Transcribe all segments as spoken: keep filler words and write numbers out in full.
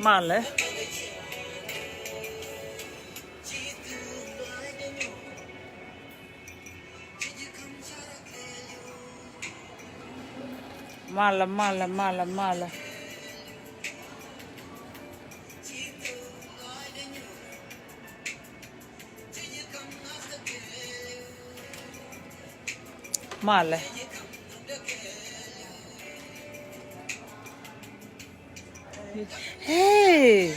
Malɛ. Malɛ, malɛ, malɛ, malɛ. Malɛ. Hey,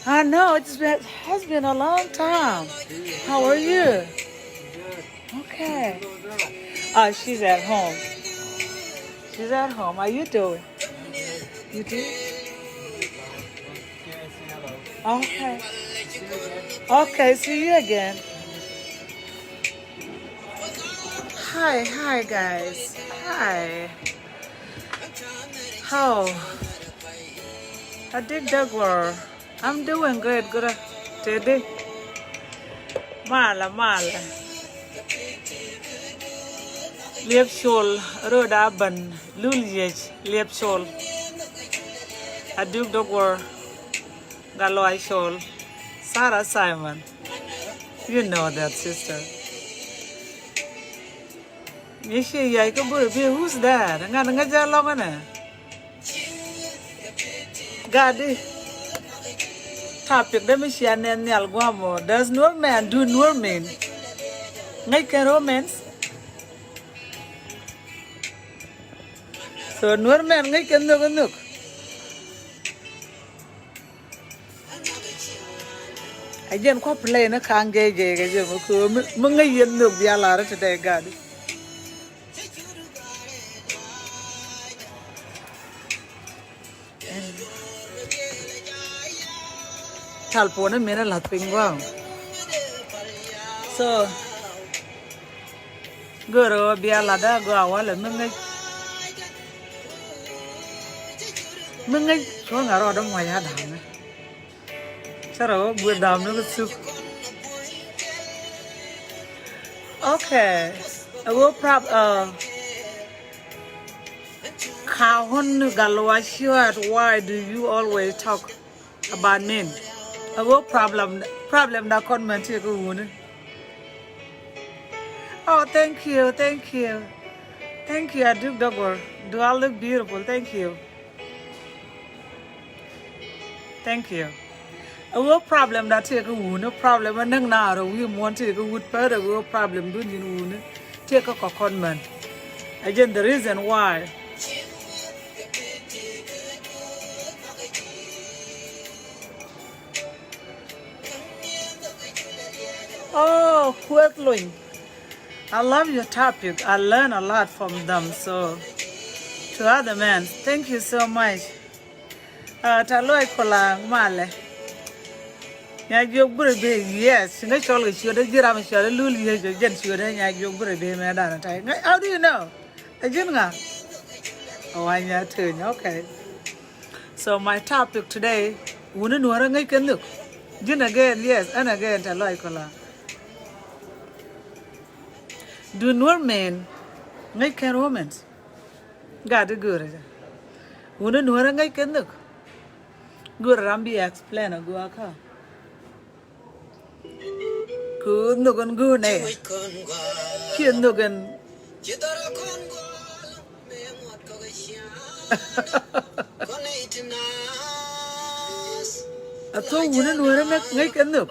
I know it's been, has been a long time. How are you? Okay. Oh, she's at home. She's at home. How you doing? You do? Okay. Okay, see you again. Hi, hi, guys. Hi. How? Adik Dagwar. I'm doing great, good. Teddy. Malɛ, malɛ. Liep Col, Rhoda Aban, Lul Yech, Liep Col. Adik Dagwar. Gatluak Col. Sarah Simon. You know that, sister. Ŋi̱ci yay kä buri bi, who's that? Ŋan ŋäcä lɔŋä nɛ. Gadi. Topic dee mi cia nɛn nhial gua̱a̱mɔ. Does Nuer man do Nuer men? Ŋäc kɛn romance. So Nuer man ŋäc kɛn nhök nhök. A jɛn kɔ play ni ka̱n gee gee kɛ jɛ mi köö mi ŋäc yɛn nhök bia lar ti dee gadi. Tal puɔ̱ni min a lath piny gua̱a̱. So Görä ɣöö bia latdä a gɔaa walɛ mi ŋäc. Mi ŋäc cuɔ̱ŋ a rɔɔdä muac a da̱a̱mɛ. Cä rɔ ɣöö gui̱ da̱a̱mɛ kä thuk. Okay. A ɣöö prap, uh, ka wun Gatluak Ciöt, why do you always talk about men? A ɣöö problem, problem da kɔn män ti kä wuni. Oh, thank you, thank you. Thank you, Adik Dogor. Do I look beautiful? Thank you. Thank you. A ɣöö problem da ti kä wuni, problem a näk na rɔ wi̱i̱ muɔ̱n ti kä wut pär a ɣöö problem dun in wuni ti kä kɔn män. A jɛn the reason why. Oh, Kueth Luny. I love your topic. I learn a lot from them. So, to other men, thank you so much. Uh, ta loy kola malɛ. Nya jiök buri bi, yes. Ŋä cɔl kɛ ciötdä ji̱ ram ciötdä lul yiëë jɛ jɛn ciötdä nya jiök buri bi mɛ danɛ tay. Ŋä, how do you know? A ji̱n ŋa? Oh, a nya töny. Okay. So my topic today, wuni Nuäärä ŋäc kɛ nhök. Ji̱n again, yes, and again, ta loy kola. Do Nuer men ŋäc kɛn romance? Gat di görä jɛ. Wuni Nuäärä ŋäc kɛ nhök. Görä ram bi explain a gua kä. Ku nhök in go̱o̱r nɛ. Kiɛ nhök in. A thok wuni Nuäärä ŋäc kɛ nhök.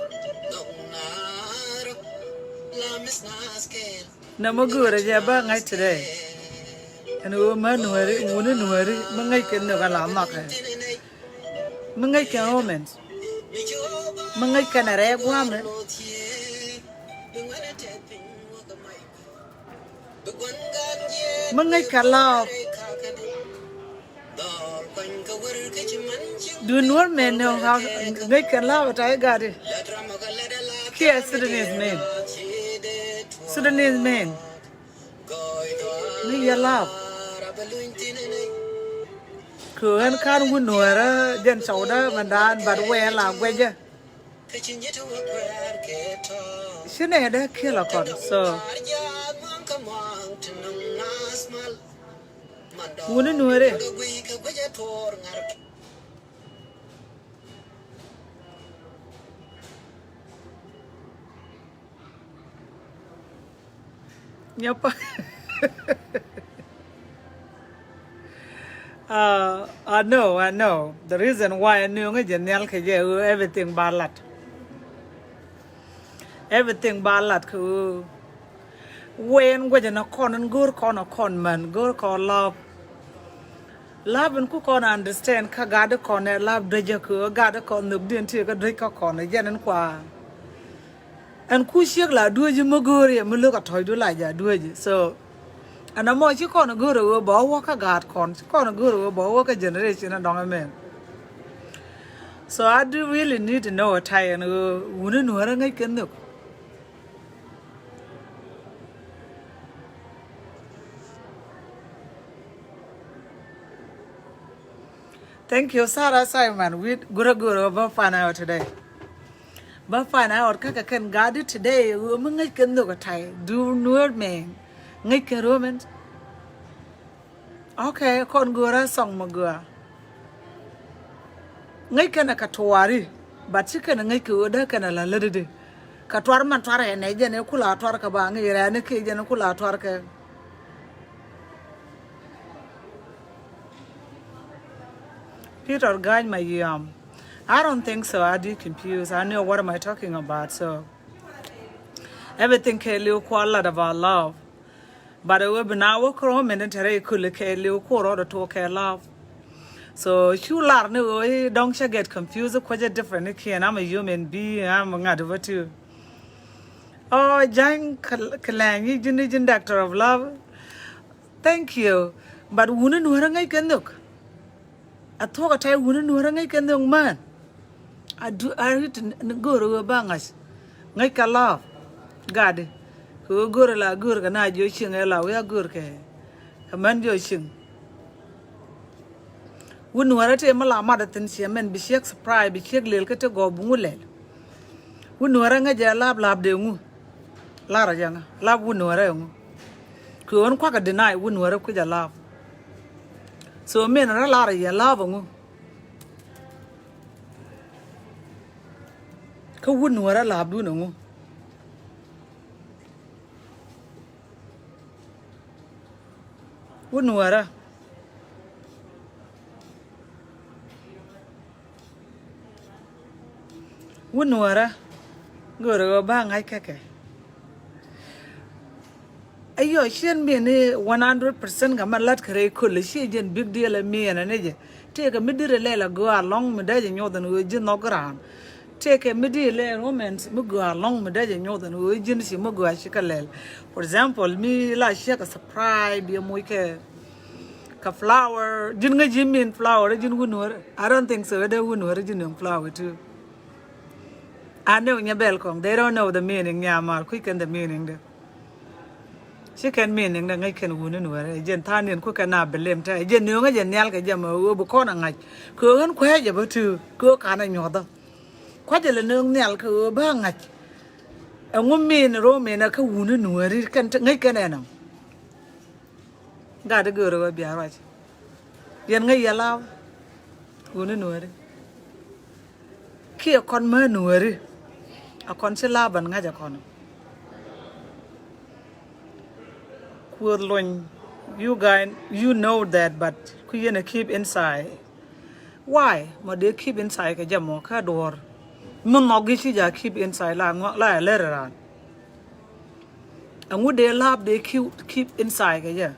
Nɛ mi göörä jɛ bä ŋa̱c today. Ɛn ɣöö mä Nuääri, wuni Nuääri mi ŋäc kɛ nhök a la nhɔkɛ. Mi ŋäc kɛ romance. Mi ŋäc kɛn a rɛɛ gua̱a̱mɛ. Mi ŋäc kɛ love. Do Nuer men know how ŋäc kɛ love? Ta i̱ gat i̱ kiɛ Sudanese men. Sudanese men. Ŋäc yɛ love. Kɛ ɣän ka̱n wun Nuäärä jɛn cɔwdä mɛn daan, but wɛɛ la guɛcä. Ci nɛ dee kill a kɔn, so. Wuni Nuäärä. Nyapa. Uh, I know, I know. The reason why I knew ngi jɛ nhial kɛ jɛ, uh, everything ba lat. Everything ba lat kɛ, uh, wen guɛjɛ na kɔn, in go̱r kɔn a kɔn man, go̱r kɔn love. Love in ku kɔn understand kä gat kɔn ɛ love duecä kɛ, gat kɔn nhök din ti kä duec kä kɔn ɛ jɛn in kua. Ɛn ku ciek la duec mi go̱o̱ri ɛ mi lo̱k a tɔ̱cdu la ja duec. So ɛn amɔ ci kɔn go̱o̱r ɛ ɣöö bɛ wä kä gaat kɔn, ci kɔn go̱o̱r ɛ ɣöö bɛ wä kä generation ɛ dɔŋ ɛmɛn. So I do really need to know a time ɛn ɣöö wuni nuɔ̱ɔ̱rä ŋäc kɛ nhök. Thank you, Sarah Simon. Wi̱i̱ gurä gurä bä find out today. Bä find out kä kɛ kɛn gat di today. Ɣöö mi ŋäc kɛ nhök a tay. Du nuɔ̱ɔ̱r mɛ ŋäc kɛ romance. Okay, kɔn go̱o̱rä song mi go̱o̱rä. Ŋäc kɛn a kɛ tuaari. But ci kɛn a ŋäc kɛ ɣöö dee kɛn a la lätdi. Kɛ tuar man tuar ɛ nɛ jɛn ɛ kula tuar kɛ ba ŋäc rɛɛni kɛ jɛn ɛ kula tuar kɛ. Peter Gany Mayom. I don't think so. I do confused. I know what am I talking about. So everything kɛ liw kua lat about love. But it will be now work room and then tere kul kɛ liw kua rɔ to kɛ love. So cu lar ni ɣöö i̱ dɔ̱ŋ cä get confused kuecä different ni kiɛn. I'm a human being. I'm a ŋa̱t bä too. Oh, Jany Kɛ-, Kɛlɛny, i̱ ji̱n, i̱ ji̱n doctor of love. Thank you. But wuni nuɔ̱ɔ̱rä ŋäc kɛ nhök. A thuɔ̱k a tɛy wuni nuɔ̱ɔ̱rä ŋäc kɛ nhök mään. A du, a rit ni go̱o̱r ɣöö ba ŋa̱c. Ŋäc kɛ love. Gatdi. Kɛ ɣöö go̱o̱r la go̱o̱r kɛ na jiɔ cieŋ ɛ la wi̱i̱ a go̱o̱r kɛ. Kɛ män jiɔ cieŋ. Wun nuɔ̱ɔ̱rä tëë mi la mat a thi̱n ciɛ mɛn bi ciek surprise, bi ciek lël kä ti gɔw bi ŋu lɛl. Wun nuɔ̱ɔ̱rä ŋäc jɛ lap lap dee ŋu. Lar a jɛ ŋa lap wun nuɔ̱ɔ̱rä ŋu. Kɛ ɣöö kuakä deny wun nuɔ̱ɔ̱rä kui̱c a lap. So min rä lar a yɛ lap a ŋu. Kä wun nuɔ̱ɔ̱rä lapdun a ŋu. Wun nuɔ̱ɔ̱rä. Wun nuɔ̱ɔ̱rä. Go̱o̱rä ɣöö ba ŋa̱c kä kɛ. Ayɔ ciɛn min ni one hundred percent kɛ ma lat kɛ rɛy köl ciɛ jɛn big deal ɛ min ni jɛ. Tëëkɛ mi dirɛ lɛl a gɔaa lɔ̱ŋ mi dee jɛ nyoth ɛn ɣöö ji̱ nhɔk raan. Tëëkɛ mi dirɛ lɛl romance mi gɔaa lɔ̱ŋ mi dee jɛ nyoth ɛn ɣöö ji̱n ci mi gɔaa ci kɛ lɛl. For example, mi la ciek a surprise biɛ moc kɛ, kɛ flower. Ji̱n ŋäc ji̱ min flower ji̱n wun nuɔ̱ɔ̱rä. I don't think so. Dee wun nuɔ̱ɔ̱rä ji̱n nuɔ̱ɔ̱rä flower too. I know nyɛ bɛl kɔŋ. They don't know the meaning. Nyɛ mal kui̱ kɛn the meaning dɛ. Ci kɛn meaning dɛ ŋäc kɛn wuni nuɔ̱ɔ̱rä. Jɛn tha̱a̱ŋ niɛn ku kɛn a blame tɛ. Jɛn nööŋä jɛn nhial kɛ jɛ mɛ ɣöö bi kɔn a ŋa̱c. Kɛ ɣöö ɣän kuɛɛcɛ bä too. Kɛ ɣöö ka̱n a nyuɔ̱thä. Kua̱cɛ lɛ nööŋ nhial kɛ ɣöö bä ŋa̱c. Ɛŋu min ro̱o̱ min a kä wuni nuɔ̱ɔ̱ri kɛn ŋäc kɛn ɛnɔ. Gat i̱ göörä wä bia ruac. Yɛn ŋäc yɛ lap. Wuni nuɔ̱ɔ̱ri. Kiɛ kɔn mä nuɔ̱ɔ̱ri. A kɔn ci lap ban ŋa̱c a kɔn. Kuoth lony. You guys, you know that, but ku yɛn a keep inside. Why? Mɔ dee keep inside kɛ jɛ mɔ kä duɔ̱ɔ̱r. Mi nhɔk gi̱ ci ja keep inside la ŋuak la ɛ lɛr ran. Ɛŋu dee lap dee keep, keep inside kɛ jɛ.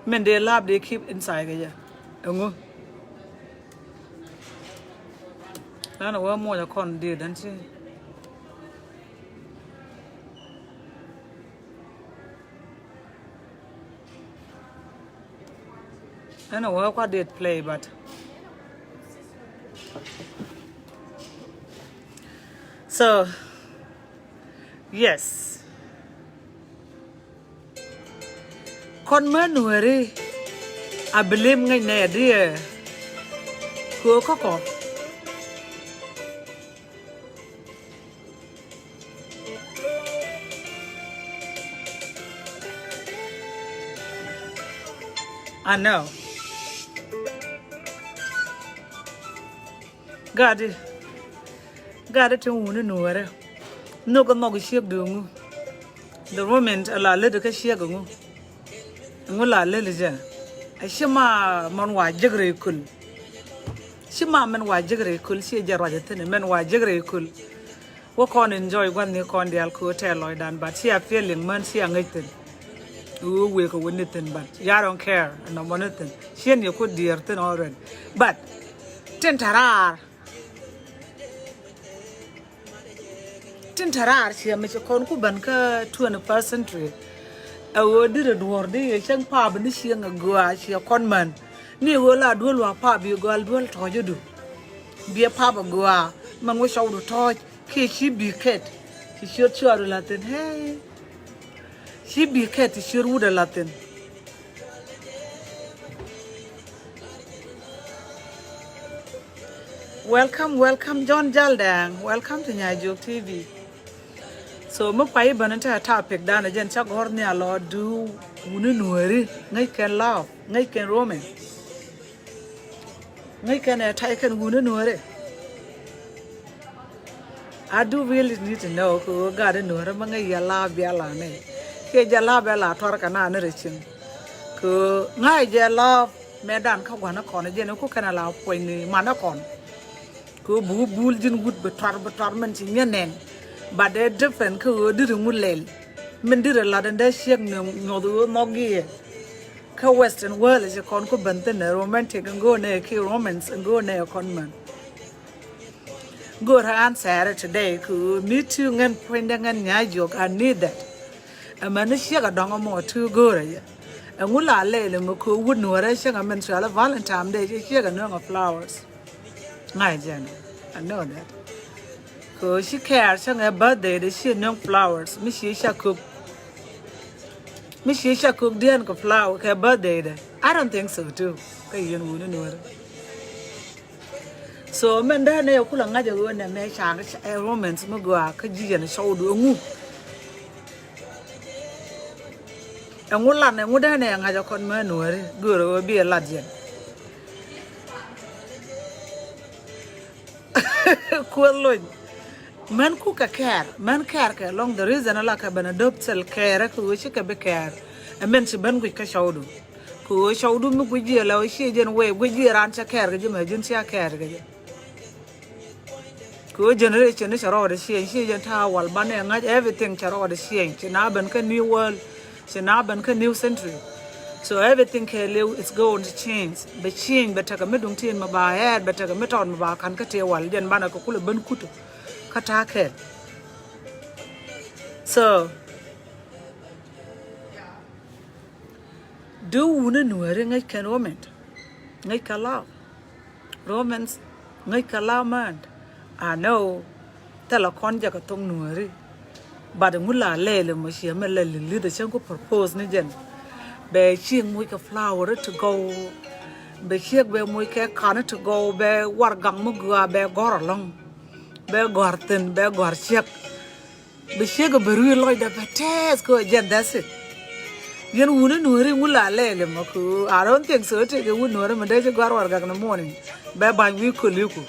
Min dee lap dee keep inside kɛ jɛ. Ɛŋu. Lan a wee muɔc a kɔn dee dan ci. Ɛn a wee kua did play, but so yes. Kɔn mä nuɛri a bilim ŋäc nɛ diɛ. Kö kɔkɔ. I know. Gadi. Gat ɛ tin wuni nuɔrɛ. Nhök ɛ nhɔk ciek duŋu. The women ɛ la lät kä ciek ŋu. Ŋu la lät jɛ. Ɛ ci ma mɛn wa jek rɛy kul. Ci ma mɛn wa jek rɛy kul ci jɛ ruac ɛ thin mɛn wa jek rɛy kul. Wä kɔn enjoy gua̱n ni kɔn dial ku tɛ lɔcdan, but ci a feeling män ci a ŋäc thin. Wä wek wä ni thin, but ya don't care. Nɔmɔ ni thin. Cien yɛ ku dier thin already. But tin tarar. Tin te raar ciɛ mi ci kɔn ku ben kä twenty-first century. Ɛ ɣöö dirɛ duɔ̱ɔ̱r di yɛ cäŋ paap ni cieŋ ɛ gɔaa ciɛ kɔn män. Ni ɣöö la duel wa paap bi gɔal duel tɔ̱ɔ̱c idu. Biɛ paap ɛ gɔaa mɛn wä cɔwdu tɔ̱ɔ̱c kiɛ ci bi kɛt. Ci ciöt cuaadu la thin, hey. Ci bi kɛt ci ciöt wut ɛ la thin. Welcome, welcome, John Jaldɛŋ. Welcome to Nyai Juɔk T V. So mi pay i̱ bäni te topic dan ɛ jɛn ca gɔ̱r nhial ɔ, du wuni nuɔ̱ɔ̱ri ŋäc kɛn love, ŋäc kɛn romance. Ŋäc kɛn ɛ tay kɛn wuni nuɔ̱ɔ̱ri. I do really need to know kɛ ɣöö gat i̱ nuɔ̱ɔ̱ri mi ŋäc yɛ love bia la ni. Kiɛ jɛ love bia la tuar kɛ na ni rɛ cieŋ. Kɛ ɣöö ŋa̱c jɛ love mɛ dan kä gua̱n ni kɔn jɛn ku kɛn a la puɔ̱ny ni man ni kɔn. Kɛ ɣöö bi wä bul ji̱n wut bi tuar bi tuar min ci nyɛ nɛn. But ɛ different kɛ ɣöö diri ŋu lɛl. Min diri lat in dee ciek ni nyuɔth ɣöö nhɔk giɛ. Kä western world ci kɔn ku ben thin ɛ romantic in go̱o̱r nɛ ki romance in go̱o̱r nɛ kɔn män. Go̱o̱r answer today ku mi ti ŋän puɔ̱nydɛ ŋän Nyai Juɔk, I need that. Ɛmɛn ni ciek a dɔ̱ŋ ɛmɔ ti go̱o̱r ɛ yɛ. Ɛŋu la lɛl ɛmɛ ku wut nuɔrɛ ciek a min cɔal ɛ Valentine Day ci ciek a nööŋ a flowers. Ŋa̱c jɛn, I know that. Ku ci care cäŋ ɛ birthday de ci nööŋ flowers mi ci ca kök. Mi ci ca kök diɛn kɛ flower kɛ birthday de. I don't think so too. Kä yɛn wuni nuɔrɛ. So mɛn dee nɛ yɛ kulɛ ŋa̱c ɛ ɣöö nɛ mɛ ca ɛ romance mi gɔaa kä ji̱ yɛn cɔwdu ɛŋu. Ɛŋu lan ɛŋu dee nɛ yɛ ŋa̱c ɛ kɔn mɛ nuɔ̱ɔ̱ri göörä ɣöö bi ɛ lat yɛn. Kuoth lony. Män ku kɛ kɛɛr män kɛɛr kɛ lɔŋ, the reason ala kɛ ben a döp thil kɛɛr ɛ kɛ ɣöö ci kɛ bi kɛɛr. Ɛ mɛn ci ben guic kä cɔwdu. Kɛ ɣöö cɔwdu mi guic jiɛ la ɣöö ciɛ jɛn wee guic jiɛ raan cɛ kɛɛr kɛ ji̱ mɛ ji̱n cia kɛɛr kɛ jɛ. Kɛ ɣöö generation ni cɛ rɔɔdɛ change, ciɛ jɛn ta̱a̱ wal banɛ ŋa̱c, everything cɛ rɔɔdɛ change. Ci na ben kä new world, ci na ben kä new century. So everything kɛ liw is going to change. Bɛ change bɛ tekɛ mi duŋ tin mɛ ba hɛɛr, bɛ tekɛ mi tɔt mɛ ba ka̱n kä tëë wal jɛn banɛ kɛ kulɛ ben kutu kä ta̱a̱ kɛl. So du wuni nuɔ̱ɔ̱ri ŋäc kɛn romance, ŋäc kɛ love. Romance ŋäc kɛ love män. I know thilɛ kɔn jɛ kɛ thok nuɔ̱ɔ̱ri. But ŋu la lɛɛl ɛmɔ ciɛ mɛ lɛl li̱th ɛ cäŋ ku propose ni jɛn. Bɛ ciek moc kɛ flower ti gɔw. Bɛ ciek bɛ moc kɛ kan ti gɔw, bɛ warɛgak mi gɔaa bɛ gɔ̱r ɛlɔ̱ŋ. Bɛ gɔ̱r thi̱n bɛ gɔ̱r ciek. Bi ciek bɛ rui̱ lɔcdɛ bɛ tɛth kɛ jɛn, that's it. Yɛn wuni nuɔ̱ɔ̱ri ŋu la lɛɛl ɛmɔ kɛ ɣöö I don't think so. Tëëkɛ wut nuɔ̱ɔ̱ri mi dee ci gɔ̱a̱r warɛgak ni morning bɛ ba̱ny wi̱i̱ köliku.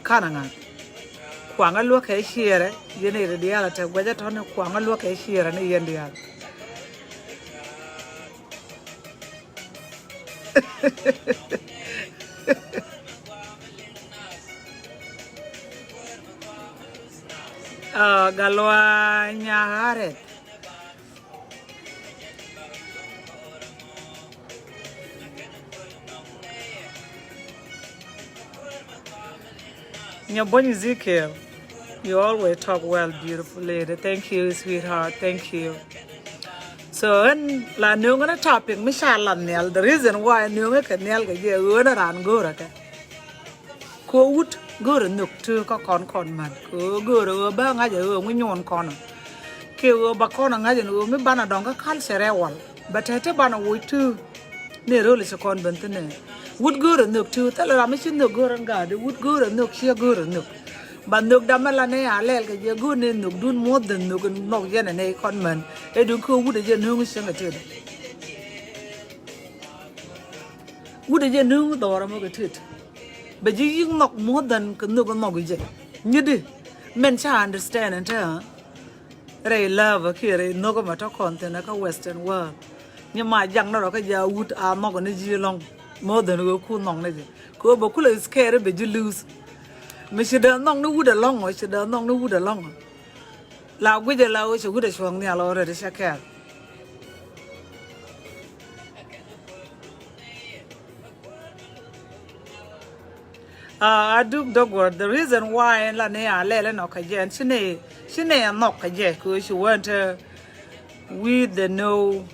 Kanɛ ŋa̱ kuaŋä luäk kɛ ciɛɛrɛ yɛn iri diaal a te guɛcä tɔ̱ni kuaŋä luäk kɛ ciɛɛrɛ ni yɛn diaal. Ah, Galwa Nyaharet. Nyabony Ezekiel, you always talk well, beautiful lady. Thank you, sweetheart. Thank you. So ɛn la nööŋä ni topic mi ca la nhial. The reason why nööŋä kɛ nhial kɛ jɛ ɣöö ni raan go̱o̱rä kɛ. Kɛ wut go̱o̱rä nhök ti kä kɔn kɔn män. Kɛ ɣöö go̱o̱rä ɣöö bä ŋa̱c ɛ ɣöö ŋu nyuɔn kɔn. Kɛ ɣöö ba kɔn ɛ ŋa̱c ɛn ɣöö mi banɛ dɔ̱ŋ kä culture ɛ wal. Bɛ te ti banɛ woc ti. Ni ro̱l ci kɔn ben thi̱n ɛ. Wut go̱o̱rä nhök ti thilɛ ram mi ci nhök go̱o̱rä ŋa̱a̱di, wut go̱o̱rä nhök ciɛ go̱o̱rä nhök. Ba nhök damɛ la ni a lɛl kɛ jɛ go̱o̱r ni nhökdun more than nhök nhɔk yɛn ɛ ni kɔn män. Ɛ duŋ kä wut ɛ jɛ nööŋ cieŋ ɛ tet. Wut ɛ jɛ nööŋ dhɔr ɛmɔ kɛ tet. Bɛ ji̱ yi̱k nhɔk more than kɛ nhök nhɔk i̱ jɛ. Nyi di mɛn ca understand ɛn te ɣä. Rɛy love kiɛ rɛy nhök ɛmɛ tɔ kɔn thi̱n ɛ kä western world. Nyi ma jaŋ ni rɔ kä ja wut a nhɔk ni ji̱ lɔŋ more than ɣöö ku nhɔk ni jɛ. Kɛ ɣöö bɛ kulɛ scare bɛ ji̱ lose. Mi ci dee nhɔk ni wut ɛlɔŋ ɔ, ci dee nhɔk ni wut ɛlɔŋ ɔ. La guic ɛ la ɣöö cɛ wut ɛ cuɔ̱ɔ̱ŋ nhial already cɛ kɛɛl. Uh, a duk dɔk wär, the reason why ɛn la ni a lɛl ɛn ɔ kɛ jɛ ɛn ci ni, ci ni ɛ nhɔk kɛ jɛ kɛ ɣöö ci went, uh, with the new,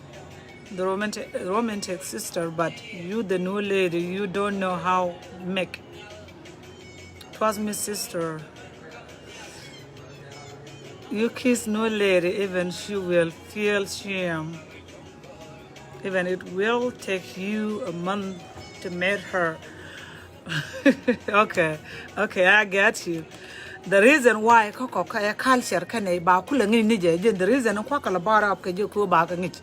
the romantic, romantic sister, but you the new lady, you don't know how make. Trust me, sister. You kiss no lady, even she will feel shame. Even it will take you a month to meet her. Okay, okay, I get you. The reason why kɔkɔ ɛ culture kɛnɛ ba kulɛ ŋi̱c ni jɛ jɛ, the reason kuakɛ la bar up kɛ jɛ ko ba kɛ ŋi̱c.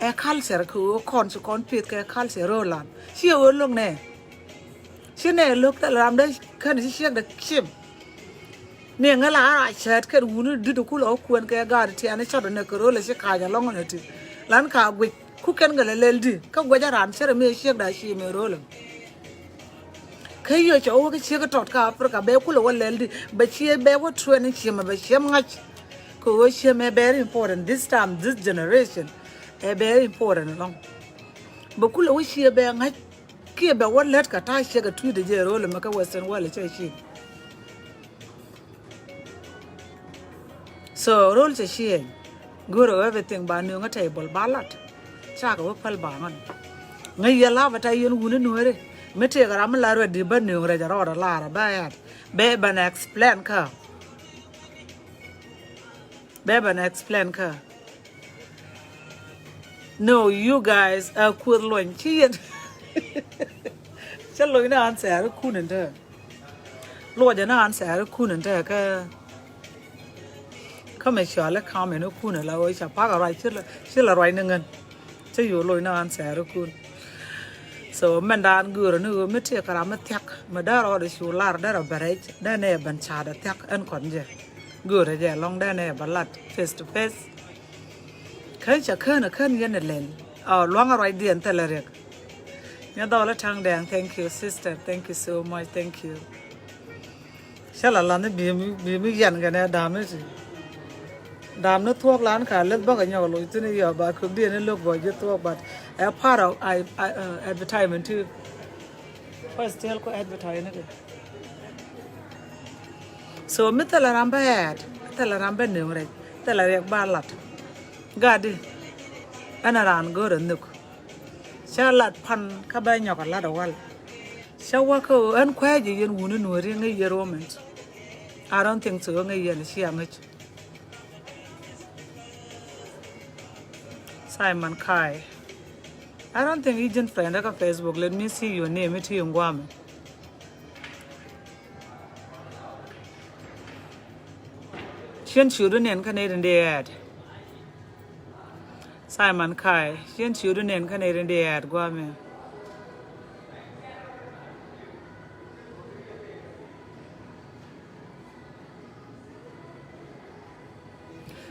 Ɛ culture kɛ ɣöö kɔn ci kɔn pith kɛ culture röölan. Ci ɛ ɣöö lo̱ŋ nɛ. Ci nɛ lo̱k thil ram dee kän ci ciek dee cim. Ni ŋä la a ra cäät kɛn wuni di̱t ku lɔ kuɛn kɛ gaat tiɛɛni cɔt nɛ kɛ ro̱l ci kac alɔŋ nɛ ti. Lan ka guic ku kɛn kɛ lɛ lɛl di kä guic a ran cärɛ mi ciek daa ci mi ro̱l. Kä yio̱ cɛ wä kä ciek tɔt kä Africa bɛ kulɛ wä lɛl di bɛ ciɛ bɛ wä train ciɛ mɛ bɛ ciɛ ŋa̱c. Kɛ ɣöö ciɛ mɛ very important this time, this generation. Ɛ very important alɔŋ. Bɛ kulɛ wä ciɛ bɛ ŋa̱c. Kiɛ bɛ wä lät kɛ ta̱a̱ ciek ɛ tui̱dɛ jɛ ro̱l ɛmɛ kä western world cɛ ci. So ro̱l cɛ ci ɛn go̱r ɛ everything ba nööŋ ɛ table ba lat. Cakɛ wä päl ba ŋän. Ŋäc yɛ la̱p ɛ ta̱a̱ yɛn wuni nuääri mi tëëkɛ ram mi la ruɛt di bä nööŋ rɛc ɛ rɔɔdɛ lar ɛ bä ɛt bɛ bɛn explain kä. Bɛ bɛn explain kä. No, you guys, a kuoth luɔny ci yɛn. Cä luɔny ni answer kun in te. Luɔcɛ ni answer kun in te kä. Kä mɛ cɔal i̱ comment kun in la ɣöö ca pak a ruac ci la, ci la ruac ni ŋän. Cä yo̱o̱ luɔny ni answer kun. So mɛn daan göörä ni ɣöö mi tëëkɛ ram mi thia̱k mi dee rɔɔdɛ cu lar dee rɔ bɛ rɛc dee nɛ ben ca̱a̱dɛ thia̱k ɛn kɔn jɛ. Göörä jɛ lɔ̱ŋ dee nɛ bɛ lat face to face. Kän cɛ kän a kän yɛn a lɛl. Ɔ luaŋ a ruacdiɛn thilɛ riɛk. Nyɛ dhɔl a ta̱ŋ dɛɛŋ, thank you sister, thank you so much, thank you. Cä la lath ni bi mi, bi mi yɛn kɛnɛ da̱a̱m ni ti. Da̱a̱m ni thuɔ̱k lan ka leth bäkɛ nyɔk loc thi̱n i̱ yɔ ba köp diɛn i̱ lo̱k bä ji̱ thuɔ̱k, but a part of I, I, uh, advertisement too. First tell kɔ advertise ni kɛ. So mi thilɛ ram bä ɛɛt, thilɛ ram bä nööŋ rɛc, thilɛ riɛk ba lat. Gat di ɛn a raan go̱o̱rɛ nhök. Cä lat pan kä bä nyɔk a lat a wal. Cä wä kä ɣöö ɛn kuɛɛc yɛ yɛn wuni nuääri ŋäc yɛ romance. I don't think so ŋäc yɛn ci a ŋäc. Simon Kai. I don't think i̱ ji̱n friend kä Facebook. Let me see your name i̱ ti in guamɛ. Cien ciötdu nɛn kä nɛy tin dee ɛɛt. Simon Kai, cien ciötdu nɛn kä nɛy tin dee ɛɛt guamɛ.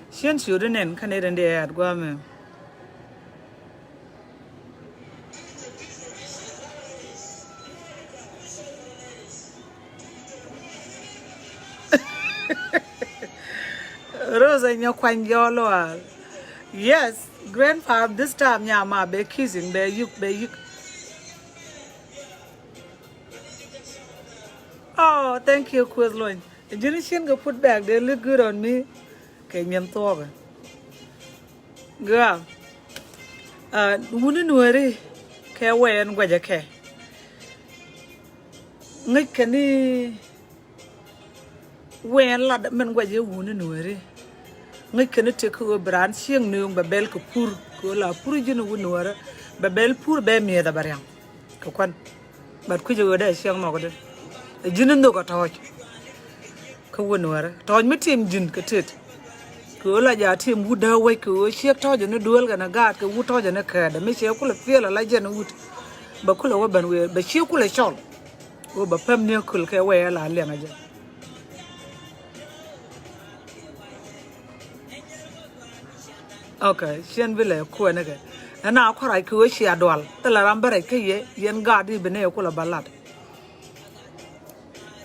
Cien ciötdu nɛn kä nɛy tin dee ɛɛt guamɛ. Rosa nyɛ kuany jɔɔl wal. Yes, grandpa, this time nyama bɛ kissing, bɛ yuk, bɛ yuk. Oh, thank you, Kuoth Luny. Ji̱n cienkɛ put back, they look good on me. Kɛ nyin thuɔɔkɛ. Girl, uh, wuni nuääri kɛ wɛɛn guɛcɛ kɛ. Ŋäc kɛ ni wɛɛn lat min guɛcɛ wuni nuääri. Ŋäc kɛ ni tëk kɛ ɣöö bi raan cieŋ nööŋ bɛ bɛl kɛ pur kɛ ɣöö la pur ji̱n wuni nuäärä bɛ bɛl pur bɛ mi̱eth a bɛ riaŋ. Kɛ kuan. But kui̱cɛ ɣöö dee ciɛŋ nhɔkdɛ. Ɛ ji̱n in nhök a tɔ̱ɔ̱c. Kä wä nuäärä tɔ̱ɔ̱c mi tim ji̱n kɛ tet. Kɛ ɣöö la jaa tim wut dääk wec kɛ ɣöö ciek tɔ̱ɔ̱cɛ ni duëël kɛnɛ gaat kɛ wut tɔ̱ɔ̱cɛ ni kɛɛdɛ mi ciɛ kulɛ piɛl ala jɛn wut. Bɛ kulɛ wä ben wëë bɛ ciek kulɛ cɔl. Wä bɛ päm ni kul kɛ wee la liɛŋ a jɛ. Ok, ciɛn bi lɛ kuɛn kɛ. Ɛn a kɔrac kɛ wee cia dual. Thilɛ ram bä rɛc kä yɛ, yɛn gaat i̱ bi nɛ kulɛ ba lat.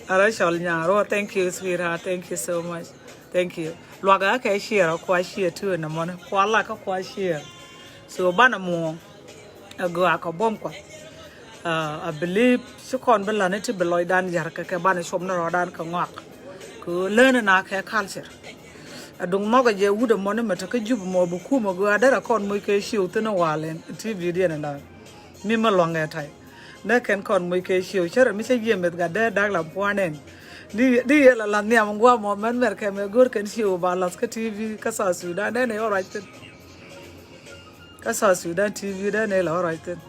Ara cɔl nyaŋ ruɔ, thank you sweetheart, thank you so much. Thank you. Luak a kɛ share a kua share tu ɛn a mɔni. Kua la kä kua share. So banɛ muɔ̱ɔ̱ŋ. A gɔaa kɛ buɔ̱m kua. Uh, I believe ci kɔn bi la̱ni ti bi lɔcdan yar kɛ kɛ banɛ cuɔp ni rɔɔdan kɛ ŋɔak. Kɛ ɣöö läni na kɛ culture. A duŋ nhɔkɛ jɛ wut ɛmɔ ni mɛ te kä jup mɔ bi kum a gɔaa derɛ kɔn moc kɛ ciw thin a wal in T V diɛn in dan. Mi mɛ luaŋ ɛ tay. Nɛ kɛn kɔn moc kɛ ciw cärɛ mi cä jiɛ meth gat dee dak la puan ɛn. Di, di yɛ la la nhiam guam mɔ mɛn mɛr kɛ mɛ go̱r kɛn ciw ba lath kä T V kä South Sudan dee nɛ ɣɔr ruac thin. Kä South Sudan T V dee nɛ la ɣɔr ruac thin.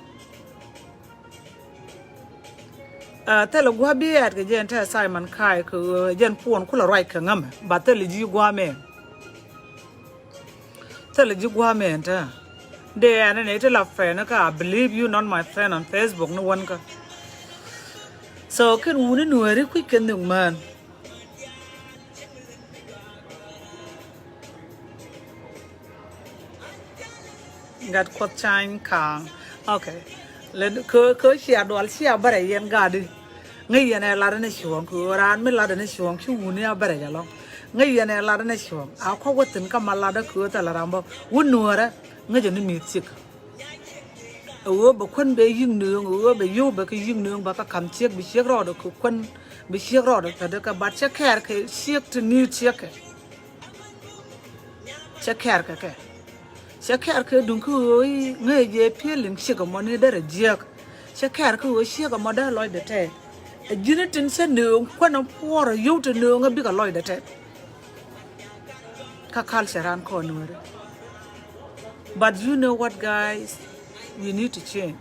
Ah, thilɛ gua̱a̱ bi ɛɛt kɛ jɛn te Simon Kai kɛ, uh, jɛn puɔn kulɛ ruac kɛ ŋämɛ. Ba thilɛ ji̱ gua̱a̱ mɛ. Thilɛ ji̱ gua̱a̱ mɛ ɛn te. Dee ɛn ni ti la friend kä, I believe you not my friend on Facebook ni wän kä. So kɛn wuni nuɛri kui̱c kɛn nhök mään. Gat Kuɔth Cany Kaŋ. Ok. Lɛ kɛ, kɛ cia dual cia bärɛ yɛn gat di. Ŋäc yɛn ɛ lat ni cuɔ̱ɔ̱ŋ kɛ ɣöö raan mi lat ni cuɔ̱ɔ̱ŋ ci wuni a bärɛ jɛ lɔ̱ŋ. Ŋäc yɛn ɛ lat ni cuɔ̱ɔ̱ŋ a kua̱ wä thi̱n kä ma lat kɛ ɣöö thilɛ ram bä wä nuɔ̱ɔ̱rä. Ŋäc ni mi̱i̱th cik. Ɛ ɣöö bɛ kuän bɛ yi̱k nööŋ, ɛ ɣöö bɛ yio̱w bɛ kɛ yi̱k nööŋ bɛ kɛ ka̱m ciek bi ciek rɔɔdɛ kɛ kuän bi ciek rɔɔdɛ thätdɛ kɛ bat cɛ kɛɛr kɛ ciek ti ni̱i̱t ciek kɛ. Cɛ kɛɛr kɛ kɛ. Cɛ kɛɛr kɛ duŋ kä ɣöö i̱ ŋäc jɛ pi̱el in ciek ɛmɔ ni derɛ jiääk. Cɛ kɛɛr kä ɣöö ciek ɛmɔ dee lɔcdɛ tɛth. Ɛ ji̱n tin cä nööŋ kuän ɛn puɔ̱ɔ̱r ɛ yio̱w ti nööŋ ɛ bikɛ lɔcdɛ tɛth. Kä culture ran kɔn nuɔ̱ɔ̱ri. But you know what, guys? We need to change.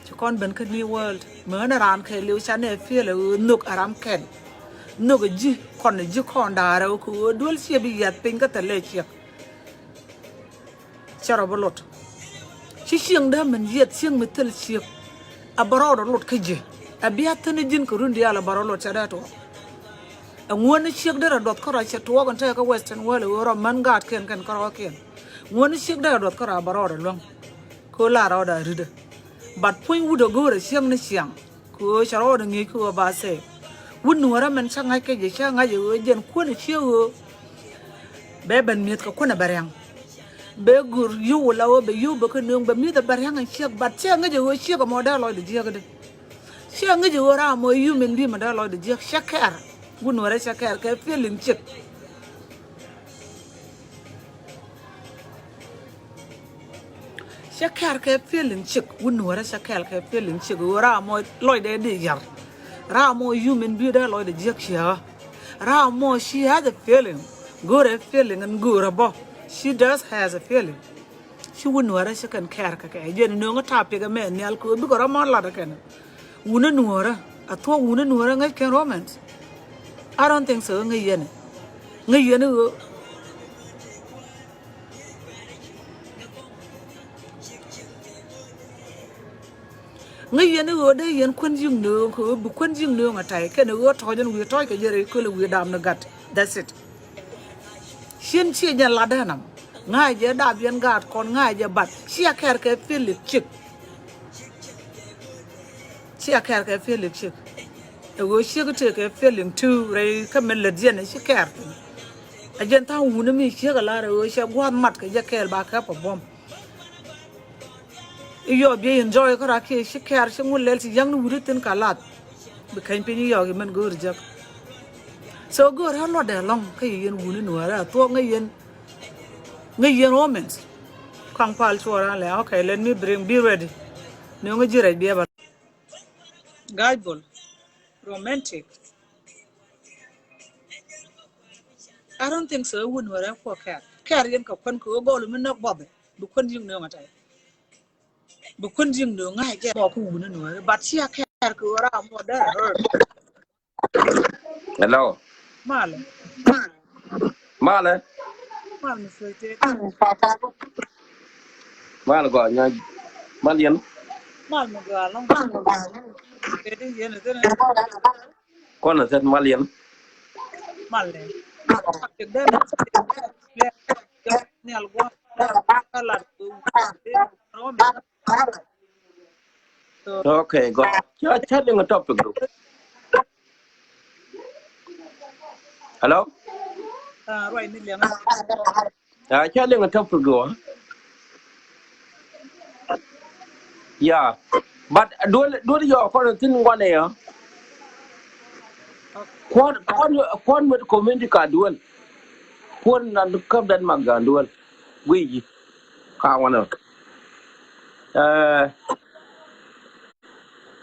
Ci kɔn ben kä new world. Mɛ ɣän ɛ raan kɛ liw canɛ piɛl ɛ ɣöö nhök ɛ ram kɛn. Nhök ɛ ji̱ kɔn ɛ ji̱ kɔn da̱a̱r ɛ ɣöö kɛ ɣöö duel ciɛ bi yiath piny kä thilɛ ciɛk. Cɛ rɔ bi lot. Ci cieŋdä min yiɛth cieŋ mi thil ciek. A bä rɔɔdɛ lot kä ji̱. A bia thi̱n ji̱n kɛ run diaal a bä rɔ lot cɛ dee tuɔɔk. Ɛ ŋuäni ciek derɛ duɔth kärɔa cɛ tuɔɔk in tɛɛkä Western world ɛ ɣöö rɔ män gaatkiɛn kɛn kärɔɔkiɛn. Ŋuäni ciek derɛ duɔth kärɔa a bä rɔɔdɛ luäŋ. Kɛ ɣöö la rɔɔdɛ a ri̱dä. But puny wut ɛ go̱o̱rɛ cieŋ ni ciaŋ. Kɛ ɣöö cɛ rɔɔdɛ ŋi̱i̱c kɛ ɣöö ba save. Wut nuɔ̱ɔ̱rä mɛn cä ŋa̱c kɛ jɛ cä ŋa̱c ɛ ɣöö jɛn kuäär ciek ɣöö bɛ ben mi̱eth kɛ kuäär bɛ ria̱ŋ. Bɛ go̱r yio̱w la ɣöö bɛ yio̱w bɛ kä nööŋ bɛ mi̱eth bɛ ria̱ŋ in ciek, but cä ŋäc ɛ ɣöö ciek ɛmɔ dee lɔcdɛ jiäkdɛ. Cä ŋäc ɛ ɣöö ram mɔ human being mɔ dee lɔcdɛ jiäk, cä kɛɛr. Wut nuɔ̱ɔ̱rä cä kɛɛr kɛ feeling ciek. Cä kɛɛr kɛ feeling ciek, wut nuɔ̱ɔ̱rä cä kɛɛr kɛ feeling ciek. Ɣöö ram mɔ lɔcdɛ di yar. Ram mɔ human being dee lɔcdɛ jiäk ciɛ ɣä. Ram mɔ she has a feeling. Go̱o̱rɛ feeling in go̱o̱rɛ bä. She does has a feeling. Ci wut nuɔ̱ɔ̱rä ci kɛn kɛɛr kɛ kɛ. Jɛn nööŋä topic ɛmɛ nhial kɛ ɣöö bikɛ rɔ mɔ lat ɛ kɛn. Wuni nuɔ̱ɔ̱rä. A thuɔ̱k wuni nuɔ̱ɔ̱rä ŋäc kɛn romance. I don't think so. Ŋäc yɛn. Ŋäc yɛn ɣöö. Ŋäc yɛn i̱ ɣöö dee yɛn kuän yi̱k nööŋ kɛ ɣöö bi kuän yi̱k nööŋ a ta̱y kɛn i̱ ɣöö tɔ̱ɔ̱c ɛn wi̱i̱ tɔ̱ɔ̱c kɛ jɛ rɛy köl i̱ wi̱i̱ daam ni gat. That's it. Cien ciɛ jɛn lat dee nam ŋa̱c jɛ dap yɛn gaat kɔn ŋa̱c jɛ bat cia kɛɛr kɛ feeling ciek. Cia kɛɛr kɛ feeling ciek. Ɛ ɣöö ciek tëë kɛ feeling too rɛy kä min lät yɛn ci kɛɛr thi̱n. Ɛ jɛn tha̱a̱ŋ wuni mi ciek ɛ lar ɛ ɣöö cɛ gua̱a̱th mat kɛ jɛ kɛɛl ba kɛ pɛ buɔ̱m. I̱ yɔɔk biɛ enjoy kä rak kiɛ ci kɛɛr ci ŋun lɛl ci ya̱ŋ ni wut i̱ thi̱n ka lath. Bi keny piny i̱ yɔɔk i̱ mɛn go̱o̱r jek. So go̱o̱r ɣä luɔtdɛ lɔ̱ŋ kä yɛ yɛn wuni nuäärä a thuɔ̱k ŋäc yɛn. Ŋäc yɛn romance. Kaŋ pal cuɔɔr an lɛ, okay, let me bring, be ready. Nööŋä ji̱ rɛc biɛ bä. Ga̱a̱c bol. Romantic. I don't think so. Wun wärä kuɔ kɛɛr. Kɛɛr yɛn kɛ kuän kɛ ɣöö gɔl mi näk buɔth. Bi kuän yi̱ŋ nööŋ a tɛy. Bi kuän yi̱ŋ nööŋ ŋa̱c jɛ mɔ kä wun in wärä. But cia kɛɛr kɛ ɣöö ram mɔ dee a hurt. Hello. Malɛ. Malɛ. Mal mi thuɔ̱c tëë. Mal gɔaa nyɔny. Mal yɛn. Mal mi gɔaa lɔ̱ŋ. Kɛ di yɛn ɛ thin ɛ. Kɔn ɛ thin mal yɛn. Mal ɛ. Kɛ dee ni, ni al guɔ. Ka lat. Okay, go. Ca, ca liŋ a topic du. Hello? Ah, ruac ni liɛŋ. Ah, ca liŋ a topic du. Yeah. But duel, duel yɔ kɔn thin ŋuan ɛ yɔ. Kuɔn, kuɔn, kuɔn mit community ka duel. Kuɔn nan kap dan mak gan duel. Guiyi. Ka wanɛ. Eh,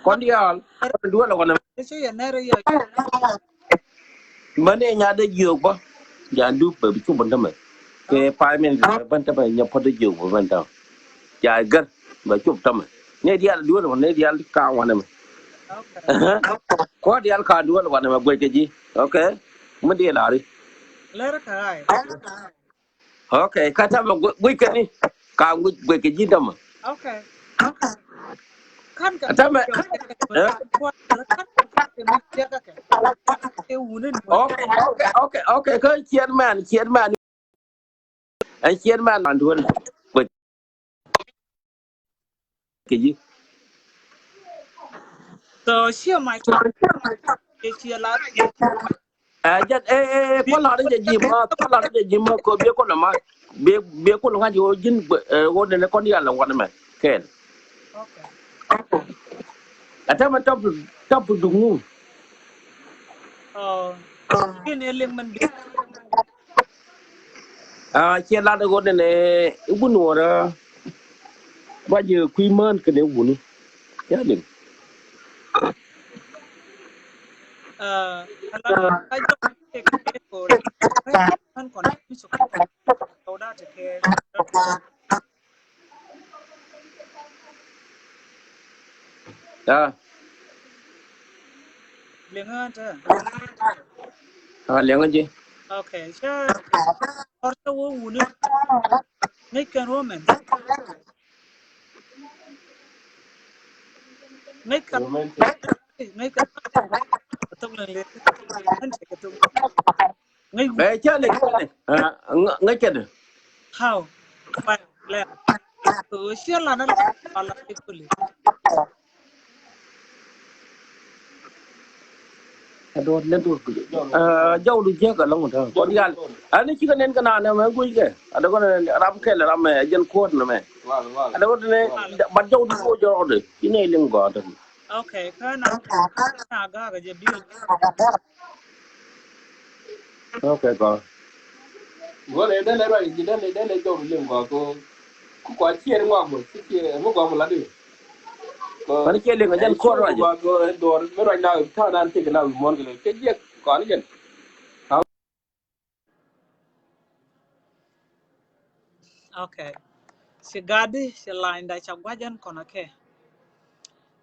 kɔn diaal, kɔn duel wanɛ. Mani nya de jiök bä. Jan du bɛ bi cup bä tämɛ. Kɛ five minutes bä tämɛ nya pɔt de jiök bä bä tämɛ. Ja gär bɛ cup tämɛ. Ni diaal duel wanɛ, ni diaal ka wanɛ mɛ. Kɔn diaal ka duel wanɛ mɛ guec kɛ ji̱. Okay. Mi diaal ari. Lɛr ka ai. Okay, ka tamɛ guic kɛ ni. Ka guic guic kɛ ji̱ tamɛ. Okay. Kan kɛ tamɛ. Okay, okay, okay, okay. Kä chairman, chairman. Ɛn chairman an duel guic kɛ ji̱. So, share my time. Share la. Ɛ jɛn ɛ ɛ ɛ kɔn lar jɛ ji̱ ma, kɔn lar jɛ ji̱ ma, kɔ biɛ kɔn ma. Biɛ biɛ kɔn ŋa̱c jɛ wä ji̱n ɛ wä nɛnɛ kɔn yal ɛ wanɛ mɛ kɛɛl. Okay. Ɛ tämɛ topic, topic du ŋu. Oh. Kiɛ ni liŋ mɛn bi. Ah, ciɛ lat ɛ wä nɛnɛ i̱ wun wä rɛ. Ba jɛ kui̱ män kɛnɛ wuni. Ya liŋ. Ah. Liŋä tɛ. Ah, liŋä ji̱. Okay, cä kɔr cä wä wuni. Ŋäc kɛn women. Ŋäc kɛn. Ŋäc kɛn. Thok lɛ lɛ. Ŋäc kɛn. Ŋäc kɛn. Ŋäc kɛn. How? Why? Lɛ. So, ciɛ lan ala ala kuli. Ɛ duɔt lɛ duɔt kuli. Ɛ, jɔw du jiäk alɔŋ tɔ. Kɔ diaal. Ani cikɛ nɛn kɛ naan ɛmɛ guic kɛ. Adɛ kɔn ram kɛl ram mɛ jɛn kuɔt nɛ mɛ. Adɛ kɔn nɛ bat jɔw du kuɔ jɔw du. Ci nɛ liŋ gɔɔ tɔ. Okay, kä na na ga̱a̱k jɛ bill. Okay, kɔ. Gɔlɛ dɛn lɛ ruac ji̱ dɛn lɛ dɛn lɛ jɔw du liŋ gɔɔ kɔ. Ku kua ciɛɛr ŋuak mɔ ci ciɛɛr mi gɔaa mɔ la di. Mani ciɛ liŋ a jɛn kuɔr ruac. Kua kɔ ɛ duɔr mi ruac na ta̱a̱ nan tëk na wi̱i̱ muɔ̱n kɛ lɛ kɛ jiɛk kɔn jɛn. Okay. Ci gadi ci lanyda ca gua̱c ɛn kɔn akɛ.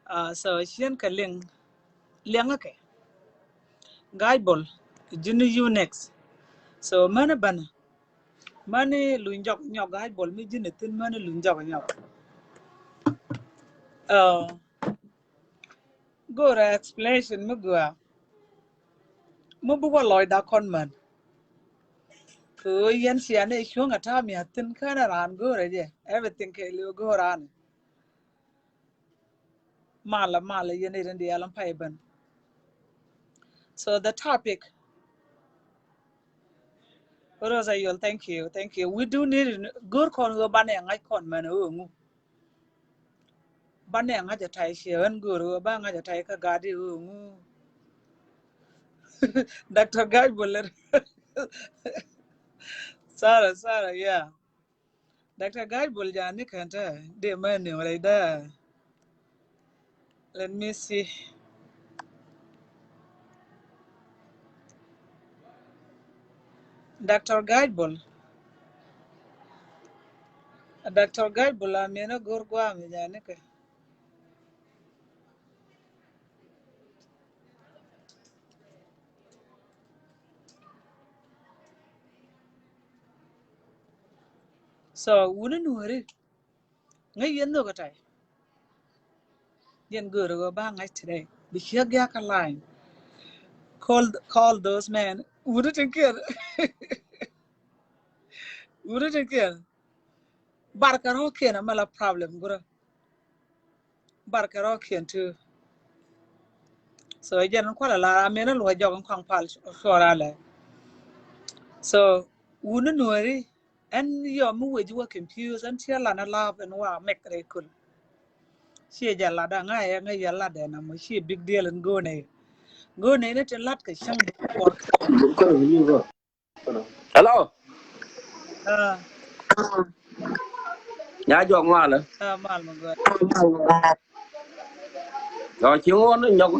Ah, so ciɛn kɛ liŋ liɛŋ akɛ. Ga̱a̱c bol ji̱n you next. So mɛn bänä. Mäni luny jɔk nyɔk ga̱a̱c bol mi ji̱n ɛ thi̱n mäni luny jɔk nyɔk. Ɛ, go̱o̱rɛ explanation mi gɔaa. Mi bukɔ lɔcda kɔn män. Kɛ ɣöö yɛn cia ni cuɔ̱ŋ ɛ ta̱a̱ mi a thi̱n känɛ raan go̱o̱rɛ jɛ. Everything kɛ liw go̱o̱r raan. Malɛ, malɛ, yɛn i̱ rin diaal in pay ben. So the topic, Rosa Yol, thank you, thank you. We do need in go̱r kɔn ɣöö banɛ ŋa̱c kɔn mɛn ɣöö ŋu. Banɛ ŋa̱c a tay ciɛ ɣän go̱r ɣöö ba ŋa̱c a tay kä gadi ɣöö ŋu. Doctor Ga̱a̱c Buller. Sorry, sorry, yeah. Doctor Ga̱a̱c Bol jani kɛn tɛ dee mɛ ni wala ida. Let me see. Doctor Ga̱a̱c Bol. Doctor Ga̱a̱c Bol a miɛn a go̱r guam jani kɛ. So wuni nuɔri ŋäc yɛn nhök a tay. Jɛn göörä ɣöö ba ŋa̱c today. Bi ciek gia̱kä line. Call, call those men. Wut i̱ tin kiɛn. Wut i̱ tin kiɛn. Barkɛ rɔ̱kiɛn amɛ la problem gurä. Barkɛ rɔ̱kiɛn too. So jɛn in kualɛ la amen in luɔc jɔk in kɔaŋ pal cuɔr alɛ. So wuni nuɔri ɛn yɔ mi wec wä confuse ɛn ciɛ lan a lap in wa mɛk rɛ kul. Ciɛ jɛ lat a ŋa̱ yɛ ŋa̱ yɛ lat dɛ na mɔ ciɛ big deal in go̱o̱nɛ. Go̱o̱nɛ ni tin lat kɛ cäŋ di kuɔr. Hello. Ah. Nya jɔk malä. Ah, mal ma gɔaa. Ɔ ci ŋuɔn nyɔk.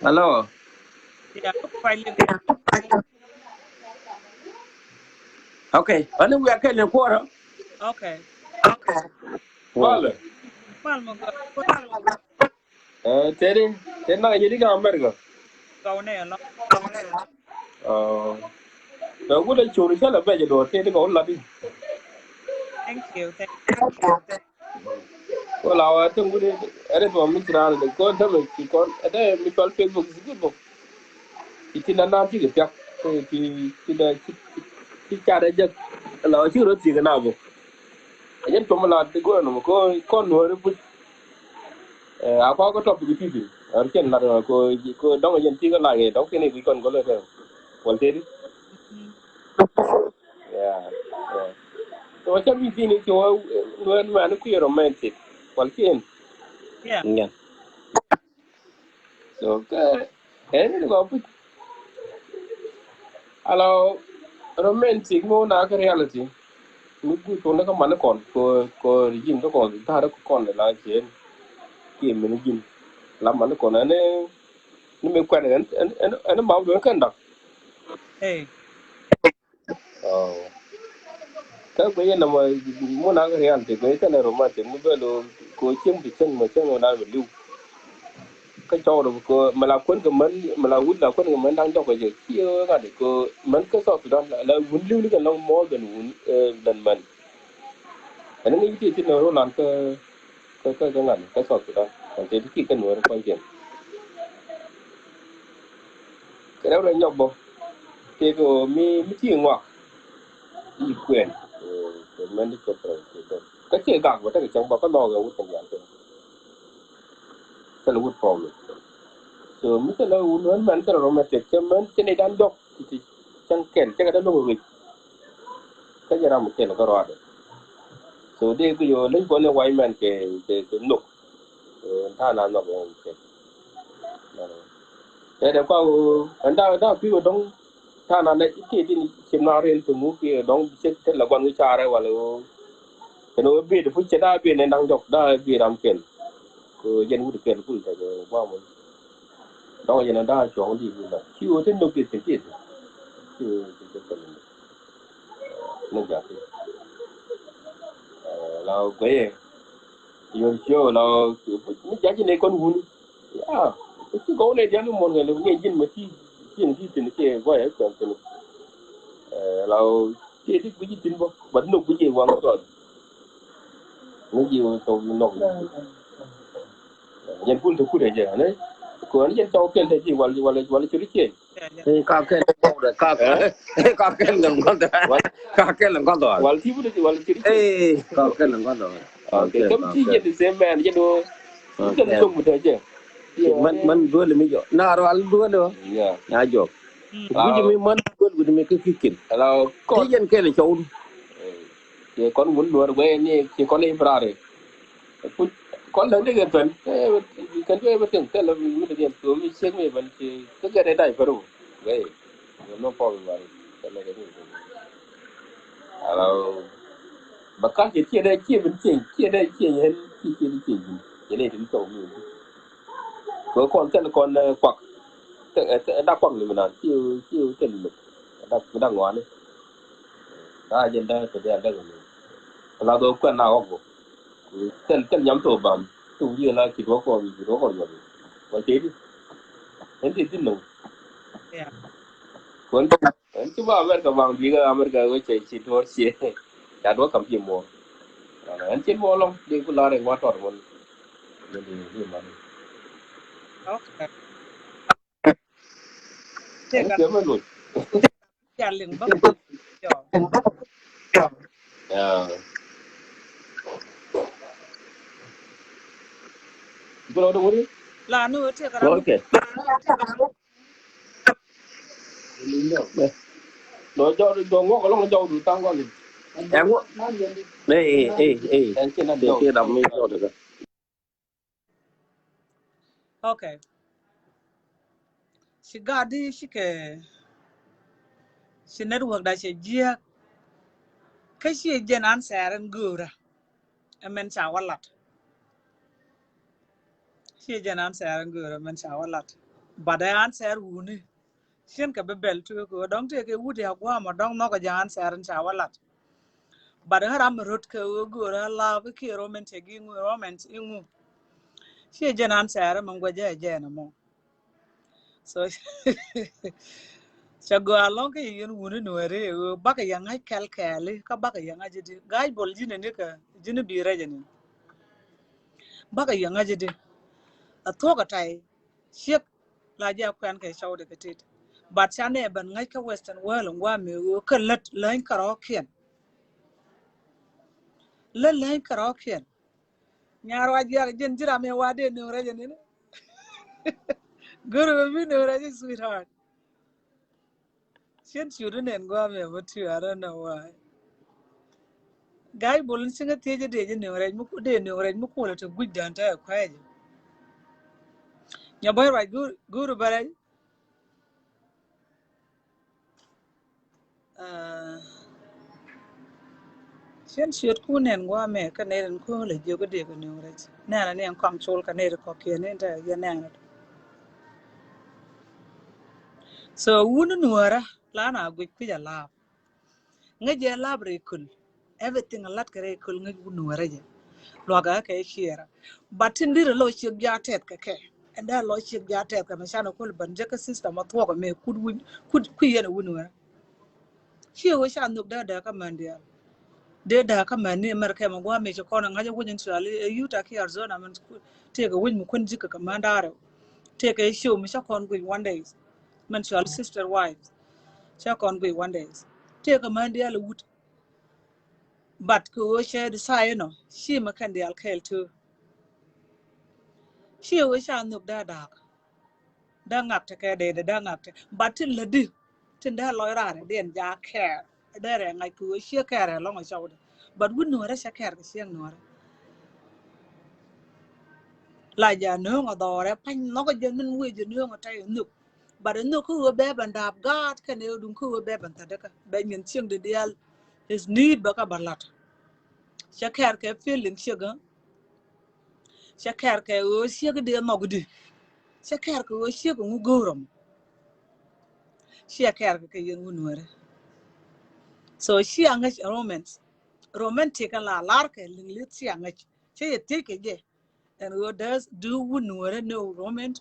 Hello. Yeah, quite little. Okay. Ani wiak kɛ ni kuɔrä. Okay. Malä. Mal ma gɔaa. Ɛ, tëëdi, tëëdi nak yedi ka America. Gɔw nɛ lɔ. Ɔ. Bɛ wut a curi cä lɛ bɛ jɛ duɔt tëëdi ka wut lat di. Thank you, thank you. Ko la wa tin wut ɛri duɔt mi ci raan de ko dämɛ ci kɔn ɛdɛ mi cɔl Facebook is good book. Ci tin na na ci kɛ piak. Ci, ci, ci dɛ ci, ci, ci ca dɛ jɛ. La wa ci rɔ ti kɛ na book. Ɛ jɛn tuɔm la ti go̱o̱r nɔmɔ ko kɔn nuɔri buc. Ɛ, a kɔk kä topic ti ti. Ɛ, cɛn lat ko, ko dɔŋ jɛn ti kä la ŋɛ dɔŋ kɛn i̱ guic kɔn gɔlɛ kɛ. Wal tëëdi. Yeah, yeah. So cɛ bi ti ni ci wä nuɛn mɛn kui̱ romantic. Wal cɛn. Yeah. Yeah. So kɛ ɛn ni gɔɔ puc. Ala romantic mi wä na kä reality. Mi gui tuɔn kä mani kɔn ko, ko regime kä kɔn ta̱a̱ kä kɔn la cien. Kiɛ mini jim la mani kɔn ɛn ni mi kuɛn ɛn ɛn ɛn ma wä kɛn dak. Hey. Kä guic inɔ mɔ mun a kɛ reality guic kɛnɛ romantic mi bɛ lo ko cieŋ ti cieŋ mɔ cieŋ mɔ na mi liw. Kä cɔw rɔ ko mɛ la kuän kɛ män mɛ la wut la kuän kɛ män da̱ŋ jɔk kɛ jɛ kiɛ ŋa̱t ko män kä South Sudan la wun liw ni kɛ lɔŋ more than wun than män. Ɛn ŋi̱ ti ti nɔ ro lan kä kä kä ŋa̱t kä South Sudan kɔn te ti ki kä nuɔri kɔn cieŋ. Kɛ rɛw rɛ nyɔk bä. Tëëkɛ ɣöö mi mi ti ŋɔak i̱ kuɛn. Kɛ mɛn ti cɛ pɛrɛ kä ciɛ gak bä tekɛ cäŋ bä kä lɔɔk ɛ wut kɛ nhial kɛ. Kɛ lɛ wut problem. So mi kɛ lɛ wut mɛn mɛn kɛ rɛ rɔ mɛ tëk cɛ mɛn cɛ ni dan dɔk ti cäŋ kɛl cɛ kɛ dee lo̱k ɛ ɣöc. Kä jɛ ram kɛl kä rɔadɛ. So dee kɛ yɔ leny kɔn ni wac mɛn kɛ kɛ kɛ nok. Ta̱a̱ na nhɔk ɛn cɛ. Tɛtɛ kua ɣöö ɛn da̱a̱ da̱a̱ kui̱ ɣöö dɔ̱ŋ ta̱a̱ na nɛ i̱ tiee din cim na rel kɛ ŋuk kiɛ dɔ̱ŋ cek te la guan ŋi̱ carɛ walɛ ɣöö. Kɛn ɣöö biet pu cɛ da̱a̱ biet nɛ da̱ŋ jɔk da̱a̱ biet ram kɛl. Kɛ ɣöö jɛn wut kɛl kul tɛkɛ guamɔ. Dɔ̱ŋ jɛn ɛn da̱a̱ cuɔ̱ŋ di kul la ci ɣöö te nhök diet kɛ ciet. Ci ɣöö te kɛl ni. Ni jaki. La guɛyɛ. Yɔn ciö la mi jaji ne kɔn wuni. Ya, ci gɔw ne diani mon ŋa le ne jin ma ti jin ti tin ke gɔya kɔn tin. La ti ti guji tin bo, but no guji wang tɔt. Ni ji wo tɔt nok. Yen kul te kure je ne. Ko an yen tɔt ken te ji wal wal wal ci ri ken. Ka kɛl ŋa gɔl dɛ, ka kɛl ŋa gɔl dɛ. Wal ti bu de wal ti. Ee, ka kɛl ŋa gɔl dɛ. Okay, kam ti je the same man je do. Kan to mu de je. Man man duel mi jɔ. Na ro al duel. Yeah. Na jɔ. Guji mi man duel guji mi kikin. Hello. Ti jen kɛl cɔw. Ye kɔn wun nuɔr guɛ ni ci kɔn ibrare. Kɔn lɛ ni kɛ tuɛn kɛn tuɛ bɛ tiŋ kɛn lɛ mi ni kɛ tuɛ mi ciek mi bɛn ci kɛ kɛ dɛ dai fɛr wun guɛ. No problem wari kɛn lɛ kɛ ni. Ala bɛ kal ci ciɛ dɛ ciɛ bɛn ciɛ ciɛ dɛ ciɛ yɛn ci ciɛ dɛ ciɛ yɛn yɛn ni tin tɔw mi. Kɛ kɔn kɛn kɔn kuak. Dak kuak ni mi nan ci ci kɛn mi dak dak ŋuani. Daa jɛn daa kɛ bia dak ni. Kɛ la dho̱o̱k kuɛn na ɣɔk bä. Thil thil nyam thok bam thok wi̱i̱ la ci duɔ̱k kɔn ci duɔ̱k kɔn nyɔk. Wa tëëdi. Ɛn ti thin nöŋ. Kuɔn ɛn ci ba America bam bi̱i̱ kä America wecɛ ci duɔ̱k ciɛ. Ca duɔ̱k kam ci muɔɔr. Ɛn cin muɔɔr lɔŋ di ku lar in wa tɔt mun. Mun di di man. Okay. Ɛn cin mɛ luc. Ca liŋ bä. Yeah. Gula wada wuri? La nu te kara. Okay. Lo jɔw, jɔw ŋuɔk alɔŋ jɔw du taŋ gɔli. Ɛŋu? Ey, ey, ey. Ɛn cin na jɔw. Cin na mi jɔw de. Okay. Ci gat di ci kɛ, ci network da cɛ jiɛk. Kä ci jɛn answer in go̱o̱rä. Ɛmɛn ca wä lat. Ci jɛn answer in go̱o̱rä, ɛmɛn ca wä lat. But ɛ answer wuni. Cien kɛ bi bɛl tuek kɛ dɔŋ tëë kɛ wut ya guam a dɔŋ nhɔk a jɛ answer in ca wä lat. But ɣä ram mi rot kɛ ɣöö go̱o̱rä love kiɛ romance gi ŋu, romance iŋu. Ci jɛn answer mi ŋuɛ jɛ jɛn mɔ. So ca gɔaa lɔŋ kä yɛ yɛn wuni nuɛri ɣöö bakɛ yɛ ŋa̱c kɛl kɛɛli kä bakɛ yɛ ŋa̱c ji̱ di ga̱a̱c bol ji̱n ni kɛ ji̱n bi rɛc ni. Bakɛ yɛ ŋa̱c ji̱ di a thuɔk a tay. Ciek la jɛ kuɛn kɛ cɔwdɛ kɛ tit. But ca nɛ ben ŋäc kä Western world in guam mi ɣöö kä lät läny kärɔɔkiɛn. Lät läny kärɔɔkiɛn. Nyar wa jiak jin ji̱ ram mi wa dee nööŋ rɛc ni. Gör ɣöö bi nööŋ rɛc, sweetheart. Cien ciöt inɛn guam mi a bä ti, I don't know why. Ga̱a̱c bol in cieŋ a thiec a dee ji̱ nööŋ rɛc mi ku, dee nööŋ rɛc mi kuɔlɛ te guic dään te a kuɛɛc. Nya bäc ruac go̱o̱r, go̱o̱r bä rɛc. Cien ciöt ku nɛn guam mi kä nɛr in köölɛ jiök a dee kɛ nööŋ rɛc. Nɛn a ni ɛn kɔaŋ col kɛ nɛr kɔkiɛn in te yɛ nɛn. So wun nuɔrä la na guic kui̱c a laap. Ŋäc jɛ lap rɛy köl. Everything a lat kɛ rɛy köl ŋäc wun nuɔrä jɛ. Luakä kɛ ciɛrä. But tin dirɛ lɔ ciek ja tɛth kɛ kɛ. Ɛn dee lɔ ciek ja tɛth kɛ mɛ canɛ köl bän jɛ kä system a thuɔk mɛ kut wun, kut kui̱ yɛn a wun nuɔrä. Ciɛ wee ca nhök dee dee kä män diaal. Dee dee kä män ni mɛr kɛ mɛ guam mi ci kɔn ŋa̱c a wec in cuali ɛ Utah ki Arizona mɛn tëëkɛ wec mi kuän ji̱ kɛ kɛ män da̱rɛ. Tëëkɛ show mi ca kɔn guic one days. Mɛn cuali sister wives. Ca kɔn guic one days. Tëëkɛ män diaal ɛ wut. But kɛ ɣöö cɛ di saa inɔ ci mɛ kɛn diaal kɛɛl too. Ci ɣöö ca nhök dee da̱a̱k. Dee ŋak tekɛ dee dee dee ŋak te. But tin lätdi tin dee lɔc raar diɛn ja kɛɛr. Dee rɛ ŋa̱c kɛ ɣöö ciɛ kɛɛr rɛ lɔŋ a cɔwdɛ. But wut nuɔrɛ cɛ kɛɛr kɛ ciɛŋ nuɔrɛ. La ja nööŋ a dhɔrɛ pany nhɔk a jɛ min wee jɛ nööŋ a tɛy a nhök. But a nhök kä ɣöö bɛ bɛ ndaap gaat kɛn ɛ duŋ kä ɣöö bɛ bɛ ntha̱t däkä bɛ nyin ciɛŋ di diaal. Is need bä kä bä lat. Cɛ kɛɛr kɛ feeling ciek ɣä. Cɛ kɛɛr kɛ ɣöö ciek di nhɔk di. Cɛ kɛɛr kɛ ɣöö ciek ŋu go̱o̱r ɔm. Ciɛ kɛɛr kɛ kɛ yɛn wun wärä. So ciɛ ŋäc romance. Romantic la lar kɛ liŋ li̱th ciɛ ŋäc. Cɛ yɛ thiec kɛ jɛ. Ɛn ɣöö does, do wun wärä know romance?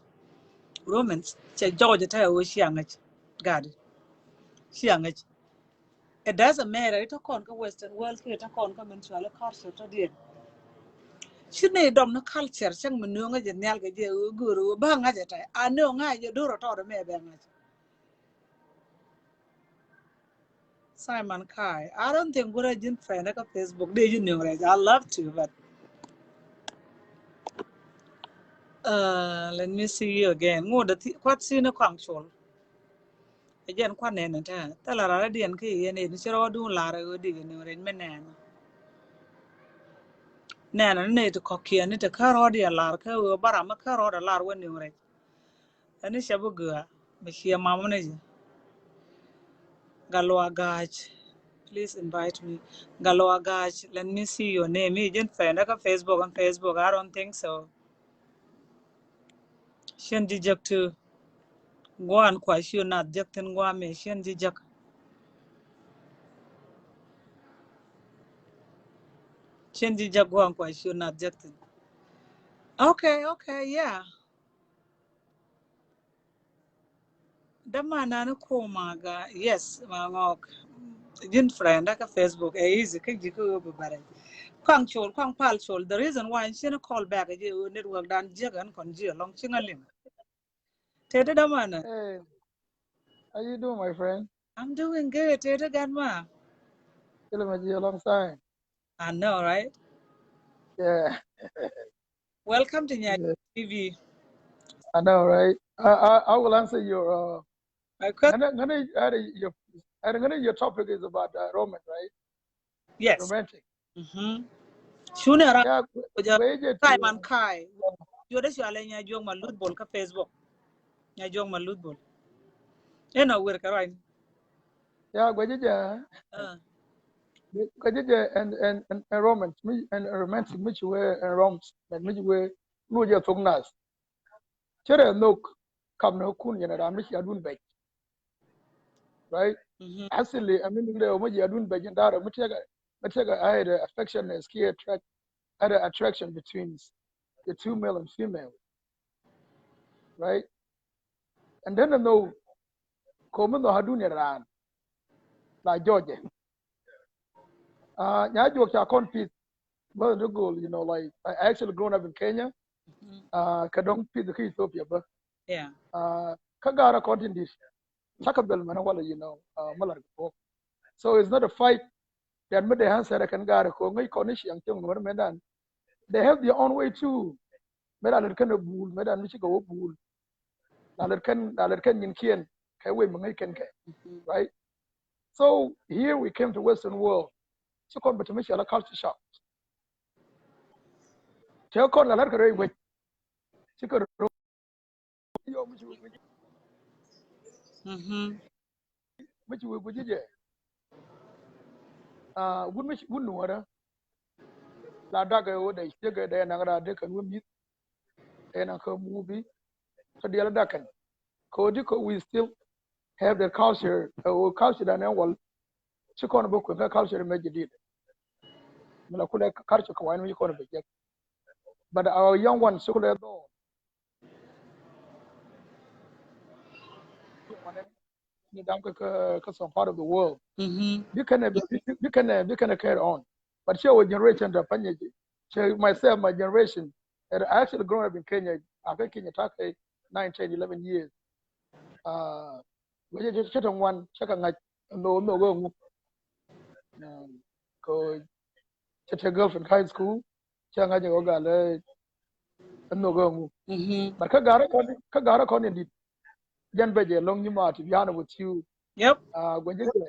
Romance. Cɛ jɔɔc ɛ tɛ ɣöö ciɛ ŋäc. Gat it. Ciɛ ŋäc. It doesn't matter. It a kɔn kä Western world kiɛ it a kɔn kä min cuali culture tɔ diɛn. Ci ni dɔm ni culture cäŋ mi nööŋä jɛ nhial kɛ jɛ ɣöö go̱o̱r ɣöö ba ŋa̱c ɛ tɛ. A nööŋä jɛ do̱r ɛ tɔɔt ɛmɛ bɛ ŋa̱c. Simon Kai, I don't think gurɛ ji̱n friend kä Facebook. Dee ji̱ nööŋ rɛc. I love to, but uh, let me see you again. Ŋot dee kuat si ni kɔaŋ col. Ɛ jɛn kuan nɛn ɛ tɛ thilɛ rat rɛdiɛn kä yɛn in ci rɔɔdun lar ɛ ɣöö dikɛ niw rɛc mi nɛn. Nɛn ɛ ni ti kɔ̱kiɛn ni ti kä rɔɔdiɛn lar kä ɣöö ba ram mi kä rɔɔdɛ lar wä niw rɛc. Ɛn ni cɛ bi gɔaa mi ciɛ mam ni jɛ. Galua Gac, please invite me. Galua Gac, let me see your name. Mi jɛn friend kä Facebook and Facebook, I don't think so. Cien ji̱ jek ti guan kua ci nath jek thin guan mi cien ji̱ jek. Cien ji̱ jek guan kua ci nath jek thin. Okay, okay, yeah. Dama nani kuma ga, yes, ma ngok. Ji̱n friend kä Facebook ɛ easy kä ji̱ kä ɣöö bi bɛrɛ. Kuaŋ col, kuaŋ pal col. The reason why ci ni call back ji̱ network dan jiäk ɛn kɔn ji̱ ɛlɔŋ ci ŋa liŋ. Tete Damana. Hey, how you doing, my friend? I'm doing good. Tete Gatma. Kila ma ji̱ a long time. I know, right? Yeah. Welcome to Nya T V. I know, right? I, I, I will answer your, uh, my question. Ngani, ngani, ngani, your, ngani, your topic is about, uh, romance, right? Yes. Romantic. Mm-hmm. Shuni ara. Yeah, ku jɛ time and kai. Yode shwale Nya Juɔk Malud Bol kä Facebook. Nya Juɔk Malud Bol. Ena wer ka rɔy. Yeah, guɛ jɛ jɛ. Uh. Guɛ jɛ jɛ and, and, and, and romance, mi, and romantic, mi ci wee, and romance, mi ci wee, lu jɛ thok nas. Cɛ rɛ nhok kam ni kun yɛn ram mi ci adun bɛc. Right? Mm-hmm. Actually, I mean, mi ci adun bɛc yɛn dara mi tɛk, mi tɛk a, a, a affection is key attract, a, a attraction between the two male and female. Right? And then I know, ko mi nhok adun yɛn ran la jɔjɛ. Uh, Nya Juɔk ca kɔn pith. But the goal, you know, like, I actually grown up in Kenya. Mm-hmm. Uh, kä dɔŋ pith kä Ethiopia bä. Yeah. Uh, kä ga̱rä kɔn tin dit. Cakɛ bɛl mɛn wala, you know, uh, malar kɛ pok. So it's not a fight. Then mi de answer kɛn ga̱rä ko ŋäc kɔn ni ciaŋ cieŋ nuɔr mɛn dan. They have their own way too. Mɛ dan lɛt kɛn a bul, mɛ dan mi cikɛ wä bul. La lɛt kɛn, la lɛt kɛn nyin kiɛn kɛ wee mi ŋäc kɛn kɛ. Mm-hmm. Right? So here we came to Western world. Ci kɔn bɛ ti mi cɛ la culture shock. Cɛ kɔn la lɛt kɛ rɛy wec. Cikɛ rɔ. Mm-hmm. Mi ci wee guic jɛ. Ah, wun mi ci, wun nuɔrä. La dakɛ wä dɛ ciek dɛ naŋ ra dee kɛn wä mi̱th. Dee naŋ kä mubi. Kä diɛl dakɛn. Kodi ko we still have the culture, uh, culture dan ɛn wal. Ci kɔn bä kuɛn kä culture mɛ jadid. Mi la kulɛ culture kɛ wany mi ci kɔn bɛ jek. But our young ones, ci kulɛ dhɔ. Ni dam kä, kä, kä some part of the world. Mm-hmm. Bi kɛnɛ, bi, bi, bi kɛnɛ, bi kɛnɛ carry on. But ci our generation da panyɛ ji. Ci myself, my generation, and I actually grown up in Kenya. A kä Kenya ta̱k kɛ nine, ten, eleven years. Uh, wecɛ cɛ, cɛ tɛ ŋuan, cɛ kɛ ŋa̱c, no, no, ŋu. Um, ko cɛ tɛ girlfriend high school, cɛ ŋa̱c ɛ ɣöö gal ɛ nhök ɛ ŋu. Mm-hmm. But kä ga̱rä kɔn, kä ga̱rä kɔn in dit. Jɛn bɛ jɛ lɔŋ nyimaat, to be honest with you. Yep. Ah, gua̱n jɛ jɛ.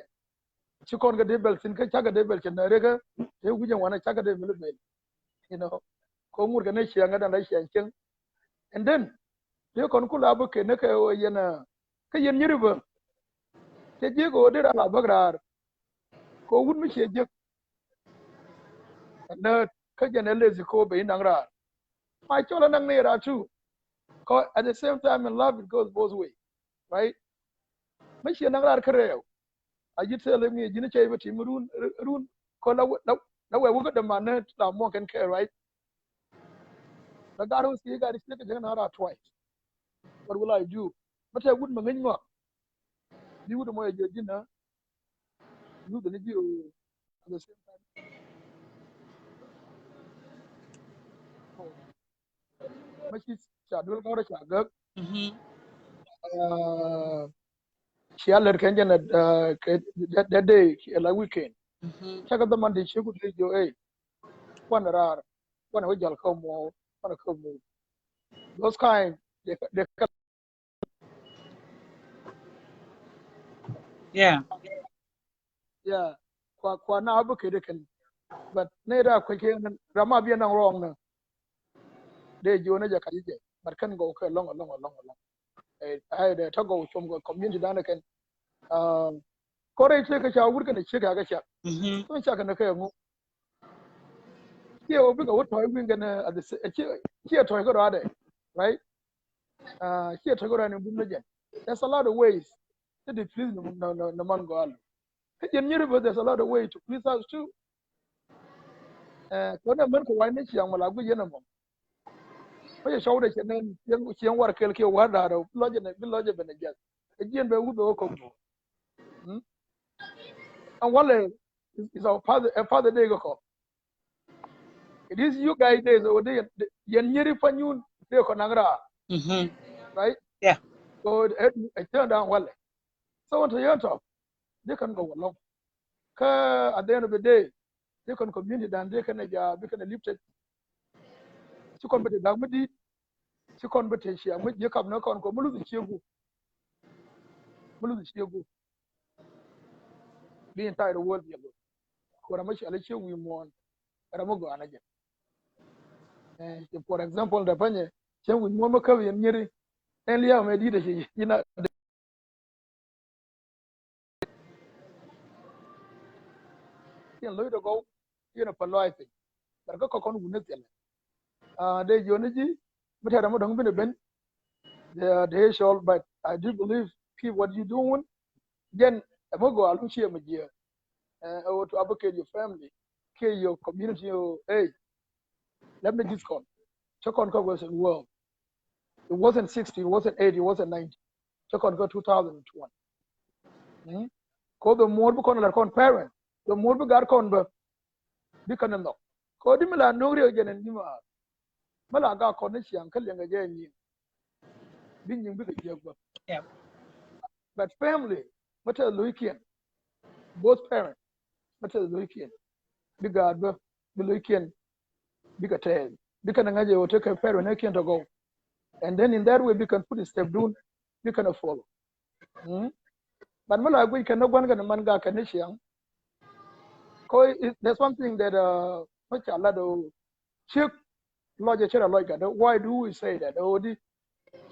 Ci kɔn kɛ dee bɛl thin, kä cakɛ dee bɛl cɛ nɛ rek ɛ, te wi̱c ɛn wanɛ cakɛ dee bɛl bɛl. You know. Ko ŋut kɛ ni ciɛŋ ɛ dan la ciɛŋ cieŋ. And then, te kɔn ku la bä kɛ ni kɛ ɣöö yɛn ɛ, kä yɛn nyiri bä. Cɛ ji̱ kɛ ɣöö dee ra la bäk raar. Ko wut mi ciɛ jek. Nä kä jɛn ɛ lezi ko ben naŋ raar. Ma cɔl ɛ naŋ ni raar too. Ko at the same time in love it goes both way. Right? Mi ciɛ naŋ raar kä rɛw. A ji̱ tɛl mi ji̱n cɛ i̱ bä tim run, run. Ko la wɛ, la, la wɛ wä kä däman ni la muɔ̱ŋ kɛn kɛ, right? La gar wä si gar i̱ ciek kɛ jek naŋ raar twice. What will I do? Bä tɛ wut mi ŋäc ŋɔak. Bi wut mɔ yɛ jɛ ji̱n na. Youth ni ji̱ ɣöö at the same time. Ma ci ca duel kɔrɛ ca gäk. Mm-hmm. Ah, cia lɛt kɛn jɛn, ah, kɛ that, that day, la weekend. Mm-hmm. Cakɛ dhɛ Monday ci ku dee jiö, ey. Kuan raar, kuan wä jal kä mɔ, kuan kä mɔ. Those kind, they, they Yeah. Yeah. Kua, kua na bä kɛ dee kɛn. But ni da kuec kɛ ram a bi naŋ wrong ni. Dee jiö ni jɛ ka ji̱ jɛ. But kɛn gɔw kɛ lɔŋ, lɔŋ, lɔŋ, lɔŋ. Ɛ, ɛ, dee tɔ gɔw com kɛ community dan kɛn. Um, kɔrɛ ciek kɛ ca wur kɛn ciek kɛ ca. Mm-hmm. Tɔ ca kɛn kɛ ŋu. Ciɛ wä bikɛ wä tɔy wi̱n kɛn, uh, at the sa-, ciɛ, ciɛ tɔy kɛ rɔadɛ, right? Uh, ciɛ tɔy kɛ rɔadɛ ni bum ni jɛn. There's a lot of ways. Ti di please ni, ni, ni, ni man gɔal. Kä jɛn nyiri bä, there's a lot of way to please us too. Uh, kɔn ɛ män kɛ wa̱i̱ ni ciaŋ mɛ la guic yɛn ɛmɔ. Kä cɛ cɔw dɛ cɛ nɛn ciɛŋ, ciɛŋ war kɛl kiɛ war da̱a̱r ɛ bi lɔcɛ nɛ, bi lɔcɛ ben ɛ jiath. Ɛ jiɛn bɛ wut bɛ wä kɔk bä. Hmm? And walɛ is, is our father, a father day kɔ. It is you guys day, so de yɛn nyeri panyun de kɔ naŋ raa. Mm-hmm. Right? Yeah. So it, it, it turned down walɛ. So until you talk, they can go along. Kä at the end of the day, they can community dan, they can ja, they can lifted. Ci kɔn bɛ te dak mi di, ci kɔn bɛ te cia mi di kap na kɔn kɔ mi luth ciegu. Mi luth ciegu. Bi entire world yɛ lo. Kora mi cia lɛ ciegu muɔn. Ram mi gɔana jɛ. Eh, for example, da panye, ciegu muɔn mi kap yɛn nyeri. Ɛn liam ɛ di de ci, you know, Yɛn lo̱c dɔ̱ gɔw, yɛn a pä lɔaac piny. Bɛr kä kɔkɔn wuni thilɛ. Ah, dee jiɔni ji̱ mi tɛt ɛmɔ dɔ̱ŋ bin ɛ ben. Dee, dee cɔl, but I do believe keep what you doing. Jɛn ɛmɔ gɔaa luŋ ciɛ mi jiɛ. Ɛ ɣöö to advocate your family kiɛ your community ɣöö, hey, let me discount. Cä kɔn kä Western world. It wasn't sixty, it wasn't eighty, it wasn't ninety. Cä kɔn kä two thousand and twenty. Mm? Ko the more bi kɔn lar kɔn parent, the more bi gar kɔn bä. Bi kɔn nhɔk. Ko di mi la no̱o̱ŋ riek jɛn ɛn di ma. Mi la gar kɔn ni ciaŋ kä liɛŋ kɛ jɛ nyin. Bi nyin bi kɛ jiäk bä. Yep. But family, mi te lo̱ckiɛn. Both parents, mi te lo̱ckiɛn. Bi gar bä, bi lo̱ckiɛn. Bi kɛ tɛɛl. Bi kɛn ŋa̱c ɛ ɣöö tekɛ parent ɛ kiɛn tɔ gɔw. And then in that way, bi kɛn put step dun, bi kɛn follow. Mm? But mi la guic kɛn ni gua̱n kɛn man gak kɛn ni ciaŋ. Ko it, there's one thing that, uh, mi ca lat ɣöö ciek lɔc ɛ ci rɔ lɔc gatdä. Why do we say that? Ɣöö di?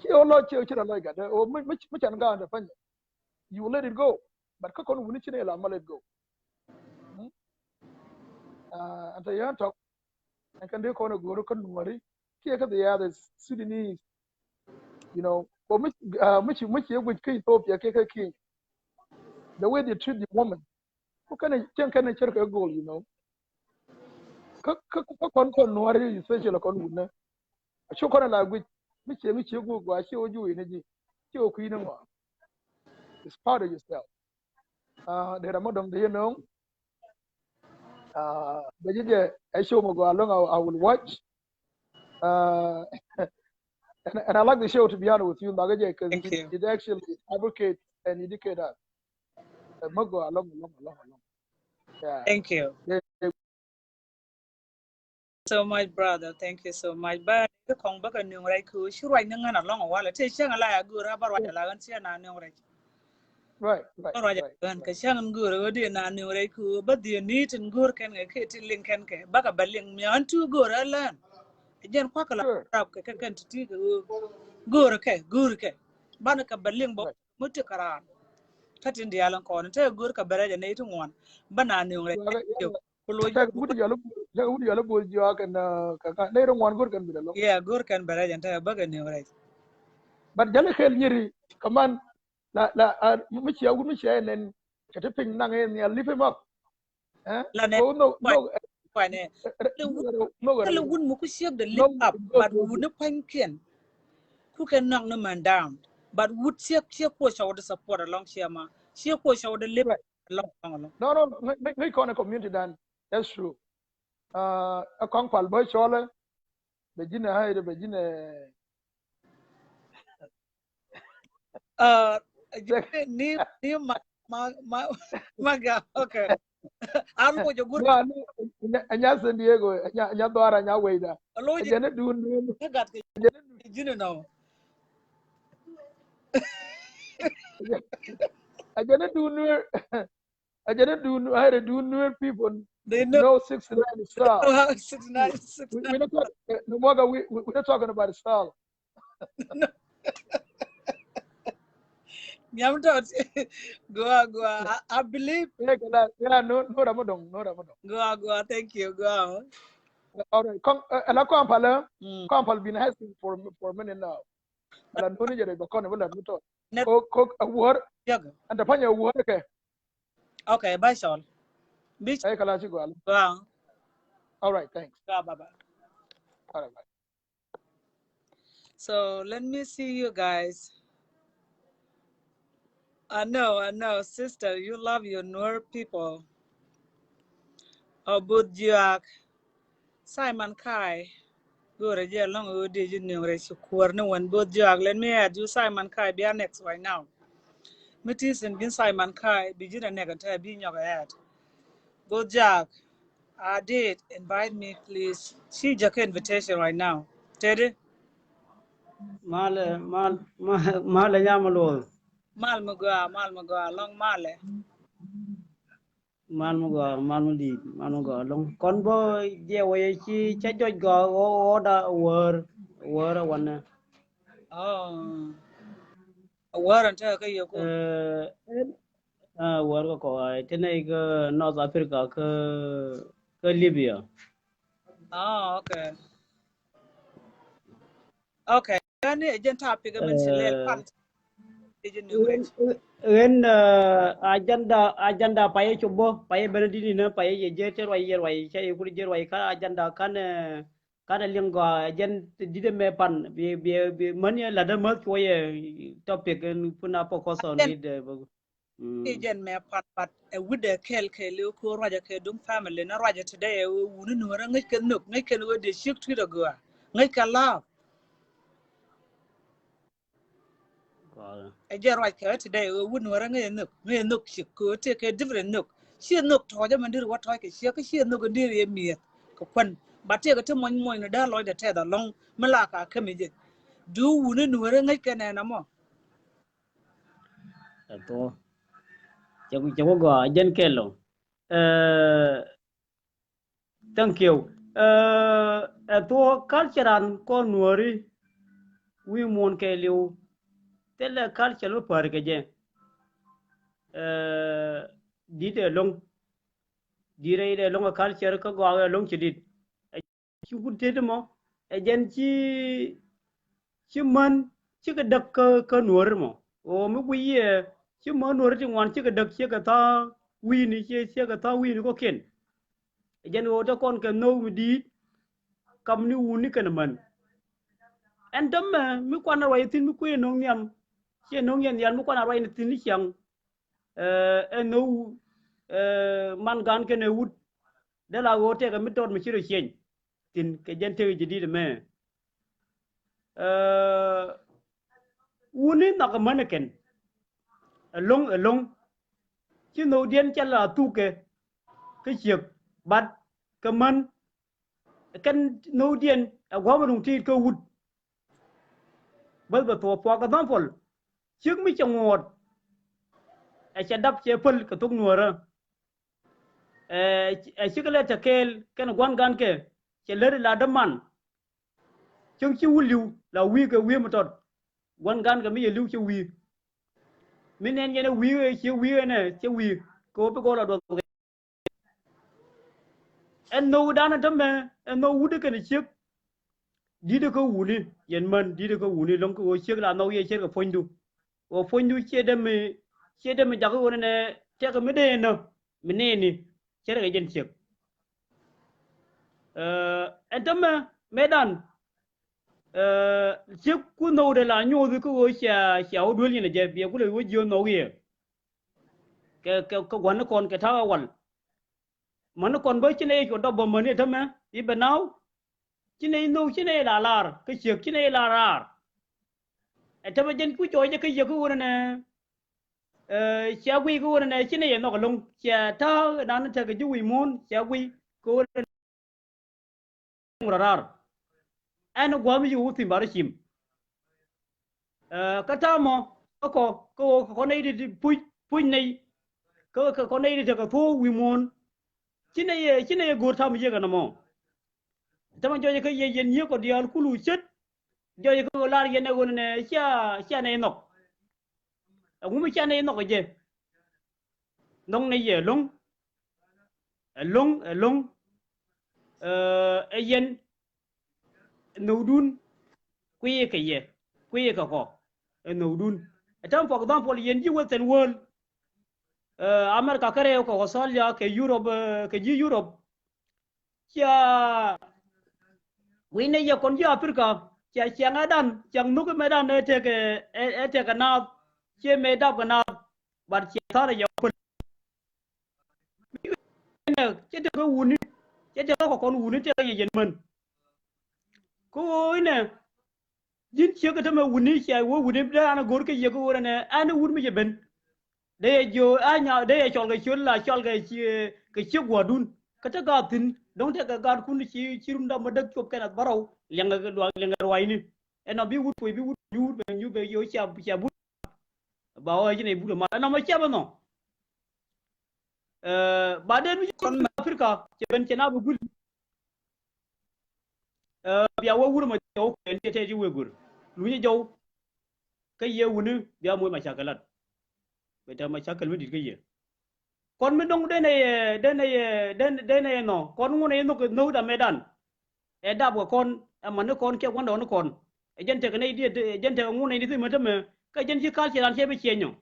Ci ɣöö lɔc ciek ci rɔ lɔc gatdä. Ɣöö mi, mi, mi can gak dä pany. You let it go. But kä kɔn wuni ci ni la ma let go. Mm? Uh, ɛn te yɛn tɔk. Ɛn kɛn dee kɔn ɛ go̱o̱r kä Nuɔri kiɛ kä the other Sudanese. You know, ko mi, uh, mi ci, mi ci ɛ guic kä Ethiopia kiɛ kä Kenya. The way they treat the woman. Ko kɛn ɛ cieŋ kɛn ɛ cär kɛ go̱o̱l, you know. Kä, kä, kä kɔn kɔn Nuɔri, especially kɔn wunä. A cu kɔn ɛ la guic mi ci, mi ci ɛ go̱o̱l gɔaa ci ɛ wä juuc ni ji̱. Ci ɛ wä kui̱ ni ŋɔa. It's part of yourself. Uh, dee ram mi dɔ̱ŋ dee yɛ nööŋ. Uh, bɛ ji̱ jɛ ɛ show mi gɔaa lɔŋ, I, I will watch. Uh, and, and I like the show, to be honest with you, Mbaka J, 'cause it, it actually advocate and educate us. Uh, mi gɔaa lɔŋ, lɔŋ, lɔŋ, lɔŋ. Yeah. Thank you. They, they so much, brother. Thank you so much. Ba kɔŋ bä kɛ nuŋ rɛc kɛ ɣöö ci ruac ni ŋän alɔŋ walɛ. Te cäŋ ala ya go̱o̱r a bä ruac ala ɣän ciɛ na nuŋ rɛc. Right, right, bä ruac ala ɣän kɛ cäŋ in go̱o̱r ɣöö di na nuŋ rɛc kɛ ɣöö bä dhiee ni tin go̱o̱r kɛn kɛ kɛ tin liŋ kɛn kɛ bä kɛ bä liŋ mi ɣän tu go̱o̱r a lään. Jɛn kua̱k kɛ la rap kɛ kɛ kɛn ti ti kɛ ɣöö go̱o̱r kɛ go̱o̱r kɛ banɛ kɛ bä liŋ bä mi ti kɛ raan. Kä tin diaal in kɔn te go̱o̱r kɛ bɛ rɛc a nɛy ti ŋuan bä na nuŋ rɛc. Ku loc cak wut yɔl, cak wut yɔl bol jɔak kɛn, uh, kɛ ka ne rɔ ŋuan go̱r kɛn bi lɔ. Yeah, go̱r kɛn bɛ rɛc ɛn tɛ bä kɛ ni rɛc. But jali kel nyiri kaman la, la, uh, mi cia wut mi cia nɛn kɛ ti piny naŋ in nhial lift him up. Eh? La nɛ no, no, kɔnɛ. Kɛlɛ wut mi ku ciek de lift up, but wut ni pa̱nykiɛn ku kɛ nɔŋ ni man down. But wut ciek, ciek kuɔ cɔw de support alɔŋ ciɛ ma. Ciek kuɔ cɔw de lift. Lɔŋ, lɔŋ, lɔŋ. No, no, ŋäc, ŋäc, ŋäc kɔn ɛ community dan. That's true. Uh, ɛ kɔŋ pal bä cɔlɛ. Bɛ ji̱n ɛ ha̱y, bɛ ji̱n ɛ. Uh, ni, ni ma, ma, ma, ma ga, okay. An ko jɛ gur. Nya, nya, nya San Diego, nya, nya dhɔara, nya weyda. Alo jɛ. Jɛ ni dun, dun. Gat kɛ ji̱n nɔ. Ajɛ ni dun, dun. Ajɛ ni dun, I had a dun, dun people. They know. Know sixty-nine South. Sixty-nine, we, sixty-nine. We not talk, uh, no more, we, we, we're not talking about the South. Nyam tɔt. Go on, go on. I, I believe. Yeah, no, no, Ramadong, no, Ramadong. Go on, go on. Thank you. Go on. All right. Come, uh, ala kɔn pal, eh? Mm. Kɔn pal been asking for, for a minute now. Ala nuni jere ba kɔn ba la mi tɔt. Ko, ko a word. Yaga. And the panya word ke. Okay, bye, Saul. Bye. Hey, kala ci gɔal. Go on. All right, thanks. Go on, bye-bye. All right, bye. So let me see you guys. I know, I know, sister, you love your Nuer people. Ɔ Both Jiak, Simon Kai, go̱o̱rɛ jɛ ɛlɔ̱ŋ ɣöö dee ji̱ nööŋ rɛy ci kuäär ni wän Both Jiak. Let me add you Simon Kai, bia next right now. Mi ti thi̱n ji̱n Simon Kai, bi ji̱n a nɛk ɛn tɛ̈ bi nyɔk ɛ add. Both Jiak, I did invite me, please. Ci jäkä invitation right now. Teddy? Malɛ, mal, mal, malɛ nyam luɔth. Mal mi gɔaa, mal mi gɔaa, lɔŋ malɛ. Mal mi gɔaa, mal mi di̱i̱t, mal mi gɔaa, lɔŋ. Kɔn bä jɛ wä yɛ ci, ca jɔc gɔaa, wä, wä da wäär, wäär a wanɛ. Oh. Wäär an tekɛ kä yɛ ku. Eh, ah, wäär kä kɔ, ai, te nɛy kä North Africa kä, kä Libya. Oh, okay. Okay. Ɣän ni agenda topic mɛn ci lɛl pan. Ɣän, eh, agenda, agenda payɛ cop bä, payɛ ben di̱t ni nä, payɛ yɛ jɛ te ruac yɛ ruac, cɛ yɛ kut jɛ ruac kä agenda kan, eh, kan a liŋ gɔaa agenda di̱t mɛ pan, bi, bi, bi, män yɛ lat dä mäth cuɔ yɛ topic ɛn pun a focus on it, eh, bä. I̱ jɛn mɛ pat, pat ɛ wi̱dɛ kɛl kɛl i̱ ko̱ ruacɛ kɛ duŋ family ni ruacɛ today ɛ wuni nuɔrä ŋäc kɛ nhök, ŋäc kɛ ni ɣöö dee ciek tui̱t agɔaa, ŋäc kɛ laap. Ɛ jɛ ruac kɛ today ɛ wuni nuɔrä ŋäc ɛ nhök, ŋäc ɛ nhök ciek kɛ ɣöö tëë kɛ different nhök. Ciɛ nhök tɔ̱ɔ̱cä mɛn diri wä tɔ̱ɔ̱c kɛ ciek, kä ciɛ nhök in diri ɛ mi̱eth kɛ kuän. Ba tëëkɛ ti muɔ̱ny muɔ̱ny ni dee lɔcdɛ tɛth alɔ̱ŋ mi la ka käm ɛ jɛ. Duŋ wuni nuɔrä ŋäc kɛ nɛn amɔ. Ɛ thuɔ̱k. Cɛ ku, cɛ ku gɔaa, jɛn kɛl ɔ. Eh, thank you. Eh, ɛ thuɔ̱k, culture an kɔn nuɔri wi̱i̱ muɔ̱ɔ̱n kɛɛliw. Thilɛ culture mi päär kɛ jɛ. Eh, di̱t ɛ lo̱ŋ. Di̱t ɛ, di̱t ɛ lo̱ŋ ɛ culture kä gɔaa ɛ lo̱ŋ ci di̱t. Ci wut tet mɔ, ɛ jɛn ci, ci män, cikɛ däk kä, kä nuɔ̱ɔ̱ri mɔ. Ɣöö mi guiy yɛ, ci män nuɔ̱ɔ̱ri ti ŋuan cikɛ däk, ciekɛ tha̱a̱ŋ wi̱i̱ni, cie, ciekɛ tha̱a̱ŋ wi̱i̱ni kɔ̱kiɛn. Ɛ jɛn ɣöö te kɔn kɛ nhök mi di̱i̱t, kam ni wuni kɛnɛ män. Ɛn täämɛ, mi kuan a ruac thi̱n mi kui̱ ɛ nhök nhiam, ciɛ nhök nhiam nhial mi kuan a ruac ni thi̱n ni ciaŋ. Eh, ɛ nhök, eh, man gan kɛnɛ wut. Dee la ɣöö tëëkɛ mi tɔt mi ci rɔ cieny thi̱n kɛ jɛn tëëkɛ jɛ di̱t ɛmɛ. Eh, wuni nhɔk ɛ män ɛ kɛn. Ɛlo̱ŋ, ɛlo̱ŋ. Ci nhökdiɛn cɛ la thuk kɛ kä ciek, but kɛ män kɛn nhökdiɛn ɛ gua̱a̱p ɛ nuŋ ti̱i̱t kä wut. Bäth bɛ thuɔ̱k, for example, ciek mi cɛ ŋuɔ̱ɔ̱t, ɛ cɛ dap cɛ päl kɛ thok nuäärä. Ɛ, ɛ cikɛ lɛ te kɛɛl kɛn gua̱n gankɛ, cɛ lät la däman. Cäŋ ci wut li̱w la wi̱i̱ kɛ wi̱i̱ mi tɔt. Gua̱n gankɛ mi cɛ li̱w cɛ wi̱i̱. Mi nɛn yɛn ɛ wi̱i̱, ɛ ciek wi̱i̱ ɛnɛ, cɛ wi̱i̱ kɛ ɣöö bi gɔl a duɔth. Ɛn nhök dan ɛ tämɛ, ɛn nhök wut ɛ kɛn ciek. Di̱t ɛ kä wuni, yɛn män, di̱t ɛ kä wuni, lɔ̱ŋ kɛ ɣöö ciek la nhɔk yɛ ciek kɛ puɔ̱nydu. Ɣöö puɔ̱nydu ciɛ dee mi, ciɛ dee mi jakä ɣöö nɛnɛ, tɛkɛ mi dee nä, mi nɛɛni, cɛ rɛ kɛ jɛn ciek. Eh, ɛn tämɛ, mëë dan, eh, ciek ku nhökdɛ la nyothi kä ɣöö cia, cia wä duel nyin ɛ jɛ, biɛ kulɛ wä jiö nhɔk yɛ. Kɛ, kɛ, kɛ gua̱n ni kɔn kɛ ta̱a̱ wal. Män ni kɔn bä ci nɛ yɛ cuɔ dɔp bä mäni ɛ tämɛ i̱ bɛ naw. Ci nɛ yɛ nhök, ci nɛ yɛ la lar kä ciek, ci nɛ yɛ la raar. Ɛ tämɛ jɛn ku cɔɔc jɛ kä yɛ kä ɣöö nɛ, eh, cia guiy kä ɣöö nɛ ci nɛ yɛ nhɔk ɛlɔ̱ŋ. Cia ta̱a̱ nan tekɛ ji̱ wi̱i̱ muɔ̱ɔ̱n, cia guiy kä ɣöö nɛ ŋuɔ̱t raar. Ɛn gua̱a̱th mi ci wä thi̱n ba rɔ cim. Eh, kä ta̱a̱ mɔ, kä kɔ, kä kɔ, kä kɔ nɛy ti, ti puc, puc nɛy. Kä, kä kɔ nɛy ti tekɛ thuɔ̱k wi̱i̱ muɔ̱ɔ̱n. Ci nɛy yɛ, ci nɛy yɛ go̱o̱r ta̱a̱ mi yek ɛn ɛmɔ. Tämɛ jɔcɛ kä yɛ yɛn nyiek kɔ diaal kulu ce̱t. Jɔcɛ kä lar yɛn ɛ ɣöö nɛ cia, cia nɛy nhɔk. Ɛŋu mi cia nɛy nhɔk ɛ jɛ? Nhɔk nɛy yɛ ɛlɔ̱ŋ. Ɛlɔ̱ŋ, ɛlɔ̱ŋ. Eh, ɛ yɛn nhökdun kui̱ kɛ yɛ, kui̱ kɛ kɔ. Ɛ nhökdun. Ɛ täämɛ, for example, yɛn ji̱ Western world. Eh, America kärɛw kɛ Australia kɛ Europe, eh, kɛ ji̱ Europe. Cia wi̱i̱ nɛy yɛ kɔn ji̱ Africa, cia ciaŋ ɛ dan, ciaŋ nhök mɛ dan ɛ tekɛ, ɛ, ɛ tekɛ naath, ciɛ mɛ dap kɛ naath. But ciɛ tha̱a̱r ɛ jɛ wä päl. Inɛ cɛ tekɛ wuni, cɛ tekɛ kɔn wuni tekɛ jɛ jɛn män. Kä ɣöö inɛ ji̱n ciek kä tämɛ wuni, cia wä wuni dee an a go̱r kä yɛ kä ɣöö ɛnɛ ɛn wut mi cɛ ben. Dee yɛ jiö a nya dee yɛ cɔl kɛ ciöl la cɔl kɛ ci kɛ ciek gua̱dun. Kä te gaat thi̱n dɔ̱ŋ tekɛ gaatkun ci ci rum dam ma däk cop kɛn a bärɔw liɛŋɛ luaak liɛŋɛ ruacni. Ɛn nɔ bi wut puɔc bi wut bi wut ben ju ben jiö cia cia but. Ba ɣɔɔ ci nɛ but ma ɛn nɔ ma cia ben nɔ. Ɛ, ba dee mi ci kɔn Africa cɛ ben cɛ na bi gul. Ɛ, bia wä wur ma jɔw kɛn cɛ tɛ ci wee gör. Luny jɔw. Kä yɛ wuni bia moc ma ca kɛ lat. Bɛ tɛ ma ca kɛl mi dit kä yɛ. Kɔn mi dɔŋ den ɛ yɛ den ɛ yɛ den den ɛ yɛ nɔ kɔn ŋun ɛ yɛ nhök nhök da mɛ dan. Ɛ dap kɛ kɔn ɛ man ni kɔn kɛ gua̱ndɔɔŋ ni kɔn. Ɛ jɛn tekɛ nɛy diet ɛ jɛn tekɛ ŋun ɛ yɛ ni thim ɛ tämɛ kä jɛn ci kal cɛ dan cɛ bi ciɛ nyɔ.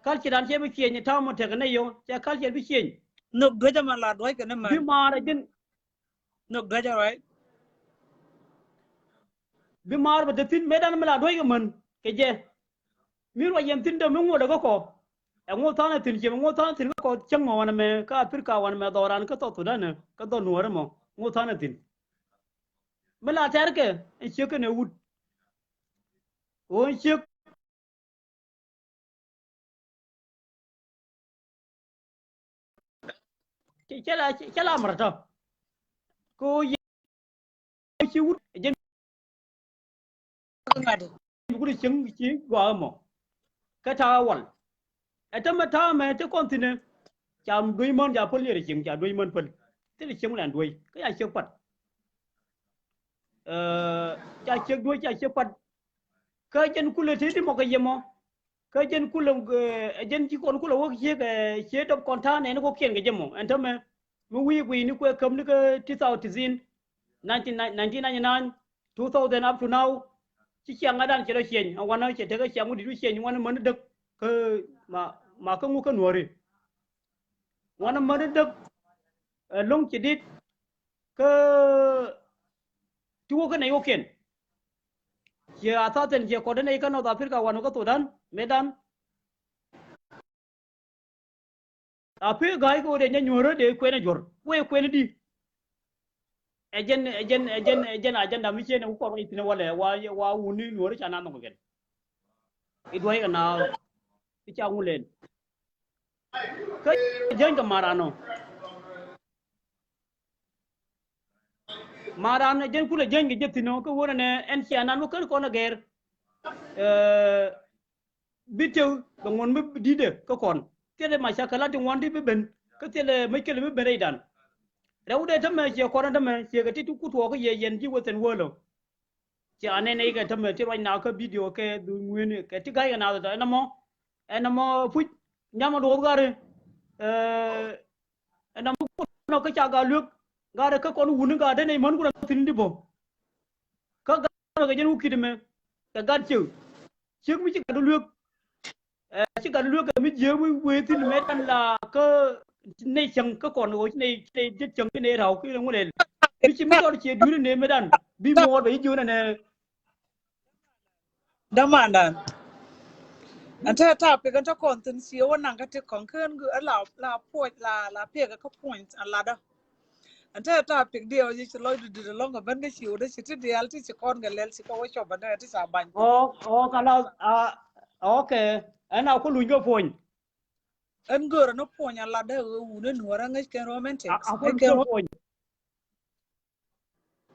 Culture dan cɛ bi cieny ta̱a̱ mɔ tekɛ nɛ yɔ cɛ culture bi cieny. Nhök duecä mɛ la duec kɛ ni män. Bi maar a ji̱n. Nhök duecä, right? Bi maar bɛ te thi̱n mëë dan mi la duec kɛ män kɛ jɛ. Mi ruac yɛn thi̱n dee mi ŋuɔ̱t ɛ kä kɔ. Ɛ ŋuɔ̱t tha̱a̱n ɛ thi̱n ciɛ mi ŋuɔ̱t tha̱a̱n ɛ thi̱n kä kɔ cäŋ mɔ wanɛ mɛ kä Africa wanɛ mɛ dhɔran kä South Sudan ɛ kä dhɔ nuɔ̱ɔ̱rä mɔ ŋuɔ̱t tha̱a̱n ɛ thi̱n. Mi la tɛrkɛ ɛ ciek kɛnɛ wut. Ɣöö ɛ ciek Cɛ la cɛ la mɛr tɔ. Ko yɛ ci wut jɛ. Ŋa̱t. Wut cieŋ ci gɔaa mɔ. Kä ta̱a̱ wal. Ɛ tämɛ ta̱a̱ mɛ te kɔn thi̱n ɛ. Ca duec män ca päl yɛr cieŋ ca duec män päl. Thilɛ cieŋ lɛn duec kä ca ciek pat. Ɛ, ca ciek duec ca ciek pat. Kä jɛn kulɛ te ti mɔ kɛ yɛ mɔ. Kä jɛn kulɛ, ɛ, jɛn ci kɔn kulɛ wä ciek, ɛ, ciek dɔp kɔn ta̱a̱ nɛn kɔkiɛn kɛ jɛ mɔ. Ɛn tämɛ mi wi̱i̱ gui̱i̱ni kuɛ käm ni kä two thousand, nineteen, nineteen ninety-nine, two thousand up to now. Ci ciaŋ ŋa̱dan cɛ rɔ cieny ɛn wanɛ cɛ tekɛ ciaŋ wä di̱t wä cieny wanɛ mäni däk. Kä ma, ma kä ŋuk kä nuɔ̱ɔ̱ri. Wanɛ mäni däk, ɛ, lo̱ŋ ci di̱t. Kä ti wä kä nɛy wä kiɛn. Ciɛ a thathɛn ciɛ kɔt nɛy kä North Africa wanɔ kä Sudan mëëdan. A pek ga̱a̱c kɛ wä dee nyɛ nyuɔ̱rä dee kuɛn ɛ juɔ̱r wee kuɛn di. Ɛ jɛn ɛ jɛn ɛ jɛn ɛ jɛn a jɛn dam mi ciɛ ni wä kɔr wä ithin walɛ wa wa wuni nyuɔ̱rä ca na nhɔk kɛn. I̱ duɔ̱c kɛ na i̱ ca ŋun lɛn. Kä jäny kɛ maran ɔ. Maran ɛ jɛn kulɛ jäny kɛ jɛ thi̱n ɔ kä wunɛ nɛ ɛn cia nan wä ken kɔn ɛ gɛr. Ɛ, bi tëk bɛ ŋuɔ̱n mi di̱tdɛ kä kɔn. Thilɛ ma ca kɛ lat ti ŋuɔ̱n ti bi ben kä thilɛ mi kɛl mi ben rɛydan. Rɛw dee tämɛ ciɛ kɔn ɛ tämɛ ciɛ kɛ ti ti kut tuɔɔk kä yɛ yɛn ji̱ wä thi̱n wä lɔ. Ci a nɛn nɛy kɛ tämɛ ti ruac na kä bidio kɛ dhuk ŋui̱ni kɛ ti ga̱c kɛ na tɔ̱ ɛn ɛmɔ. Ɛn ɛmɔ puc nyam ɛ luɔth gari. Ɛ, ɛn ɛmɔ kunɔ kä ca gat luek. Gat ɛ kä kɔn wuni gat den ɛ män kunɔ thi̱n di bɔ. Kä gat kɛ jɛn wä ki̱t ɛmɛ kɛ gat ciek. Ciek mi ci gat luek. Ɛ, ci gat luek kɛ mi jiee wi̱i̱ wi̱i̱ thi̱n mëë dan la kä nɛy cäŋ kä kɔn ɣöö ci nɛy ci nɛy ji̱ cäŋ ci nɛy raw ki ŋun lɛl. Mi ci mi tɔt ciɛ dui̱r ni mëë dan bi muɔɔr bɛ ci jiön ɛnɛ. Dämandan. Ɛn te topic ɛn te kɔn thi̱n ci wä naŋ kä ti kɔn ken la la puɔc la la piɛk kä point a ladä. Ɛn te topic diɛ wä ci lɔc dudut ɛlɔŋ kɛ ben kä ci wä dee ci ti diaal ti ci kɔn kɛ lɛl ci kɛ wä cɔp ɛn te ti ca bany. Oh, oh, kalas. Ah, okay. Ɛn a ku luny kɛ puɔny. Ɛn gör ɛn puɔny a ladä ɣöö wun ɛn nuɔrä ŋäc kɛn romantics. A ku luny kɛ puɔny.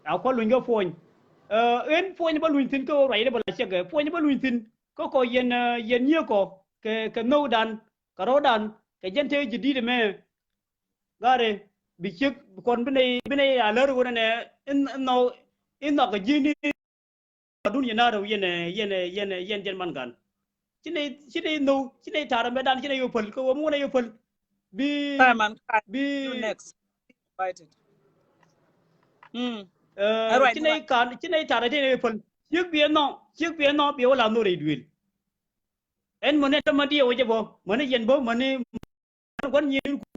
A kuɔ luny kä puɔny. Ɛ, ɛn puɔny bä luny thi̱n kä ruacni bä la cɛkɛ puɔny bä luny thi̱n kä kɔ yɛn, ɛ, yɛn nyiee kɔ kɛ, kɛ nhökdan kɛ rɔ̱dan kɛ jɛn te ji̱ di̱t ɛmɛ. Garɛ bi ciek kɔn bi nɛy, bi nɛy a lär ɣöö nɛnɛ in, in nhɔk, in nhɔk kɛ ji̱ni. Adun yɛn a rɛw yɛn, ɛ, yɛn, ɛ, yɛn, ɛ, yɛn jɛn man gan. Ci nɛy, ci nɛy nhöw, ci nɛy ta̱rɛ mɛ dan, ci nɛy yɛ päl kɛ ɣöö mi wä nɛy yɛ päl. Bi, Simon, bi you next. Invited. Mm. Ɛ, all right, ci nɛy kan, ci nɛy ta̱rɛ, ci nɛy yɛ päl. Ciek biɛ nhɔ, ciek biɛ nhɔ, biɛ wä la nhɔ rɛy duëël. Ɛn mäni ɛn tämɛ diɛ wä jɛ bä, mäni yɛn bä, mäni gua̱n nyieen ku.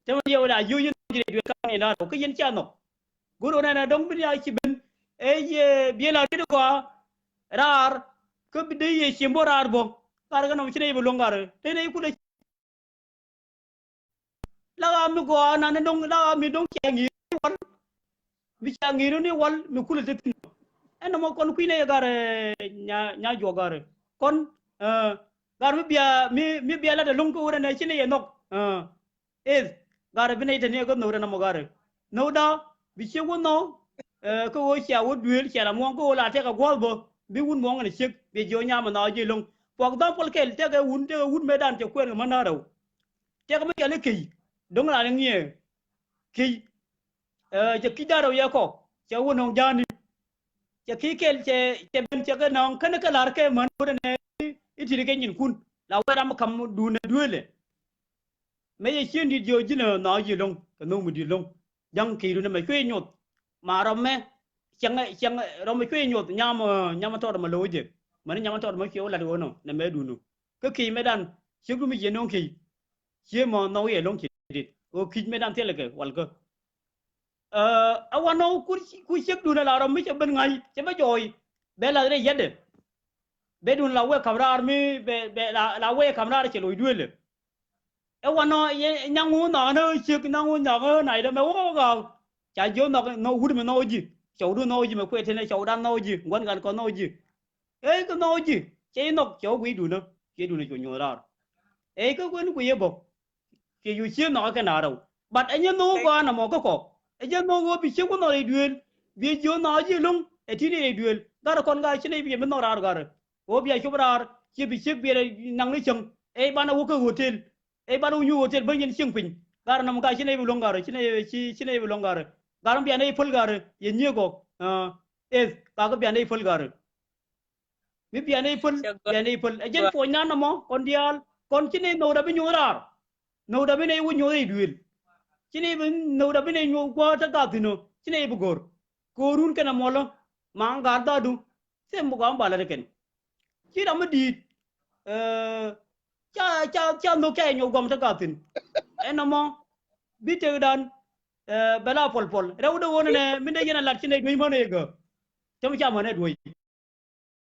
Tämɛ diɛ wä la yio̱w yɛn ji̱ rɛy duëël kan yɛn da̱a̱r kä yɛn cia nhɔk. Go̱r ɣän ɛn ɛ dɔ̱ŋ bi ni a ci ben. Ɛ yɛ biɛ la riet kɔa raar kä bi dee yɛ ciem bä raar bä. Garɛ kɛ nɔmɔ ci nɛy bi luäŋ garɛ. Te nɛy kulɛ la ɣaam mi gɔaa nan ni do̱ŋ, la ɣaam mi do̱ŋ cɛ ŋi̱i̱r ni wal. Mi cɛ ŋi̱i̱r ni wal mi kulɛ te thi̱n. Ɛn nɔmɔ kɔn kui̱ nɛy ɛ garɛ, nya, nya juɔk garɛ. Kɔn, eh, garɛ mi bia, mi, mi bia lat ɛ lo̱ŋ kä ɣöö nɛ ci nɛy ɛ nhɔk. Eh, eth, garɛ bi nɛy te ni ɛ kä nhökdɛ nɔmɔ garɛ. Nhökdä bi ciek wä nhɔk, eh, kä ɣöö cia wä duëël, cia la muɔ̱ɔ̱ŋ kä ɣöö la tɛk ɛ gua̱a̱th bä. Bi wut muɔ̱ɔ̱ŋ ɛn ciek, bi jiö nyam ɛ nhɔk ji̱ lo̱ŋ. For example kɛl, tɛk ɛ wut, tɛk ɛ wut mëëdan cɛ kuɛɛr kɛ män da̱ŋ rɛw. Tɛk mi kɛl i̱ ki̱c, do̱ŋ raan i̱ ŋi̱eer. Ki̱c, eh, cɛ ki̱c da̱ŋ rɛw yɛ kɔ, cɛ wä nɔŋ ja̱a̱ni. Cɛ ki̱c kɛl, cɛ, cɛ ben cɛ kɛ nɔŋ, kɛn kɛ la̱r kɛ män wä nɛ i̱ ti̱t kɛ nyinkun. La wee ram mi ka̱m duundɛ duëëlɛ. Mëë yɛ cien di̱t jiö ji̱n ɛ nhɔk ji̱ lo̱ŋ, kɛ nhök mi di̱t lo̱ŋ. Ja̱ŋ ki̱cdu nɛ mɛ cuɛ nyoth. Ma rɔmɛ, cäŋ, cäŋ, rɔmɛ cuɛ nyoth, nyam, eh, nyam tɔɔt mɛ lo̱k jɛ. Mäni nyam tɔɔt mɛ cuɛ wä lat ɣöö nɔ, nɛ mɛ duundu. Kä ki̱c mɛ dan, ciekdu mi jiɛ no̱o̱ŋ ki̱c. Cie mɔ nhɔk yɛ lo̱ŋ ci dit. Ɣöö ki̱c mɛ dan thilɛ kɛ, walkä. Eh, a wanɔ ku, ku ciekdun a la rɔm mi cɛ ben ŋa̱c, cɛ bä jɔɔy. Bɛ la rɛ yɛtdɛ. Bɛ dun la wee ka̱m raar mi, bɛ, bɛ la, la wee ka̱m raar cɛ lo̱c duëëlɛ. Ɛ wanɔ yɛ nyaŋ wu nhɔk ni ciek, nyaŋ wu nhɔk ni nacdä mɛ wä wä ga̱a̱k. Ca jiö nhɔk, nhɔk wut mi nhɔk ji̱. Cɔwdu nhɔk ji̱ mɛ kuɛ tɛnɛ, cɔwdan nhɔk ji̱, ŋuɔ̱tdan kɔ nhɔk ji̱. Ey kɛ nhɔk ji̱, cɛ i̱ nhɔk, cɛ wä gui̱cdun ɛ, ciekdun ɛ cu nyoth raar. Ey kä kuɛn kui̱ yɛ bä. Kiɛ cu ciek nhɔk kɛ na rɛw. But ɛ nyɛ nhɔk gɔaa nɔmɔ kä kɔ. Ɛ jɛ nhɔk ɣöö bi ciek wä nhɔk rɛy duëël. Bi jiö nhɔk ji̱ lo̱ŋ. Ɛ ti̱t rɛy duëël. Garɛ kɔn garɛ ci nɛy bi jɛ mi nhɔk raar garɛ. Ɣöö bia cop raar. Ciɛ bi ciek bi rɛ naŋ ni cäŋ. Ɛ banɛ wä kä hotel. Ɛ banɛ wä nyuur hotel ben yɛn cieŋ piny. Garɛ nɔmɔ ka ci nɛy bi lo̱ŋ garɛ. Ci nɛy, ci, ci nɛy bi lo̱ŋ garɛ. Garɛ bia nɛy päl garɛ. Yɛ nyiek ɔ. Eth, ka kä bia nɛy päl garɛ. Mi bia nɛy päl, bia nɛy päl. Ɛ jɛn puɔ̱ny nan nɔmɔ, kɔn diaal, kɔn ci nɛy nhökdä bi nyoth raar. Nhökdä bi nɛy wä nyoth rɛy duëël. Ci nɛy bi, nhökdä bi nɛy nyoth gua̱a̱th te gath thi̱n ɔ, ci nɛy bi go̱r. Ko̱o̱run kɛnɛ muɔlä, ma ɣän ga̱a̱r dha̱a̱du. Thim bi gɔaa mi ba lät kɛn. Ci ram mi di̱i̱t, eh, ca, ca, ca nhök ca yɛ nyoth gua̱a̱th te gath thi̱n. Ɛn nɔmɔ, bi tëkdan, eh, bɛ la puɔl puɔl. Rɛwdɛ ɣöö nɛnɛ, min dee yɛn a lat ci nɛy duec män ɛ gä. Cä mi ca män ɛ duec.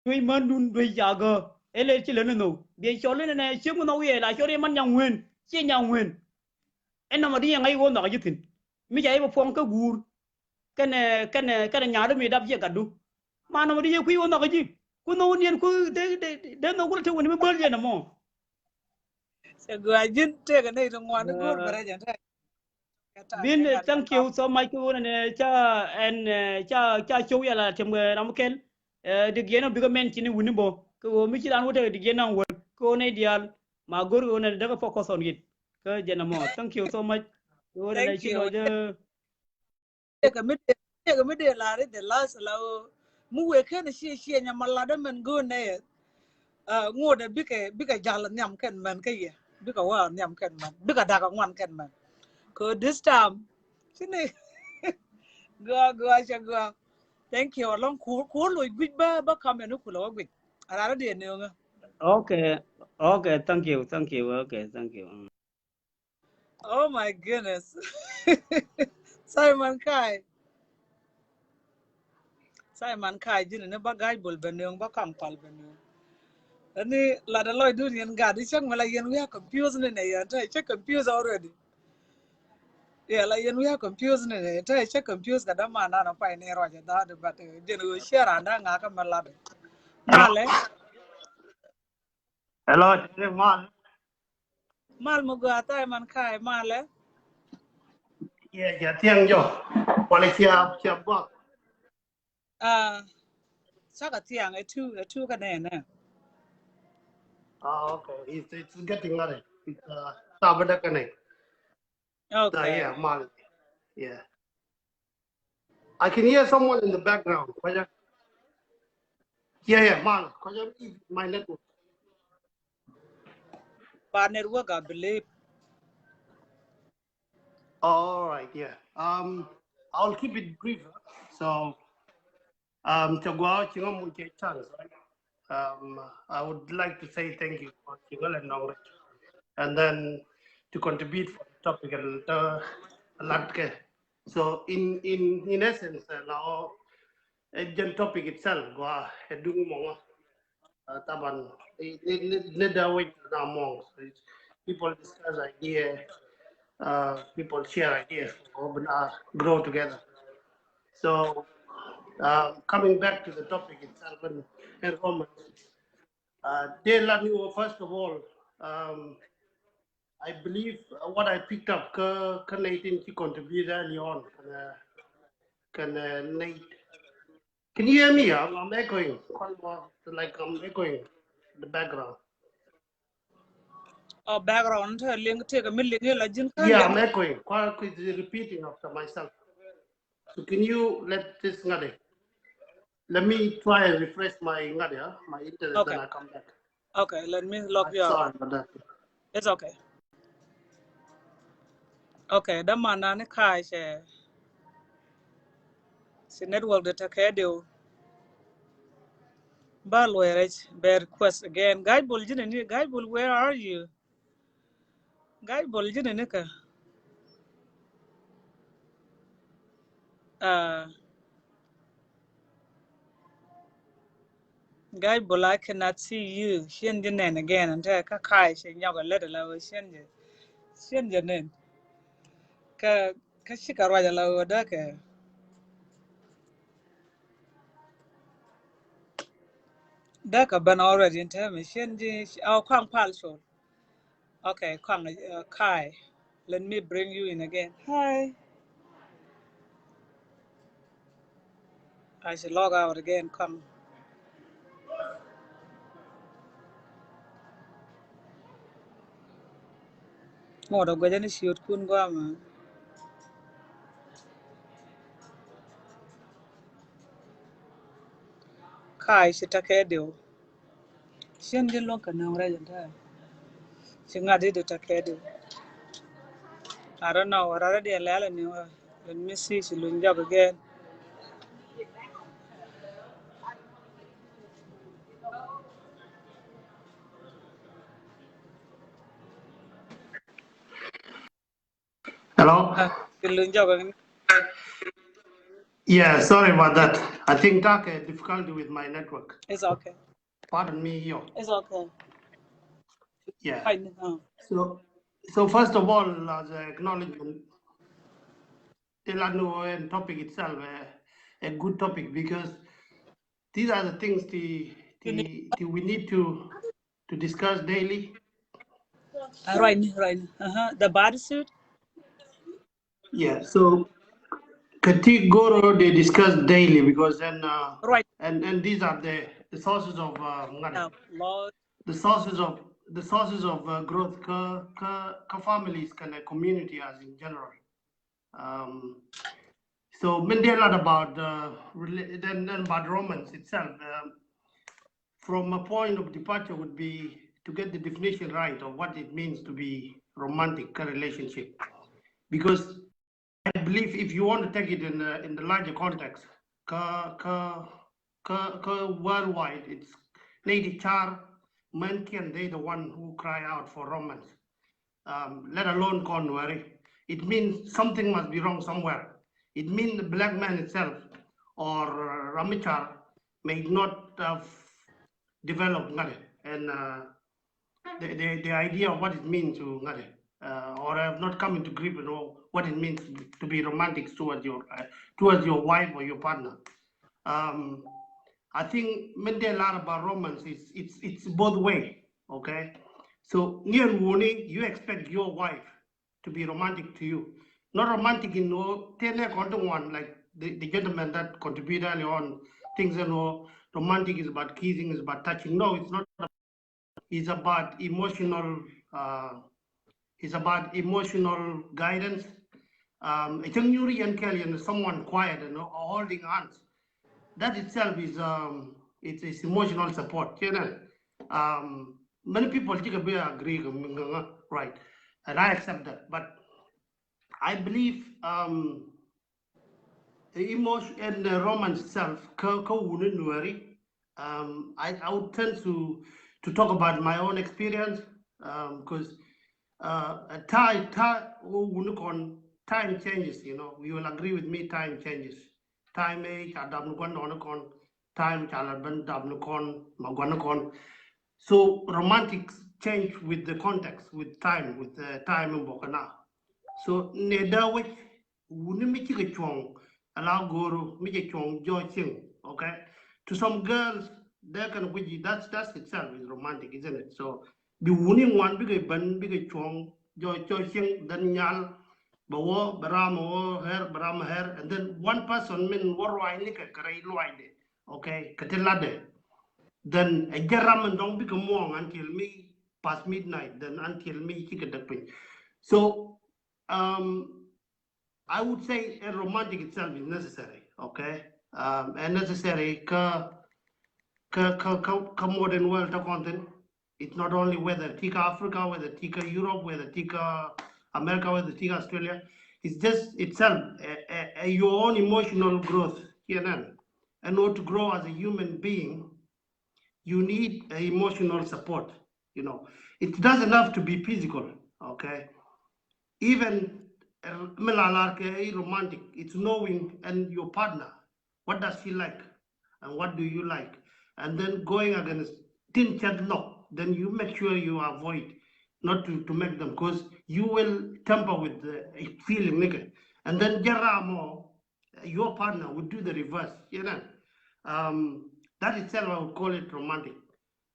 Duec mändun duec ca gä. Ɛ lɛ ci lät ni nhök. Biɛ cɔl ni nɛ ciek mi nhɔk wiɛɛr la cɔl i̱ man nyaŋ wen. Ciɛ nyaŋ wen. Ɛn nɔmɔ di yɛ ŋa̱c ɣöö nhɔk ji̱ thi̱n. Mi ca i̱ bɛ puɔŋ kä guur. Kɛnɛ, kɛnɛ, kɛnɛ nyaatdä mi dap ciɛ gatdu. Ma nɔmɔ di yɛ kui̱ ɣöö nhɔk ji̱. Ku nhök niɛn ku dee, dee, dee nhök ku lɛ te wen mi bäl jɛ nɔmɔ. Cɛ gɔaa ji̱n tëëkɛ nɛy ti ŋuan i̱ go̱o̱r bɛ rɛc ɛn tɛ̈. Bin, eh, thank you so much. Kɛ ɣöö nɛ ca ɛn, eh, ca, ca cio̱w yala tiɛm kɛ ram kɛl. Eh, di giɛn ɔ bikɛ mɛn cini wuni bɔ. Kɛ ɣöö mi ci ran wä tekɛ di giɛn naŋ wäl. Kɛ ɣöö nɛ diaal. Ma go̱r kɛ ɣöö nɛ däkɛ focus on it. Kɛ jɛn ɛmɔ. Thank you so much. Kɛ ɣöö nɛ ci lɔ jɛ. Tëëkɛ mi dee, tëëkɛ mi dee lar i̱ the last la ɣöö mi wëë ken ciɛ ciɛ nyɛ ma lat ɛmɛn go̱o̱r nɛ yɛ. Ah, ŋuɔ̱tdɛ bikɛ, bikɛ jal nhiam kɛn män kä yɛ. Bikɛ wä nhiam kɛn män. Bikɛ da̱k ŋuan kɛn män. Kɛ this time. Cini. Gua, gua, cɛ gua. Thank you. Alɔŋ ku, ku loc guic bä, bä kam ɛn ku lɔ wä guic. Ararä diɛ nööŋä. Okay. Okay, thank you, thank you. Okay, thank you. Mm. Oh my goodness. Simon Kai. Simon Kai ji̱n ni ba ga̱a̱c bol bɛ nööŋ, ba kaŋ pal bɛ nööŋ. Ani lat a lɔcdun yɛn gat i̱ cäŋ mi la yɛn wi̱i̱ a confuse ni nɛ yɛn te cä confuse already. Yeah, la yɛn wi̱i̱ a confuse ni nɛ te cä confuse kɛ däman nan a pay ni ruac a dha̱a̱di, but, uh, jɛn ɣöö ciɛ randa ŋakä mɛ lat. Malɛ. Hello, Mal. Mal mi gɔaa Simon Kai, malɛ. Yeah, ja thiaŋ jɔ. Wala cia, cia bak. Ah, cakɛ thiaŋ ɛ tu, ɛ tu kä nɛnɛ. Ah, okay. It's, it's getting late. It's, uh, sabada kane. Okay. So, yeah, Mal. Yeah. I can hear someone in the background. Kɔcä. Yeah, yeah, Mal. Kɔcä, my network. Bad network, I believe. All right, yeah. Um, I'll keep it brief. So, um, cɛ gɔaa, ci ŋa muc kɛ chance, right? Um, I would like to say thank you for ci ŋa lɛ nɔŋ rɛ. And then to contribute for the topic and, uh, lat kɛ. So in, in, in essence, uh, la ɔ, ɛ jɛn topic itself, gua, ɛ duŋ mɔŋɔ. Uh, taban, ni, ni, ni, ni da wec na mɔŋ. So it's, people discuss idea, uh, people share ideas, or, uh, grow together. So, uh, coming back to the topic itself, and, and Roman, uh, dee lat ni wä, first of all, um, I believe, uh, what I picked up kä, kä Nate in ci contribute early on, kɛnɛ, kɛnɛ Nate. Can you hear me? I'm, I'm echoing. Kɔn mɔ, like, I'm echoing the background. Oh, background, te liŋ, te kɛ mi liŋ la ji̱n kä. Yeah, I'm echoing. Kua, kua is repeating after myself. So can you let this ŋa̱t i̱? Let me try and refresh my ŋa̱t i̱, huh? My internet, okay, then I come back. Okay, let me log you out. Sorry about that. It's okay. Okay, dämandan ni Ka̱a̱y cɛ, ci network dee tekɛ diw. Ba luɛɛrɛ, bɛ request again. Ga̱a̱c Bol, ji̱n ni, Ga̱a̱c Bol, where are you? Ga̱a̱c Bol, ji̱n ni kä. Uh, Ga̱a̱c Bol, I cannot see you. Cien ji̱ nɛn again. Ɛn te kä Ka̱a̱y cɛ nyɔk ɛ lät ala wä cien ji̱. Cien ji̱ nɛn. Kä, kä cikɛ ruac ala wä däkɛ. Däkɛ ben already ɛn te mi cien ji̱, oh, Kuaŋ Pal Col. Okay, Kuaŋ, uh, Ka̱a̱y. Let me bring you in again. Hi. I should log out again, Kuaŋ. Ŋot a guecä ni ciötkun guamä. Ka̱a̱y ci tekɛ diw. Cien ji̱ luäŋ kɛ nöŋ rɛc ɛn ta̱a̱. Ci ŋa̱t i̱ di tekɛ diw. I don't know, rɔrä diɛn lɛl ɛn ni wä. Let me see, ci luny jɔk again. Hello? Uh, ci luny jɔk again. Yeah, sorry about that. I think ta̱a̱ kɛ difficulty with my network. It's okay. Pardon me, yo. It's okay. Yeah. Fine, uh. So, so first of all, as an acknowledgement, the Lanu and topic itself, uh, a good topic because these are the things the, the, the we need to, to discuss daily. Uh, right, right. Uh-huh. The bodysuit? Yeah, so kɛ ti go̱o̱r ɔ they discuss daily because then, uh, right, and, and these are the, the sources of, uh, ŋa̱t i̱, uh, the sources of, the sources of, uh, growth kä, kä, kä families kɛnɛ community as in general. Um, so min dee lat about, uh, rela-, then, then about romance itself. Um, from a point of departure would be to get the definition right of what it means to be romantic kä relationship. Because I believe if you want to take it in the, in the larger context, kä, kä, kä, kä worldwide, it's nɛy ti car, män kiɛn, they the one who cry out for romance. Um, let alone kɔn Nuɛri. It means something must be wrong somewhere. It means the black man itself or, uh, ram mi car may not have developed ŋa̱t i̱. And, uh, the, the, the idea of what it means to ŋa̱t i̱, uh, or have not come into grip, you know, what it means to, to be romantic towards your, uh, towards your wife or your partner. Um, I think min dee lar about romance is, it's, it's both way, okay? So ni ɛn wuni, you expect your wife to be romantic to you. Not romantic in, oh, tëë nɛ kɔn ti ŋuan, like the, the gentleman that contributed earlier on, things, you know, romantic is about kissing, is about touching. No, it's not. It's about emotional, uh, it's about emotional guidance. Um, ɛ cäŋ nyuuri yɛn kɛl yɛn someone quiet and holding hands. That itself is, um, it's, it's emotional support. You know, um, many people take a bit agree, right? And I accept that. But I believe, um, the emotion and the romance itself, kä, kä wuni Nuɛri, um, I, I would tend to, to talk about my own experience, um, 'cause, uh, a time, time, wuni kɔn, time changes, you know, you will agree with me, time changes. Time age, adam ni kɔn, nɔni kɔn, time ca la ben dap ni kɔn, ma guan ni kɔn. So romantic change with the context, with time, with the time in bɔkana. So ne da wec wuni mi cikɛ cuɔŋ ala goro mi cɛ cuɔŋ jɔ cieŋ, okay? To some girls, they can guji, that's, that's itself is romantic, isn't it? So bi wuni ŋuan bikɛ ben bikɛ cuɔŋ jɔ, jɔ cieŋ, then nyal bɛ wä bɛ ram wä her, bɛ ram her, and then one person min wä ruac ni kɛ kɛ rɛy luac de, okay, kɛ ti lat de. Then a jɛ ram min dɔŋ bikɛ muɔŋ until mi past midnight, then until mi cikɛ däk piny. So um, I would say a romantic itself is necessary, okay? Um, and necessary ka, ka, ka, ka, ka modern world ta kɔn thin. It's not only whether tika Africa, whether tika Europe, whether tika America, whether tika Australia. It's just itself a, a, a your own emotional growth, you know, and not to grow as a human being, you need a emotional support. You know, it doesn't have to be physical, okay? Even uh, mi la lar kɛ romantic, it's knowing and your partner, what does she like and what do you like, and then going against tin chat lock, then you make sure you avoid not to, to make them, because you will tamper with the feeling, nigga. And then jɛ ram mɔ, your partner would do the reverse, you know. Um, that itself, I would call it romantic.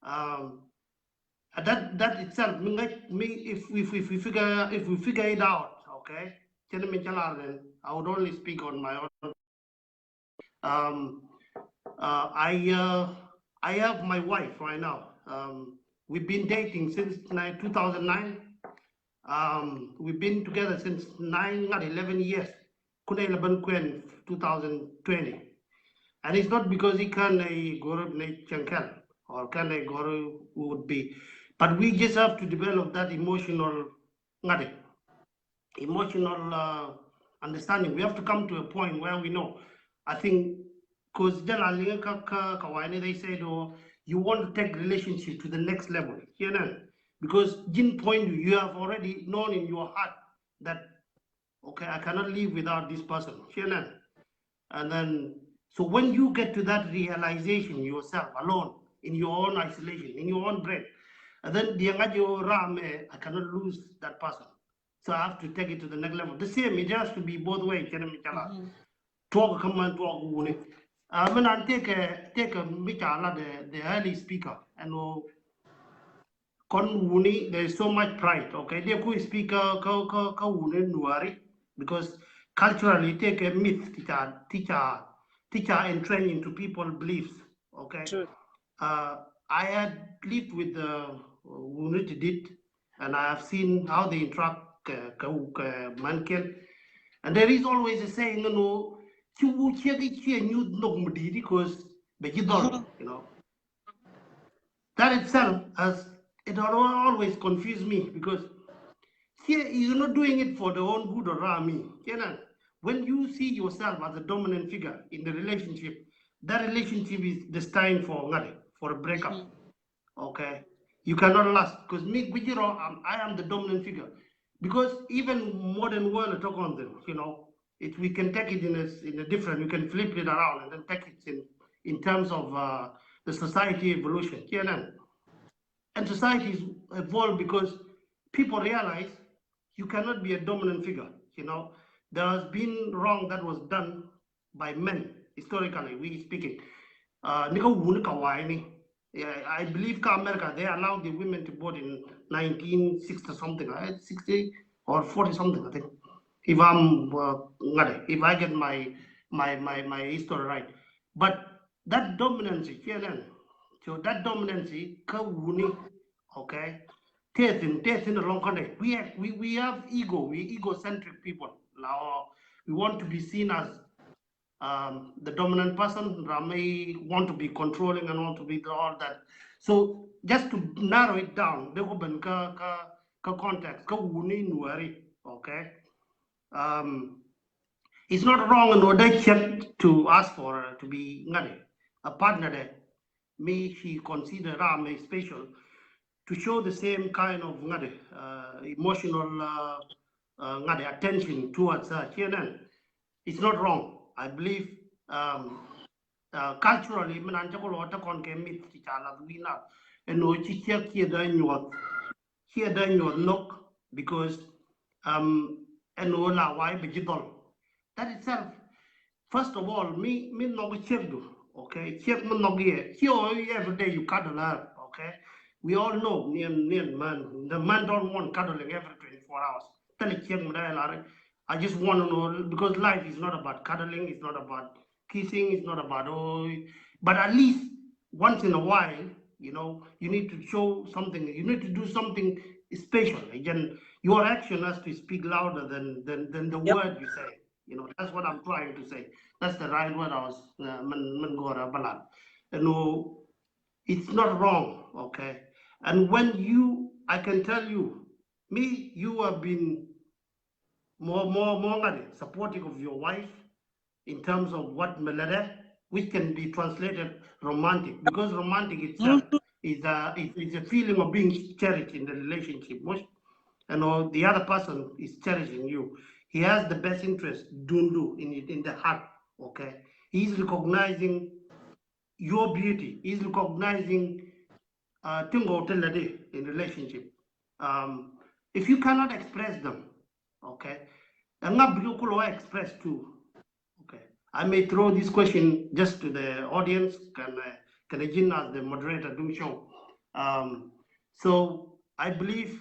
Um, that, that itself, mi ŋa̱c, mi, if, if, if we figure, if we figure it out, okay? Cɛn mi ca lar, then I would only speak on my own. Um, uh, I, uh, I have my wife right now. Um, we've been dating since ni-, two thousand nine. Um, we've been together since nine, not eleven years. Kunɛ la ben kuɛn two thousand twenty. And it's not because he can a goro ne chankel or can a goro would be, but we just have to develop that emotional, ŋa̱t, emotional uh, understanding. We have to come to a point where we know. I think, cause jɛ la liŋ ka, ka, ka wani, they said, oh, you want to take relationship to the next level, you know, because ji̱n puɔ̱nydu, you have already known in your heart that, okay, I cannot live without this person, you know. And then, so when you get to that realization yourself alone, in your own isolation, in your own brain, and then the ŋa̱c, oh, ram, eh, I cannot lose that person. So I have to take it to the next level. The same, it has to be both ways, cɛn mi ca la. Tuɔk kä man tuɔk wuni. Uh, mi nan tëëkɛ, tëëkɛ mi ca la the, the early speaker, and, oh, kɔn wuni, there is so much pride, okay? Dee ku speaker kä, kä, kä wuni Nuäri, because culturally tëëkɛ myth ti ca, ti ca, ti ca entrenched into people beliefs, okay? True. Uh, I had lived with the wuni ti dit, and I have seen how they interact kɛ, kɛ, kɛ man ken. And there is always a saying, you know, ci wu ciek i̱ ciɛ nyuth nhok mi di̱i̱t, because bɛ ji̱ dhɔl, you know. That itself has, it al-, always confuse me, because here you're not doing it for the own good or Rami. You know, when you see yourself as a dominant figure in the relationship, that relationship is destined for ŋa̱t, for a breakup. Okay, you cannot last, because mi guijiro, um, I am the dominant figure, because even modern world talk on them, you know, it, we can take it in a, in a different, we can flip it around and then take it in, in terms of uh, the society evolution. Kiɛ nɛn? And societies evolve because people realize you cannot be a dominant figure. You know, there has been wrong that was done by men historically, we speaking. Uh, ni ka wuni ka wai ni. Yeah, I believe ka America, they allowed the women to vote in nineteen sixty something, right? Sixty or forty something, I think. If I'm uh, ŋa̱t, if I get my my my my history right, but that dominancy, K N N. So that dominancy ka wuni, okay? Testing, testing along country. We have, we, we have ego, we egocentric people. Now we want to be seen as um, the dominant person. Rami want to be controlling and want to be the, all that. So just to narrow it down, they go ben ka ka ka context ka wuni Nuäri, okay? Um, it's not wrong and order check to ask for uh, to be ŋa̱t, a partner there. Me, she consider Rami special to show the same kind of ŋa̱t, uh, emotional uh, uh, ŋa̱t attention towards her. K N N. It's not wrong. I believe um, Uh, culturally, mi nan cä ku lɔ te kɔn kɛ myth ci ca lath wi̱i̱ nath. Ɛn ɣöö ci ciek ciɛ dee nyuɔth, ciɛ dee nyuɔth nhök, because, um, ɛn ɣöö la wa̱i̱ bi ji̱ dhɔl. That itself, first of all, mi, mi nhɔk ciekdu, okay? Ciek mi nhɔk yɛ, ci ɣöö every day you cuddle her, okay? We all know, niɛn, niɛn män, the men don't want cuddling every twenty-four hours. Thilɛ ciek mi dee lar, I just want to know, because life is not about cuddling, it's not about kissing, it's not about, oh, but at least once in a while, you know, you need to show something, you need to do something special. Again, your action has to speak louder than, than, than the word you say. You know, that's what I'm trying to say. That's the right word I was, uh, min, min gɔra balan. You know, it's not wrong, okay? And when you, I can tell you, mi, you have been more, more, more ŋa̱t supportive of your wife in terms of what mi lɛ dɛ, which can be translated romantic, because romantic itself is a, is, is a feeling of being cherished in the relationship, mush? And all the other person is cherishing you. He has the best interest dundu in it, in the heart, okay? He's recognizing your beauty, he's recognizing, uh, thing go tell in relationship. Um, if you cannot express them, okay, and not be express too. Okay, I may throw this question just to the audience. Can, uh, can I as the moderator do show? Um, so I believe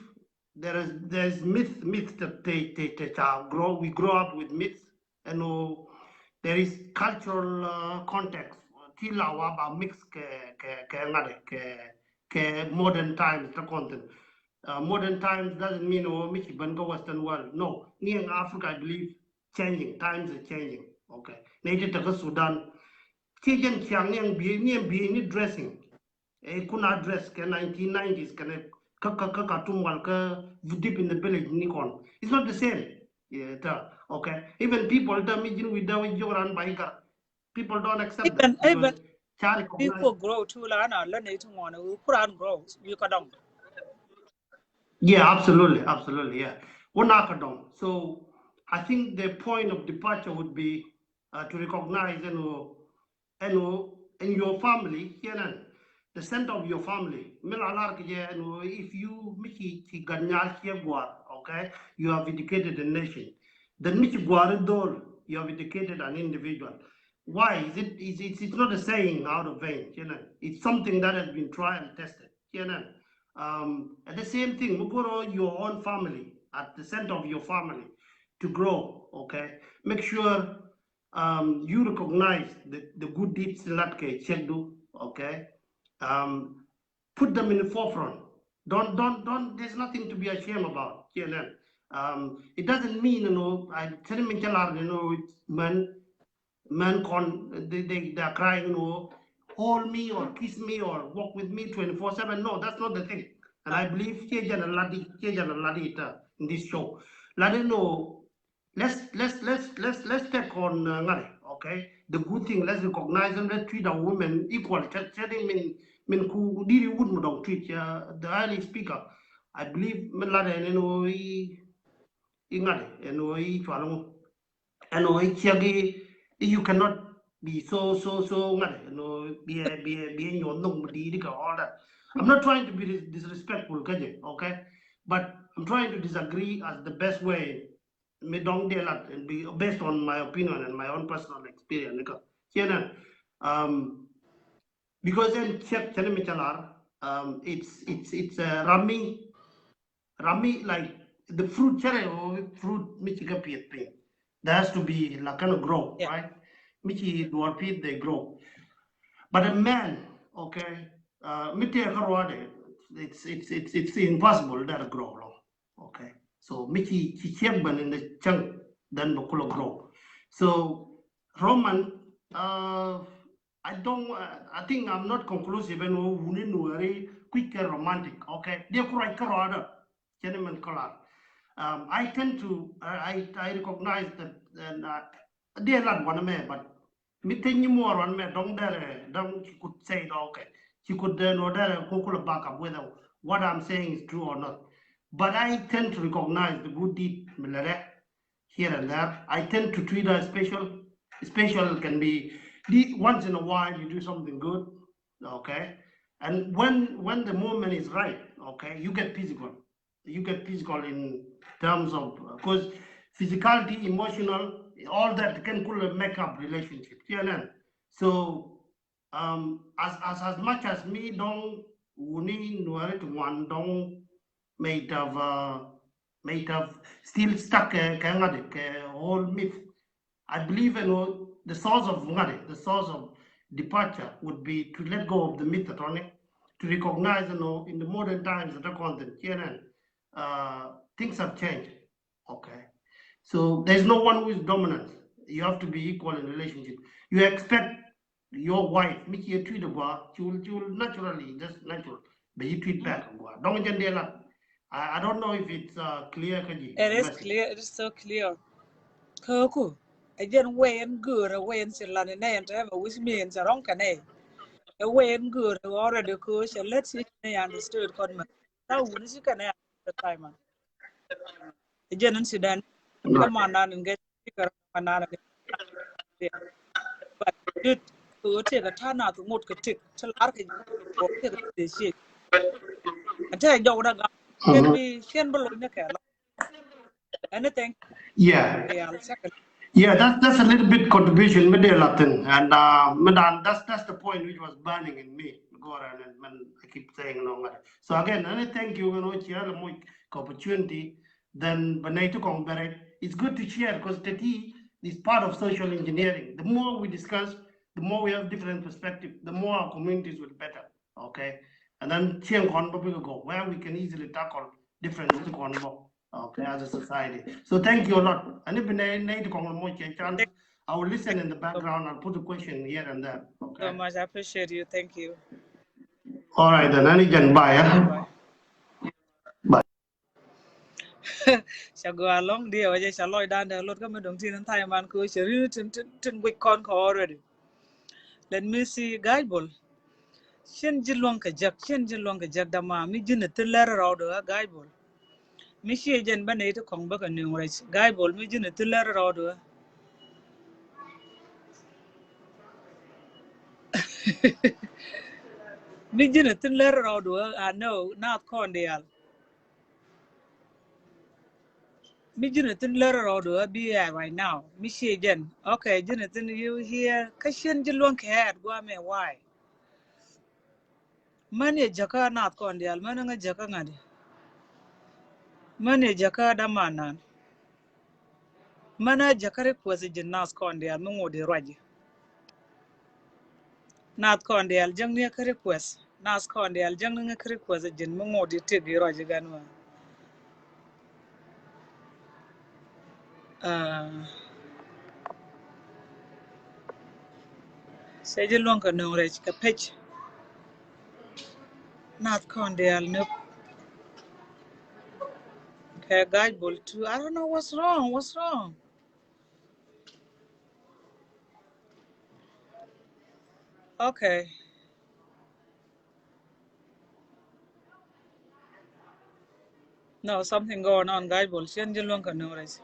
there is, there is myth, myth that they, they, they grow, we grow up with myths, and, oh, there is cultural, uh, context. Ti la wa ba mix kɛ, kɛ, kɛ ŋa̱t, kɛ, kɛ modern times, the content. Uh, modern times doesn't mean, oh, mi ci ben kä Western world. No, ni in Africa, I believe, changing. Times are changing. Okay. Ni ti te kä Sudan, ti jɛn ciaŋ ni in bi, ni in bi ni dressing. Eh, kuna dress kɛ nineteen nineties kɛnɛ kä, kä, kä Khartoum wal kä deep in the village ni kɔn. It's not the same. Yeah, ta, okay. Even people ta mi ji̱n wi̱i̱ da wi̱i̱ jiök ran ba igar. People don't accept even, that even because ca recognize people grow too la na lɛ ni ti ŋuan wi kuran grow wi ka dɔŋ. Yeah, absolutely, absolutely, yeah. Wuna ka dɔŋ. So I think the point of departure would be, uh, to recognize, you know, ɛn ɣöö in your family, ciɛ nɛn, the center of your family, mi la lar kɛ jɛ, ɛn ɣöö if you, mi ci, ci gat nyal ciɛ guar, okay, you have educated a nation. Then mi ci guar i̱ dhol, you have educated an individual. Why is it, is it, it's not a saying out of vain, ciɛ nɛn. It's something that has been tried and tested, ciɛ nɛn. Um, and the same thing, mi go̱r ɣöö your own family, at the center of your family, to grow, okay? Make sure, um, you recognize the, the good deeds in lat kɛ ciekdu, okay? Um, put them in the forefront. Don't, don't, don't, there's nothing to be ashamed about, ciɛ nɛn. Um, it doesn't mean, you know, I tell him in Chalar, you know, it's men, men con, they, they, they are crying, you know, hold me or kiss me or walk with me twenty-four seven. No, that's not the thing. And I believe ciɛ jɛn a lat i̱, ciɛ jɛn a lat i̱ ta in this show. Lat i̱, no, let's, let's, let's, let's, let's take on, uh, ŋa̱t, okay? The good thing, let's recognize them, let's treat our women equal. Cɛ, cɛ di min, min ku diri wut mi dɔŋ treat, uh, the early speaker. I believe min lat ɛn ɛn ɣöö i̱, i̱ ŋa̱t, ɛn ɣöö i̱ cual ŋu, ɛn ɣöö i̱ ciek i̱, i̱ you cannot be so, so, so ŋa̱t, ɛn ɣöö bi ɛ, bi ɛ, bi ɛ nyuɔth nhök mi di̱i̱t kɛ all that. I'm not trying to be dis-, disrespectful kä jɛ, okay? But I'm trying to disagree as the best way mi dɔŋ dee lat, and be, based on my opinion and my own personal experience ni kä. Ciɛ nɛn, um, because ɛn ciek cɛ ni mi ca lar, um, it's, it's, it's, uh, ram mi, ram mi, like, the fruit, cɛ rɛ ɣöö fruit mi ci kä pieth piny. There has to be, like, kind of grow, yeah, right? Mi ci duɔr pieth, they grow. But a man, okay, uh, mi tëë kä ruɔdɛ, it's, it's, it's, it's impossible that grow lɔ. Okay. So mi ci, ci ciek ben in the chunk, then bɛ kulɛ grow. So Roman, uh, I don't, uh, I think I'm not conclusive ɛn ɣöö wuni Nuɛri kui̱c kɛ romantic. Okay. Diɛ ku ruac kä ruɔdɛ. Cɛ ni min kɔlar. Um, I tend to, I, I, I recognize that, and, uh, diɛ lat wanɛ mɛ, but mi te nyi muɔɔr wanɛ mɛ, dɔŋ derɛ, dɔŋ ci could say it, okay. Ci could then or derɛ ko kulɛ back up with what I'm saying is true or not. But I tend to recognize the good deed mi lɛ rɛ here and there. I tend to treat her special. Special can be, Please, once in a while you do something good, okay? And when when the moment is right, okay, you get physical. You get physical in terms of, because physicality, emotional, all that can could make up relationship. You know? So um, as, as as much as mi dɔŋ wuni Nuɛri ti ŋuan dɔŋ may have uh, may have still stuck kɛ kɛ ŋa̱t kɛ old myth. I believe, you know, the source of ŋa̱t, the source of departure would be to let go of the myth, atɔni, to recognize, you know, in the modern times that are constant, uh, things have changed. Okay. So there's no one who is dominant. You have to be equal in relationship. You expect your wife, mi ci tui̱dɛ gua, she will, she will naturally, just natural, bɛ yi tui̱d back gua. Dɔŋ jɛn dee la. I, I don't know if it's uh, clear kä ji̱. It is clear. It is so clear. Kä ku, ɛ jɛn wee ɛn göörä, wee ɛn ci lan inɛ ɛn tɛmɛ, which means ɛ rɔ̱ŋ kɛ nɛ. Ɛ wee ɛn göörä already, kä cɛ lät ci nɛ understood kɔn mɛ. Ta wuni ci kɛ nɛ understood time man. Ɛ jɛn ɛn ci dan. Kä man nan in gɛ ci kɛ rɔ̱ŋ man nan in gɛ. But it, kɛ ɣöö tëëkɛ ta̱a̱ nath ŋot kɛ tëk, ti lar kɛ ji̱ kɛ tëë ciek. Ɛ tëë jɔwdä gam. Ciɛn bi, ciɛn bi lo̱cnɛ kɛ la. Anything? Yeah. Yeah, I'll check it. Yeah, that's, that's a little bit contribution mi dee la thin. And uh, mi dan, that's, that's the point which was burning in me. Go around and, and I keep saying no matter. So again, and I thank you, you know, ci rɛl moc kɛ opportunity. Then bɛ nɛy ti kɔŋ bɛrɛ. It's good to share because teti is part of social engineering. The more we discuss, the more we have different perspective, the more our communities will better. Okay. And then cieŋ kɔn bä bikɛ go where we can easily tackle different ti kɔn bä. Okay, as a society. So thank you a lot. And if nɛy, nɛy ti kɔŋ moc cɛ chance, I will listen in the background and put the question here and there. Okay. So much. I appreciate you. Thank you. All right, then. Ani jɛn bye, yeah? Bye. Bye. Ca gɔaa ɛlɔ̱ŋ diɛ wä jɛ ca lɔcdan dee lot kä mi dɔ̱ŋ tin in tha̱a̱c man kɛ wä cɛ ri̱n tin, tin, tin guic kɔn kɛ already. Let me see, Ga̱a̱c Bol. Cien ji̱ luäŋ kɛ jek, cien ji̱ luäŋ kɛ jek dama mi ji̱n a thi̱n lɛr rɔɔdu ɣä Ga̱a̱c Bol. Mi ciɛ jɛn bä nɛy ti kɔŋ bä kɛ nööŋ rɛc Ga̱a̱c Bol mi ji̱n a thi̱n lɛr rɔɔdu ɣä. Mi ji̱n a thi̱n lɛr rɔɔdu ɣä, I know, naath kɔn diaal. Mi ji̱n a thi̱n lɛr rɔɔdu ɣä bi ɛ right now. Mi ciɛ jɛn. Okay, ji̱n a thi̱n you here. Kä cien ji̱ luäŋ kɛ ɣɛɛt guamɛ why? Män yɛ jäkä naath kɔn diaal, män ŋä jäkä ŋa̱di. Män yɛ jäkä damanan. Män ŋä jäkä request ji̱n naath kɔn diaal mi ŋot i̱ ruac. Naath kɔn diaal jäŋni kä request. Naath kɔn diaal jäŋni kä request ji̱n mi ŋot i̱ tëk i̱ ruac i̱ gan wä. Ah. Cɛ ji̱ luäŋ kɛ nöŋ rɛc kɛ pec. Naath kɔn diaal nöp. Kɛ Ga̱a̱c Bol too. I don't know what's wrong. What's wrong? Okay. No, something going on, Ga̱a̱c Bol. Cien ji̱ luäŋ kɛ nöŋ rɛc.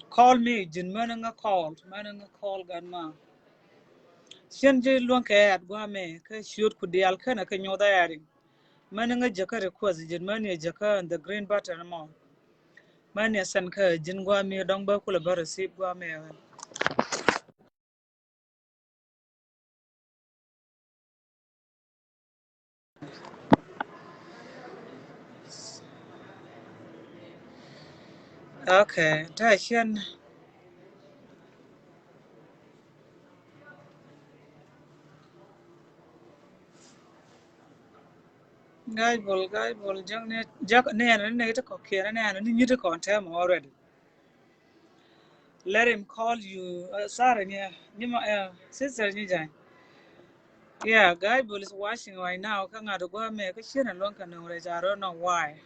Call me, ji̱n män ŋä call, män ŋä call gan ma. Cien ji̱ luäŋ kɛ ɣɛɛt guamɛ kä ciöt ku diaal känɛ kä nyoth ɣɛɛt i̱. Män ŋä jäkä request ji̱n män yɛ jäkä the green button mɔ. Män yɛ send kä ji̱n guamɛ dɔ̱ŋ bä kulɛ bä receive guamɛ ɣän. Okay, ta cien. Ga̱a̱c Bol, Ga̱a̱c Bol, jäk ni, jäk ni ɛn ni ti kɔ̱kiɛn ni ɛn ni nyi ti kɔn tɛm already. Let him call you. Uh, sorry, yeah. Nyima, uh, sister Nyijany. Yeah, Ga̱a̱c Bol is watching right now. Kä ŋa̱t guamɛ kä cien a luäŋ kɛ nöŋ rɛc, I don't know why.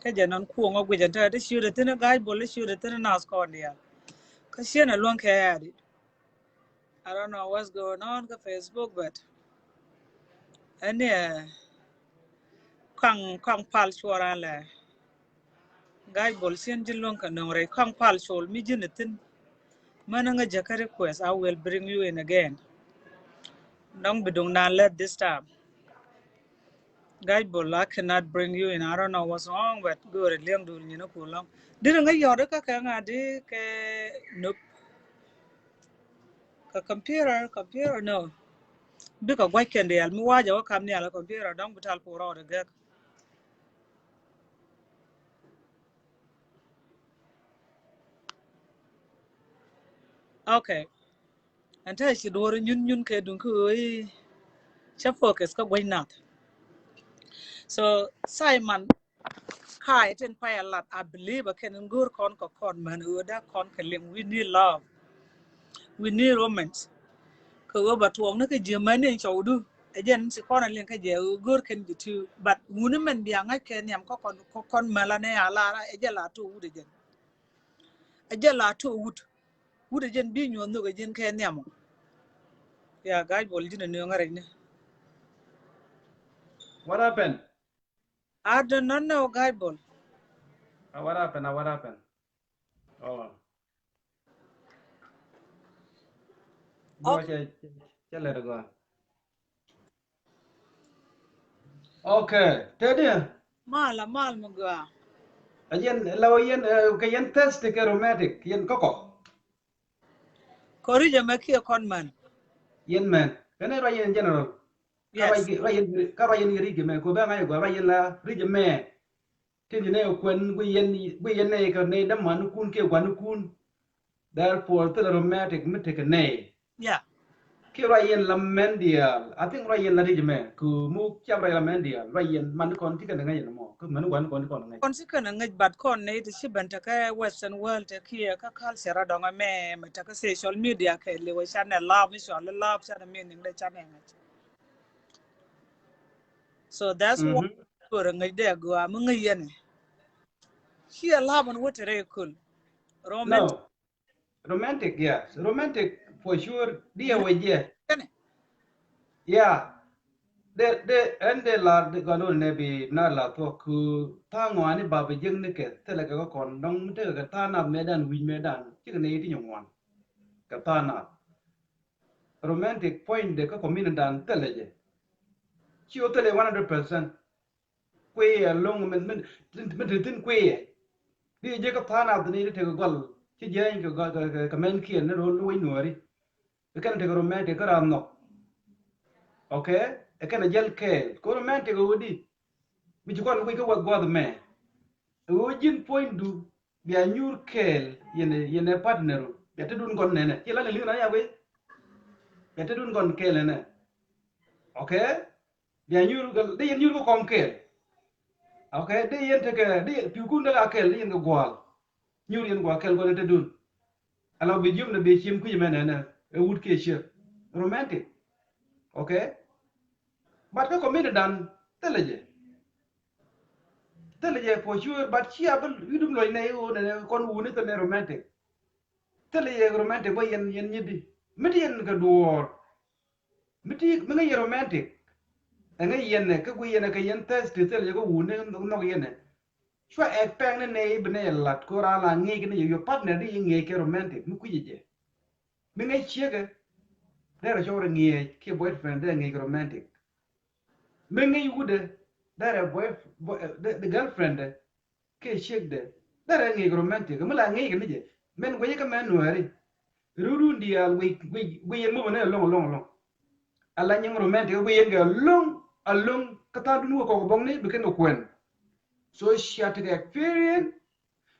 Kä jɛ nɔn kuɔŋ a guic ɛn tɛ ti ciöt a thin Ga̱a̱c Bol ti ciöt a thin naath kɔn diaal. Kä cien a luäŋ kɛ ɣɛɛt i̱. I don't know what's going on kä Facebook, but ɛn ni ɛ kɔaŋ, kɔaŋ pal cuɔr an lɛ. Ga̱a̱c Bol cien ji̱ luäŋ kɛ nöŋ rɛy kɔaŋ pal col mi ji̱n a thin. Män ŋä jäkä request, I will bring you in again. Dɔ̱ŋ bi duŋ nan lät this time. Gac Bol, I cannot bring you in. I don't know what's wrong, but go̱o̱rɛ liɛŋ dul nyin ku lɔŋ. Diri ŋä yɔt kä kɛ ŋa di kɛ nup. Kɛ computer, computer, no. Bikɛ guac kɛn diaal mi wacɛ wä kam nial computer dɔ̱ŋ bi tal pur rɔɔdɛ gɛk. Okay. Ɛn te ci duɔr nyun nyun kɛ duŋ ki ɣöö i̱ cä focus kä gua̱c nath. So Simon, ka̱a̱c tin pay a lat, I believe a kɛn in go̱o̱r kɔn kɛ kɔn män ɣöö dee kɔn kɛ liŋ, we need love. We need romance. Kɛ ɣöö ba tuɔɔk ni kɛ ji̱ män in cɔwdu. Ɛ jɛn ci kɔn a liŋ kä jɛ ɣöö go̱o̱r kɛn ji̱ ti. But wuni mɛn bia ŋa̱c kɛ nhiam kä kɔn, kɔn män la nɛ a lar ɛ jɛ la tuɔɔk wut ɛ jɛn. Ɛ jɛ la tuɔɔk wut. Wut ɛ jɛn bi nyuɔth nhök ɛ jɛn kɛ nhiam ɔ. Ya Gac Bol ji̱n ɛ nööŋ ɛ rɛc ni. What happened? I do not know, Gac Bol. Ah, what happened? Ah, what happened? Oh. Go, okay. Cɛ, cɛ, cɛ lɛ go. Okay, tëë diɛ. Mal, a mal mi gɔaa. A yɛn, la wä yɛn, eh, kɛ yɛn thirsty kɛ romantic, yɛn kɔkɔ. Kɔ ri̱c ɛmɛ kiɛ kɔn män. Yɛn män. Kɛn ɛ ruac yɛn general. Yes. Ka ruac, ruac yɛn, ka ruac yɛn ri̱c ɛmɛ. Kɔ bɛ ŋa̱c ɛ gɔaa, ruac yɛn la ri̱c ɛmɛ. Tin ti nɛ kuɛn guiy yɛn, guiy yɛn nɛ kɛ nɛ dämanikun kiɛ gua̱nikun. Therefore thilɛ romantic mi tekɛ nɛ. Yeah. Kiɛ ruac yɛn la män diaal. I think ruac yɛn la ri̱c ɛmɛ. Ku mu cap ruac la män diaal. Ruac yɛn man kɔn ti kɛn ŋäc ɛn mɔ. Ku män gua̱n kɔn ti kɔn ŋäc. Kɔn ti kɛn ŋäc, but kɔn nɛ ti ci ben tekɛ Western world te kiɛ kä culture dɔŋ ɛmɛ. Mɛ tekɛ social media kɛ liwɛ canɛ love, mi cɔal love canɛ meaning dɛ canɛ ŋäc. So that's why. Mhm. Kɛ rɛ ŋäc dɛ gɔaa mi ŋäc yɛn. Ciɛ lap ɛn wä te rɛ köl. Romantic. No. Romantic, yes. Romantic for sure. Diɛ wä jɛ. Kɛnɛ. Yeah. De, de, ɛn de la, de gɔn wä nɛ bi na la thuɔk ku tha̱a̱ŋ ŋɔaani ba bi jiäkni kɛ thilɛ kɛ kɔn dɔŋ mi tekɛ kɛ tha̱a̱ŋ nath mɛ dan wi̱c mɛ dan. Cikɛ nɛ iti nyɛ ŋuan. Kɛ tha̱a̱ŋ nath. Romantic point de kä community dan thilɛ jɛ. Ci wä thilɛ one hundred percent. Kui̱ ɛlɔ̱ŋ min, min, min, min te thi̱n kui̱ ɛ. Di jɛ kä tha̱a̱ŋ nath ni tekɛ gɔl. Ci jɛny kɛ gɔl, kɛ, kɛ, kɛ mɛn kiɛn ni ro̱l wec nuɔ̱ɔ̱ri. Kɛ kɛn tekɛ romantic kä ram nhɔk. Okay? Ɛ kɛn ɛ jɛl kɛɛl. Kɛ romantic ɛ wä di. Mi ci kɔn kui̱ kä wä gua̱th mɛ. Ɛ wä ji̱n puɔ̱nydu. Bia nyuur kɛɛl yɛn, yɛn ɛ partner. Bia te dun kɔn nɛnɛ. Ci la ni li̱ŋ na ya wee. Bia te dun kɔn kɛɛl nɛnɛ. Okay? Bia nyuur kɛ, dee yɛn nyuur kɛ kɔm kɛɛl. Okay? Dee yɛn tekɛ, dee yɛn, pi̱w kun dee ka kɛɛl, dee yɛn kɛ gua̱a̱l. Nyuur yɛn gua̱a̱l kɛɛl kɔn te dun. Ala bi jiöm na bi ciem kui̱c mɛn nɛnɛ. Ɛ wut kiɛ ciek. Romantic. Okay? But kä community dan, thilɛ jɛ. Thilɛ jɛ for sure, but cia bä wi̱dum lɔc nɛ i̱ ɣöö nɛ kɔn wuni thilɛ romantic. Thilɛ yɛ romantic bä yɛn, yɛn nyit di. Mi ti yɛn kɛ duɔɔr. Mi ti, mi ŋäc yɛ romantic. Ɛ ŋäc yɛn nɛ, kä gui yɛn nɛ kɛ yɛn thirsty thilɛ yɛ kä wuni nhɔk yɛn nɛ. Cua expect ni nɛ i̱ bi nɛ yɛ lat kɛ ɣöö raan la ŋi̱i̱c kɛ ni yɛ, your partner di i̱ ŋi̱i̱c kɛ romantic, mi kui̱c jɛ. Mi ŋäc ciekɛ, derɛ cɔw rɛ ŋi̱eec kiɛ boyfriend derɛ ŋi̱eec kɛ romantic. Mi ŋi̱ic wutdɛ, derɛ boy, boy, the, the girlfriend dɛ, kiɛ ciekdɛ, derɛ ŋi̱eec kɛ romantic. Mi la ŋi̱eec kɛ ni jɛ, mɛn guɛcä kä mɛn nuääri. Rudun diaal guic, guic, guic yɛn mobä ni alɔŋ, alɔŋ, alɔŋ. Ala nyiŋ romantic, guic yɛn kɛ alɔŋ, alɔŋ, kä tha̱a̱ŋ dun wä kɔk bɔŋni, bi kɛn kɛ kuɛn. So cia tekɛ experience,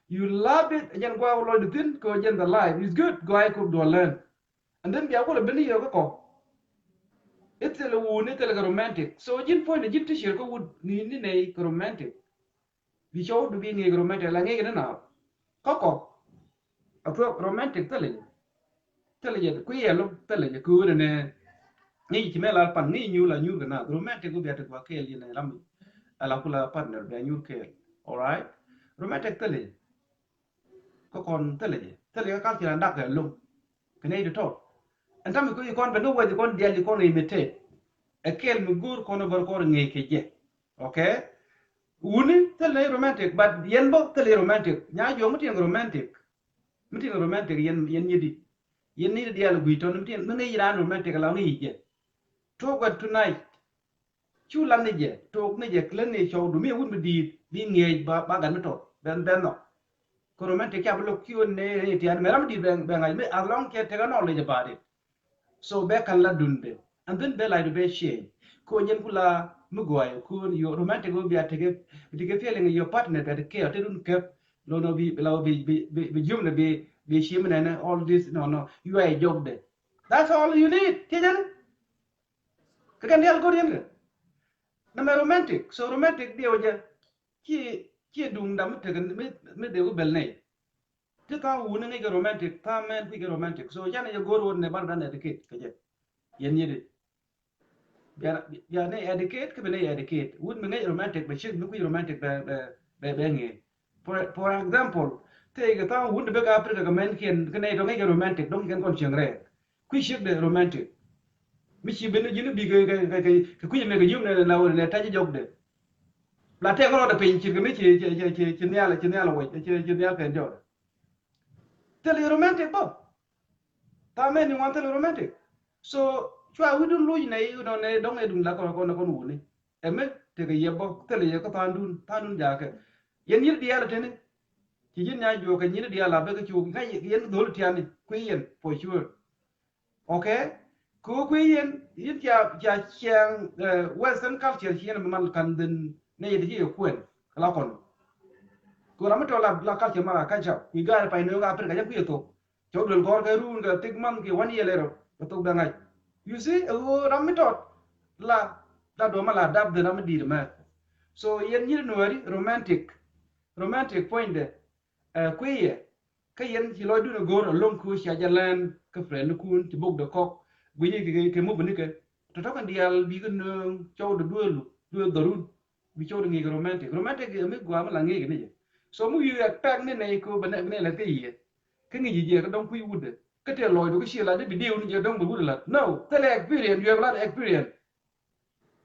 you love it, and then go out lɔcdɛ thi̱n, kɛ jɛn the life is good, go out kɛ dual learn. And then bia kulɛ ben ni yɛ kä kɔ. Ithilɛ wuni, ithilɛ kɛ romantic. So ji̱n puɔ̱nydɛ ji̱n ti cier kä wut ni, ni nɛy kɛ romantic. Bi cɔw du bi ŋi̱i̱c kɛ romantic, la ŋi̱i̱c kɛ ni naath. Kä kɔ. A puɔ̱k romantic thilɛ jɛ. Thilɛ jɛ kui̱ yɛ lo̱k thilɛ jɛ köönɛ nɛ. Ŋi̱i̱c ci mɛ la pan ŋi̱i̱c nyuur la nyuur kɛ naath. Romantic wä bia ti gua kɛɛl yɛn ɛ ram. Ala kula partner bia nyuur kɛɛl. All right. Romantic thilɛ jɛ. Kä kɔn thilɛ jɛ. Thilɛ jɛ kä kal ci raan dak kɛ lo̱ŋ. Kɛ nɛy ti tɔt. Ɛn tami kɛ kɔn bɛ ni wec kɔn dial kɔn imitate. Ɛ kɛɛl mi go̱o̱r kɔn bär kɔn ŋi̱i̱c kɛ jɛ. Okay? Wuni thilɛ romantic, but yɛn bä thilɛ romantic. Nya jɔŋ mi ti yɛn romantic. Mi ti yɛn romantic yɛn, yɛn nyidi. Yɛn ni diaal guic tɔn mi tin mi ŋäc raan romantic la ŋäc jɛ. Tuɔk gat tonight. Cu lan ni jɛ, tuɔk ni jɛ, kɛ län ni cɔwdu mi wut mi di̱i̱t bi ŋiɛc ba, ba gat mi tɔt ben, ben nhɔk. Kɛ romantic ca bi lo̱k kiön ni, ni tian mɛ ram mi di̱i̱t bɛ, bɛ ŋa̱c mi as long cɛ tekɛ knowledge about it. So bɛ kan la dundɛ. And then bɛ lay du bɛ change. Ko jɛn kula mi guay ko yo romantic go bia tekɛ, tekɛ feeling your partner bɛ tekɛ te dun kɛ. No, no, bi, bi la bi, bi, bi, bi jum ne bi, bi shim ne ne all this. No, no, you are a joke de. That's all you need. Ti jɛn. Kɛ kɛn dial ko rien kɛ. Na mɛ romantic. So romantic diɛ wajɛ. Ci, ci duŋ dam mi tekɛ mi, mi de wä bɛl nɛy. Ti tha̱a̱ŋ wuni ŋäc kɛ romantic, tha̱a̱ŋ mɛn kui̱ kɛ romantic. So canɛ jɛ go̱o̱r wä nɛ bar dan educate kɛ jɛ. Yɛn yet i̱. Bia, bia nɛ educate, kä bi nɛ educate. Wut mi ŋäc romantic, bɛ ciek mi kui̱ romantic bɛ, bɛ, bɛ, bɛ ŋi̱i̱c. For, for example, tëë kɛ tha̱a̱ŋ wuni bek Africa kɛ mɛn kiɛn, kɛ nɛ dɔ̱ŋ ŋäc kɛ romantic, dɔ̱ŋ kɛn kɔn cieŋ rɛɛk. Kui̱ ciek de romantic. Mi ci ben ji̱n bi kɛ, kɛ, kɛ, kɛ, kɛ kui̱ mɛ kɛ yum nɛ, nɛ, nɛ, nɛ ta̱c jɔk de. La tɛk rɔɔdɛ piny ci kɛ mi ci, ci, ci, ci, ci nhial, ci nhial wec, ci, ci nhial kɛn jɔk. Thil i̱ romantic bä. Tha̱a̱ŋ mɛn ni ŋuan thil i̱ romantic. So cua wi̱dun luc nɛ i̱ nɔ nɛ dɔ̱ŋ ɛ dun la kɔn kɔn kɔn wuni. Ɛmɛ tekɛ yɛ bä thil i̱ yɛ kä tha̱a̱ŋdun, tha̱a̱ŋdun jakä. Yɛn yir diaal tini. Ci ji̱n nya juɔk kɛ nyini diaal a bɛ kä cuk ŋa̱c yɛn dhol tiani kui̱ yɛn for sure. Okay. Kɛ ɣöö kui̱ yɛn, yɛn cia, cia ciɛŋ, eh, Western culture ci yɛn mi mal kan dhin nɛ yɛ ti ci yɛ kuɛn kɛ la kɔn. Kɛ ɣöö ram mi tɔt la, la culture mal a culture kui̱ gaat pay nööŋ Africa jɛ kui̱ yɛ thok. Cɛ wä duel gɔ̱r kɛ ruun kɛ thik man kɛ wan yɛ lɛ rɔ kɛ thok bɛ ŋa̱c. You see, ɛ ɣöö ram mi tɔt la, la duɔ̱ɔ̱m mal a dap dhin ram mi di̱i̱t mɛ. So yɛn nyiri nuääri romantic, romantic puɔ̱nydɛ, eh, kui̱ yɛ. Kä yɛn ci lɔcdun ɛ go̱o̱r ɛlɔ̱ŋ kɛ cia jɛ lɛn kä friendkun ci bok dɛ kɔk gui̱ny kɛ, kɛ mop nikɛ. Tɔ̱tɔ̱ kɛn diaal bikɛ nööŋ cɔwdɛ duëëlu, duëël dhɔrun. Bi cɔwdɛ ŋi̱i̱c kɛ romantic. Romantic ɛ mi gua̱a̱ mi la ŋi̱i̱c kɛ ni jɛ. So mi wi̱i̱ expect ni nɛy kɛ bɛ nɛ, bɛ nɛ lɛt kä yiëë. Kä ŋi̱i̱c ji̱ jiɛ kä dɔ̱ŋ kui̱ wutdɛ. Kä tëë lɔcdu kä ciɛ lat di bi diw ni jɛ dɔ̱ŋ bɛ wut lat. No, thilɛ experience, you have a lot of experience.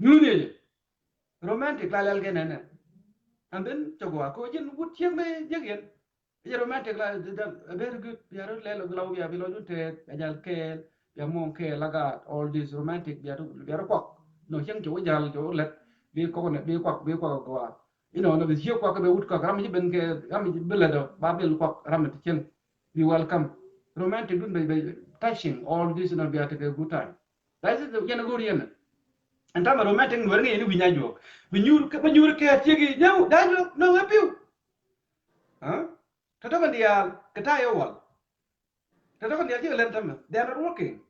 Nyuuth yɛ jɛ. Romantic la lɛl kɛ nɛnɛ. And then cɛ gua̱a̱ kɛ ji̱n wut ciek mi jiäk yɛn. Yɛ romantic la, the, the, very good. Bia rɔ lɛl glau bia bi lɔcdun tɛɛth bia jal kɛɛl bia muɔ̱ŋ kɛɛl la gaat all this romantic bia rɔ, bia rɔ kuak. No cieŋ cɛ wä jal cɛ wä lɛt bi kɔk nɛ bi kuak bi kuak gɔaa. Inɔ nɔ bi ciek kuak kɛ bɛ wut kuak ram mi ci ben kɛ ram mi ci bi lɛt ɔ ba bil kuak ram mi ti cieŋ. Bi welcome. Romantic dun bɛ, bɛ touching all this inɔ bia tekɛ good time. That is yɛn a go̱o̱r yɛn. Ɛn tamɛ romantic nuɛr ŋi̱i̱c ni wi̱ny a juɔk. Bi nyuur kɛ, bi nyuur kɛ ciek i̱ nyäw da̱a̱ juɔk no wee piw. Huh? Tɔ̱tɔ̱ kɛn diaal kɛ ta̱a̱ yɛ wal. Tɔ̱tɔ̱ kɛn diaal cikɛ lɛn tämɛ. They are not working.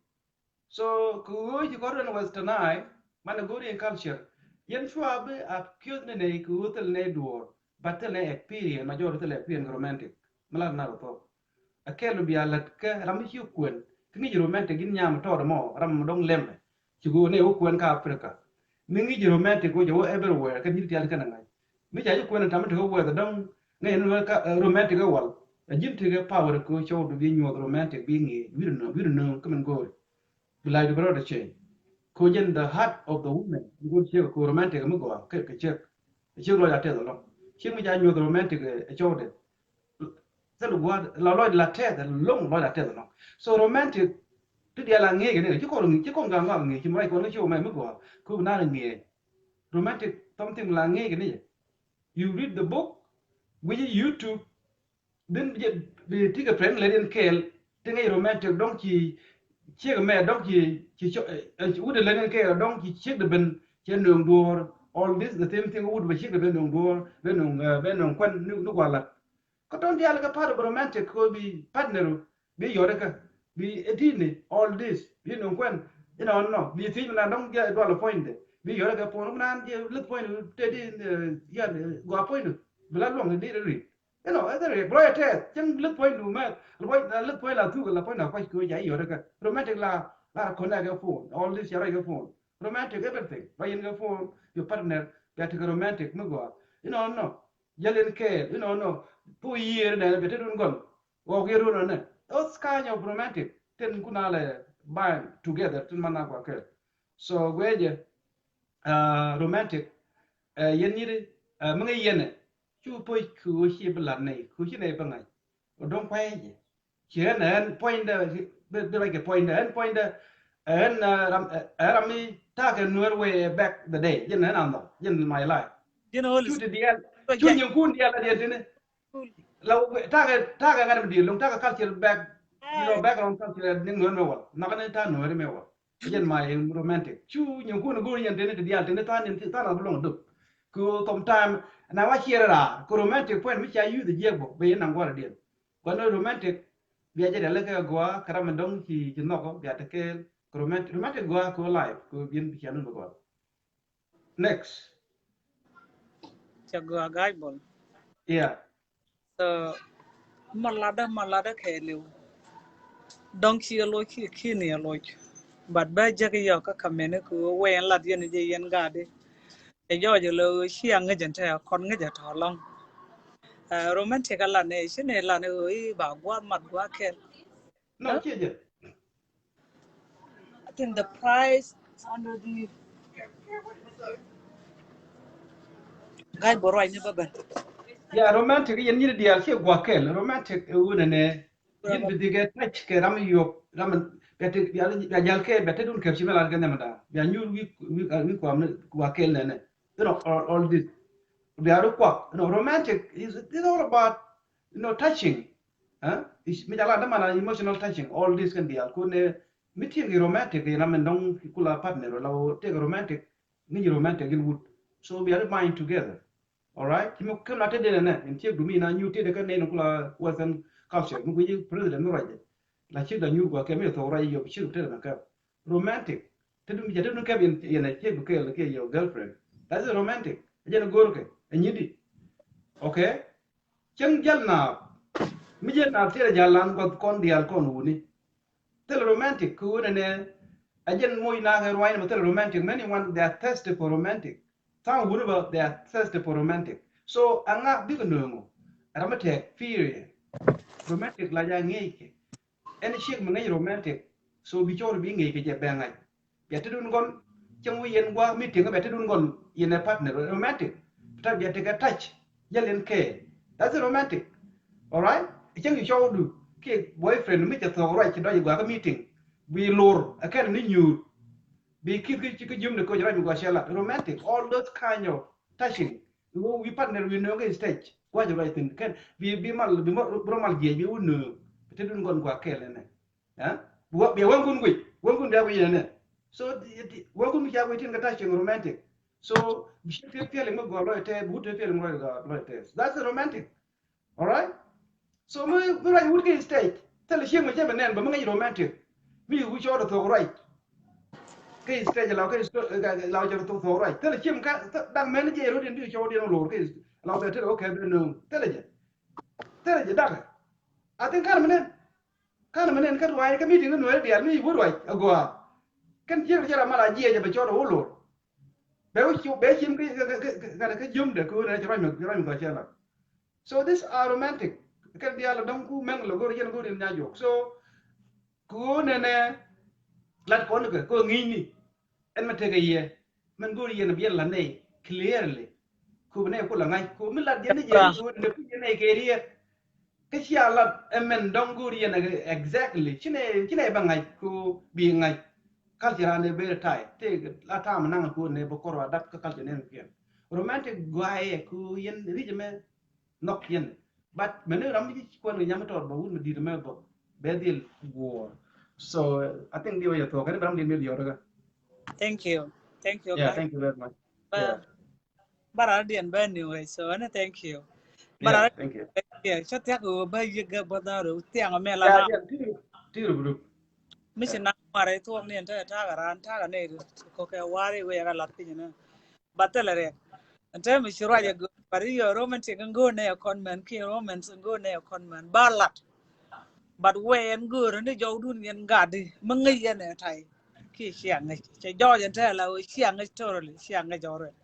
So kɛ ɣöö ci kɔn rɛn western eye, man a go̱o̱r in culture. Yɛn cua bi accuse ni nɛy kɛ ɣöö thil nɛy duɔ̱ɔ̱r, but thil nɛy experience, majority thil experience romantic. Mi lat nak thok. A kɛl bi a lät kɛ ram mi ci kuɛn. Kä ŋi̱c romantic in nyam tɔɔt mɔ, ram mi dɔ̱ŋ lɛmɛ. Ci go̱o̱r nɛy wä kuɛn kä Africa. Mi ŋi̱c romantic wä jɛ wä everywhere, kɛ nyir tial kɛn a ŋa̱c. Mi ca ji̱ kuɛn tam tekɛ wɛth dɔ̱ŋ ŋäc ni wä ka, eh, romantic ɛ wal. A ji̱n tekɛ power kɛ cɔw du bi nyuɔth romantic bi ŋi̱i̱c wi̱r nööŋ, wi̱r nööŋ kä min go̱o̱ri. Bi la̱c du bi rɔɔdɛ change. Ko jɛn the heart of the woman. Go̱o̱r ciek ko romantic mi gɔaa kɛ, kɛ ciek. Ciek lɔc a tɛth alɔŋ. Ciek mi ca nyuɔth romantic ɛ, ɛ cɔwdɛ. Thil gua̱a̱th la lɔc la tɛth alɔŋ lɔc a tɛth alɔŋ. So romantic ti diaal a ŋi̱i̱c kɛ ni ci kɔn ŋi̱i̱c ci kɔn gaŋ ŋɔak ŋi̱i̱c ci mi rac kɔn kä ci wä mɛ mi gɔaa. Ko bi naan ŋi̱i̱c. Romantic something la ŋi̱i̱c kɛ ni jɛ. You read the book, which is YouTube, then bi, bi tikɛ friend lɛ in kɛɛl, ti ŋäc romantic dɔ̱ŋ ci ciek mɛ dɔ̱ŋ ci, ci cɔ, eh, eh, wut lɛ in kɛɛl dɔ̱ŋ ci ciek di ben, cɛ nööŋ duɔ̱ɔ̱r, all this the same thing, wut bɛ ciek di ben nööŋ duɔ̱ɔ̱r, ben nööŋ, eh, ben nööŋ kuɛn ni, ni gua̱a̱ lat. Kä tɔ̱ŋ diaal kɛ part of romantic kɛ bi partner bi yɔt ikä, bi etini, all this, bi nuŋ kuɛn, inɔ nɔ, bi thiec mi na dɔ̱ŋ jɛ dual puɔ̱nydɛ, bi yɔt ikä puɔ̱ny mi na jɛ lith puɔ̱nydɛ tëë di, eh, yan, eh, gɔaa puɔ̱nydɛ, bi la luɔ̱ŋ di ri. Inɔ, ɛn ri, bi lɔc a tɛth, cäŋ lith puɔ̱nydɛ mɛ, lith puɔ̱ny, lith puɔ̱ny la thuk, la puɔ̱ny na kuac kɛ wec a yɔt ikä. Romantic la, la connect kɛ phone, all this ca rɔc kɛ phone. Romantic everything, ba yin kɛ phone, your partner, bia tekɛ romantic mi gɔaa. Inɔ nɔ, jäl in kɛɛl, inɔ nɔ, thok yiëër nɛ, bia te dun gɔl. Ɣɔk yɛ ruɔn nɛ. Those kind of romantic tin kun a lɛ bind together tin man na kua kɛl. So guɛ jɛ, ah, romantic, eh, yɛn nyiri, eh, mi ŋäc yɛn ɛ. Cu puɔ̱c kɛ ɣöö ci bi lat nɛy, kɛ ɣöö ci nɛy bi ŋa̱c. Ɔ dɔ̱ŋ kuay jɛ. Ci ɛn, ɛn puɔ̱nydɛ, Bi, bi ruac kɛ puɔ̱nydɛ, ɛn puɔ̱nydɛ, ɛn, ɛ, ram, ɛ, ɛ, ram mi ta̱a̱ kɛ Nuɛr way back the day. Jɛn ɛn an nhɔk, jɛn my life. Cu ti diaal, cu nyiŋkun diaal a diɛn tini. La, ta̱a̱ kɛ, ta̱a̱ kɛ ŋa̱t mi diɛn loŋ, ta̱a̱ kɛ culture back, you know, background culture ni Nuɛr mɛ wal. Nak ni ta̱a̱ Nuɛr mɛ wal. Jɛn my romantic. Cu nyiŋkun go̱o̱r yɛn tini ti diaal tini tha̱a̱n in tha̱a̱n a bi loŋ duk. Ku sometime na wa ciɛ raar ku romantic puɔ̱n mi ca yuth jiɛk bä bɛ yɛn naŋ gua̱r diɛn. Gua̱n romantic bia jɛ diaal kɛ gua̱a̱ kɛ ram mi dɔ̱ŋ ci, ci nhɔk bia te kɛɛl. Ku romantic, romantic gua̱a̱ ku life ku bien bi cia nun bä gua̱a̱. Next. Ca gua̱a̱ ga̱a̱c bol. Yeah. So, ma latdä, ma latdä kɛɛliw. Dɔ̱ŋ ci ɛ loc, ci ki̱n ɛ loc. But bä jäk yɔ kä kamɛni kɛ ɣöö wee ɛn lat yɛn jɛ yɛn gaatdi. Ɛ jɔɔc ɛ lɛ ɣöö ci a ŋäc ɛn tɛ a kɔn ŋäc ɛ tɔ̱ lɔ̱ŋ. Ɛ, romantic a lat ni, ci ni lat ni ɣöö i̱ ba gua̱a̱th mat gua̱a̱th kɛl. No, huh? Ci jɛ. I think the price under the guy bä ruacni bä ben. Yeah, romantic yɛn nyin diaal ci gua̱a̱th kɛl. Romantic ɛ wunɛ nɛ. Yin bi dhikɛ touch kɛ ram yop, ram bia te, bia, bia jal kɛ, bia te dun kɛp ci mɛ lar kɛ nɛmɛ da. Bia nyur wi, wi, wi kuam ni gua̱a̱th kɛl nɛ nɛ. You know, all, all this. Bia ru kuak. You know, romantic is, is all about, you know, touching. Huh? Mi jala dama na emotional touching, all this kɛn diaal. Kun ɛ mi tiek romantic, ram mi dɔŋ kula partner, la wä tiek romantic, ŋi̱ny romantic in wut. So bia ru bind together. All right? Ci mi kä la te denɛ nɛ, in ciek du mi na nyuur te de kä nɛ in kula Western culture. Mi guici president mi ruacɛ. La ciek da nyuur gua kɛ mi thok ruac yop ciek te de na kɛ. Romantic. Te du mi jɛ te du kɛ in, in a ciek du kɛ, kɛ your girlfriend. That's a romantic. A jɛn a go̱r kɛ. A nyidi. Okay? Cäŋ jäl naap. Mi jɛ naap thilɛ jäl lan gua̱th kɔn diaal kɔn wuni. Thilɛ romantic kɛ wunɛ nɛ. A jɛn moc naak ɛ ruany mɛ thilɛ romantic. Many one, they are thirsty for romantic. Tha̱a̱ŋ wuni bä, they are thirsty for romantic. So, a ŋa bikɛ nööŋ ɔ? Ram mi tɛk period. Romantic la ja ŋi̱eec kɛ. Ɛn ciek mi ŋäc romantic. So, bi cɔɔr bi ŋi̱eec kɛ jɛ bɛ ŋa̱c. Bia te dun gɔn, cäŋ wi̱i̱ yɛn gua̱a̱k meeting, bia te dun gɔn, yɛn ɛ partner, romantic. Bia te, bia tekɛ touch, jäl yɛn kɛ. That's a romantic. All right? Cäŋ ci cɔwdu kiɛ boyfriend mi cɛ thok ruac ci dɔc gua̱a̱k meeting. Bi lor, ɛ kɛn ni nyuur. Bi kith ki, ki jiöm ni koc ruac mi gua̱a̱k cɛ lat. Romantic, all those kind of touching. Bi wä wi̱i̱ partner wi̱i̱ nööŋ kɛ stage. Gua̱a̱k ruac thin, kɛn, bi, bi mal, bi mal, bi rɔ mal jiɛc, bi wä nööŋ. Bi te dun gɔn gua̱a̱k kɛl ɛnɛ. Ɛ? Bia wäŋkun guic, wäŋkun bia guic nɛnɛ. So, wäŋkun mi ca guic tin kä touching romantic. So, bi ci te feeling mi gɔaa lɔc tɛth, bi wut te feeling mi gɔaa lɔc tɛth. That's the romantic. All right? So, mi, mi ruac wut kä stage, thilɛ cieŋ mi cɛ bi nɛn, bä mi ŋäc romantic. Mi wut cɔɔd thok ruac. Kä stage law, kä sto-, law cɛ thok, thok ruac. Thilɛ cieŋ kä, dak mɛn jɛ rot in bi cɔɔd in lor, kä law bɛ thilɛ, okay, bɛ nööŋ. Thilɛ jɛ. Thilɛ jɛ dak. I think kan mi nɛn. Kan mɛ nɛn kä ruac kä meeting kä nuɛɛri diaal mi wä ruac a gɔaa. Kɛn jiɛk rɔ jɛ ram mal a jiɛc a bɛ cɔɔt a wä lor. Bɛ wä cu, bɛ cim kä, kä, kä, kä, kä jiömdɛ kä wä nɛ cɛ ruac mɛ, ruac mɛ gɔaa cɛ la. So these are romantic. Kɛn diaal a dɔ̱ŋ ku mɛŋ lɛ go̱r yɛn go̱r yɛn nya juɔk. So ku wä nɛnɛ lat kɔn kɛ, ku ŋi̱i̱ni. Ɛn mɛ tekɛ yɛ, mɛn go̱o̱r yɛn bi yɛn la nɛy clearly. Ku bi nɛy ku la ŋa̱c, ku mi lat yɛn ni jɛ, ku nɛ ku yɛn nɛy kɛ riɛk. Kä cia lat ɛmɛn dɔ̱ŋ go̱o̱r yɛn exactly. Ci nɛy, ci nɛy bɛ ŋa̱c, ku bi ŋa̱c. Culture an ɛ bɛ rɛ tay. Tëë la tam naŋ ku nɛ bɛ kɔr wa dap kä culture nɛn kiɛn. Romantic guayɛ ku yɛn ri̱c ɛmɛ. Nhɔk yɛn. But mɛni ram mi ci kuɛn kɛ nyam mi tɔɔr bɛ wut mi di̱i̱t mɛ bä bɛ dhil guɔ̱ɔ̱r. So, uh, I think di wä yɛ thuɔk kɛn bɛ ram di̱i̱t mi diɔt kä. Thank you. Thank you. Yeah, thank you very much. Bä, yeah, bä ram diɛn bä ni wä, so, ɛn thank you. Bä ram, yeah, thank you. Yeah, cä thiak wä bä yik gɛ bä dhan rɛ thiaŋ mɛ la. Yeah, yeah, ti, ti rɛ bulu. Mi ci na mare thuɔk ni ɛn te ta̱a̱ kɛ ran ta̱a̱ kɛ ni kɔ kɛ wari wä yɛ kɛ lat piny ni. Ba thilɛ riɛk. Ɛn täämɛ ci ruac ɛ go̱o̱r, but i̱ yɔ romantic in go̱o̱r nɛ ɛ kɔn mɛn kiɛ romance in go̱o̱r nɛ ɛ kɔn mɛn ba lat. But wee ɛn go̱o̱r ni jɔwdun yɛn gatdi mi ŋäc yɛn ɛ tay. Kiɛ cia ŋäc cɛ jɔɔc ɛn tɛɛ la wee cia ŋäc totally, cia ŋäc already.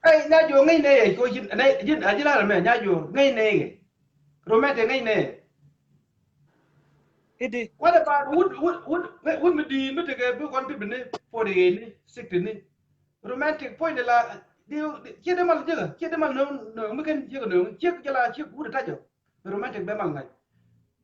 Ɛ nya juɔk ŋäc nɛ yɛ ko ji̱n nɛ ji̱n a ji̱n a rɛ mɛ nya juɔk ŋäc nɛ yɛ. Romantic ŋäc nɛ yɛ. Idi. What about wut, wut, wut, wut mi di mi tekɛ bi kɔn pi bi ni forty eight ni sixty ni. Romantic puɔ̱ny de la, di, di, ciɛ de mal jiäkä, ciɛ de mal nööŋ, nööŋ mi ken jiäkä nööŋ, ciek jɛ la ciek wut de tacɔ. Romantic bɛ mal ŋa̱c.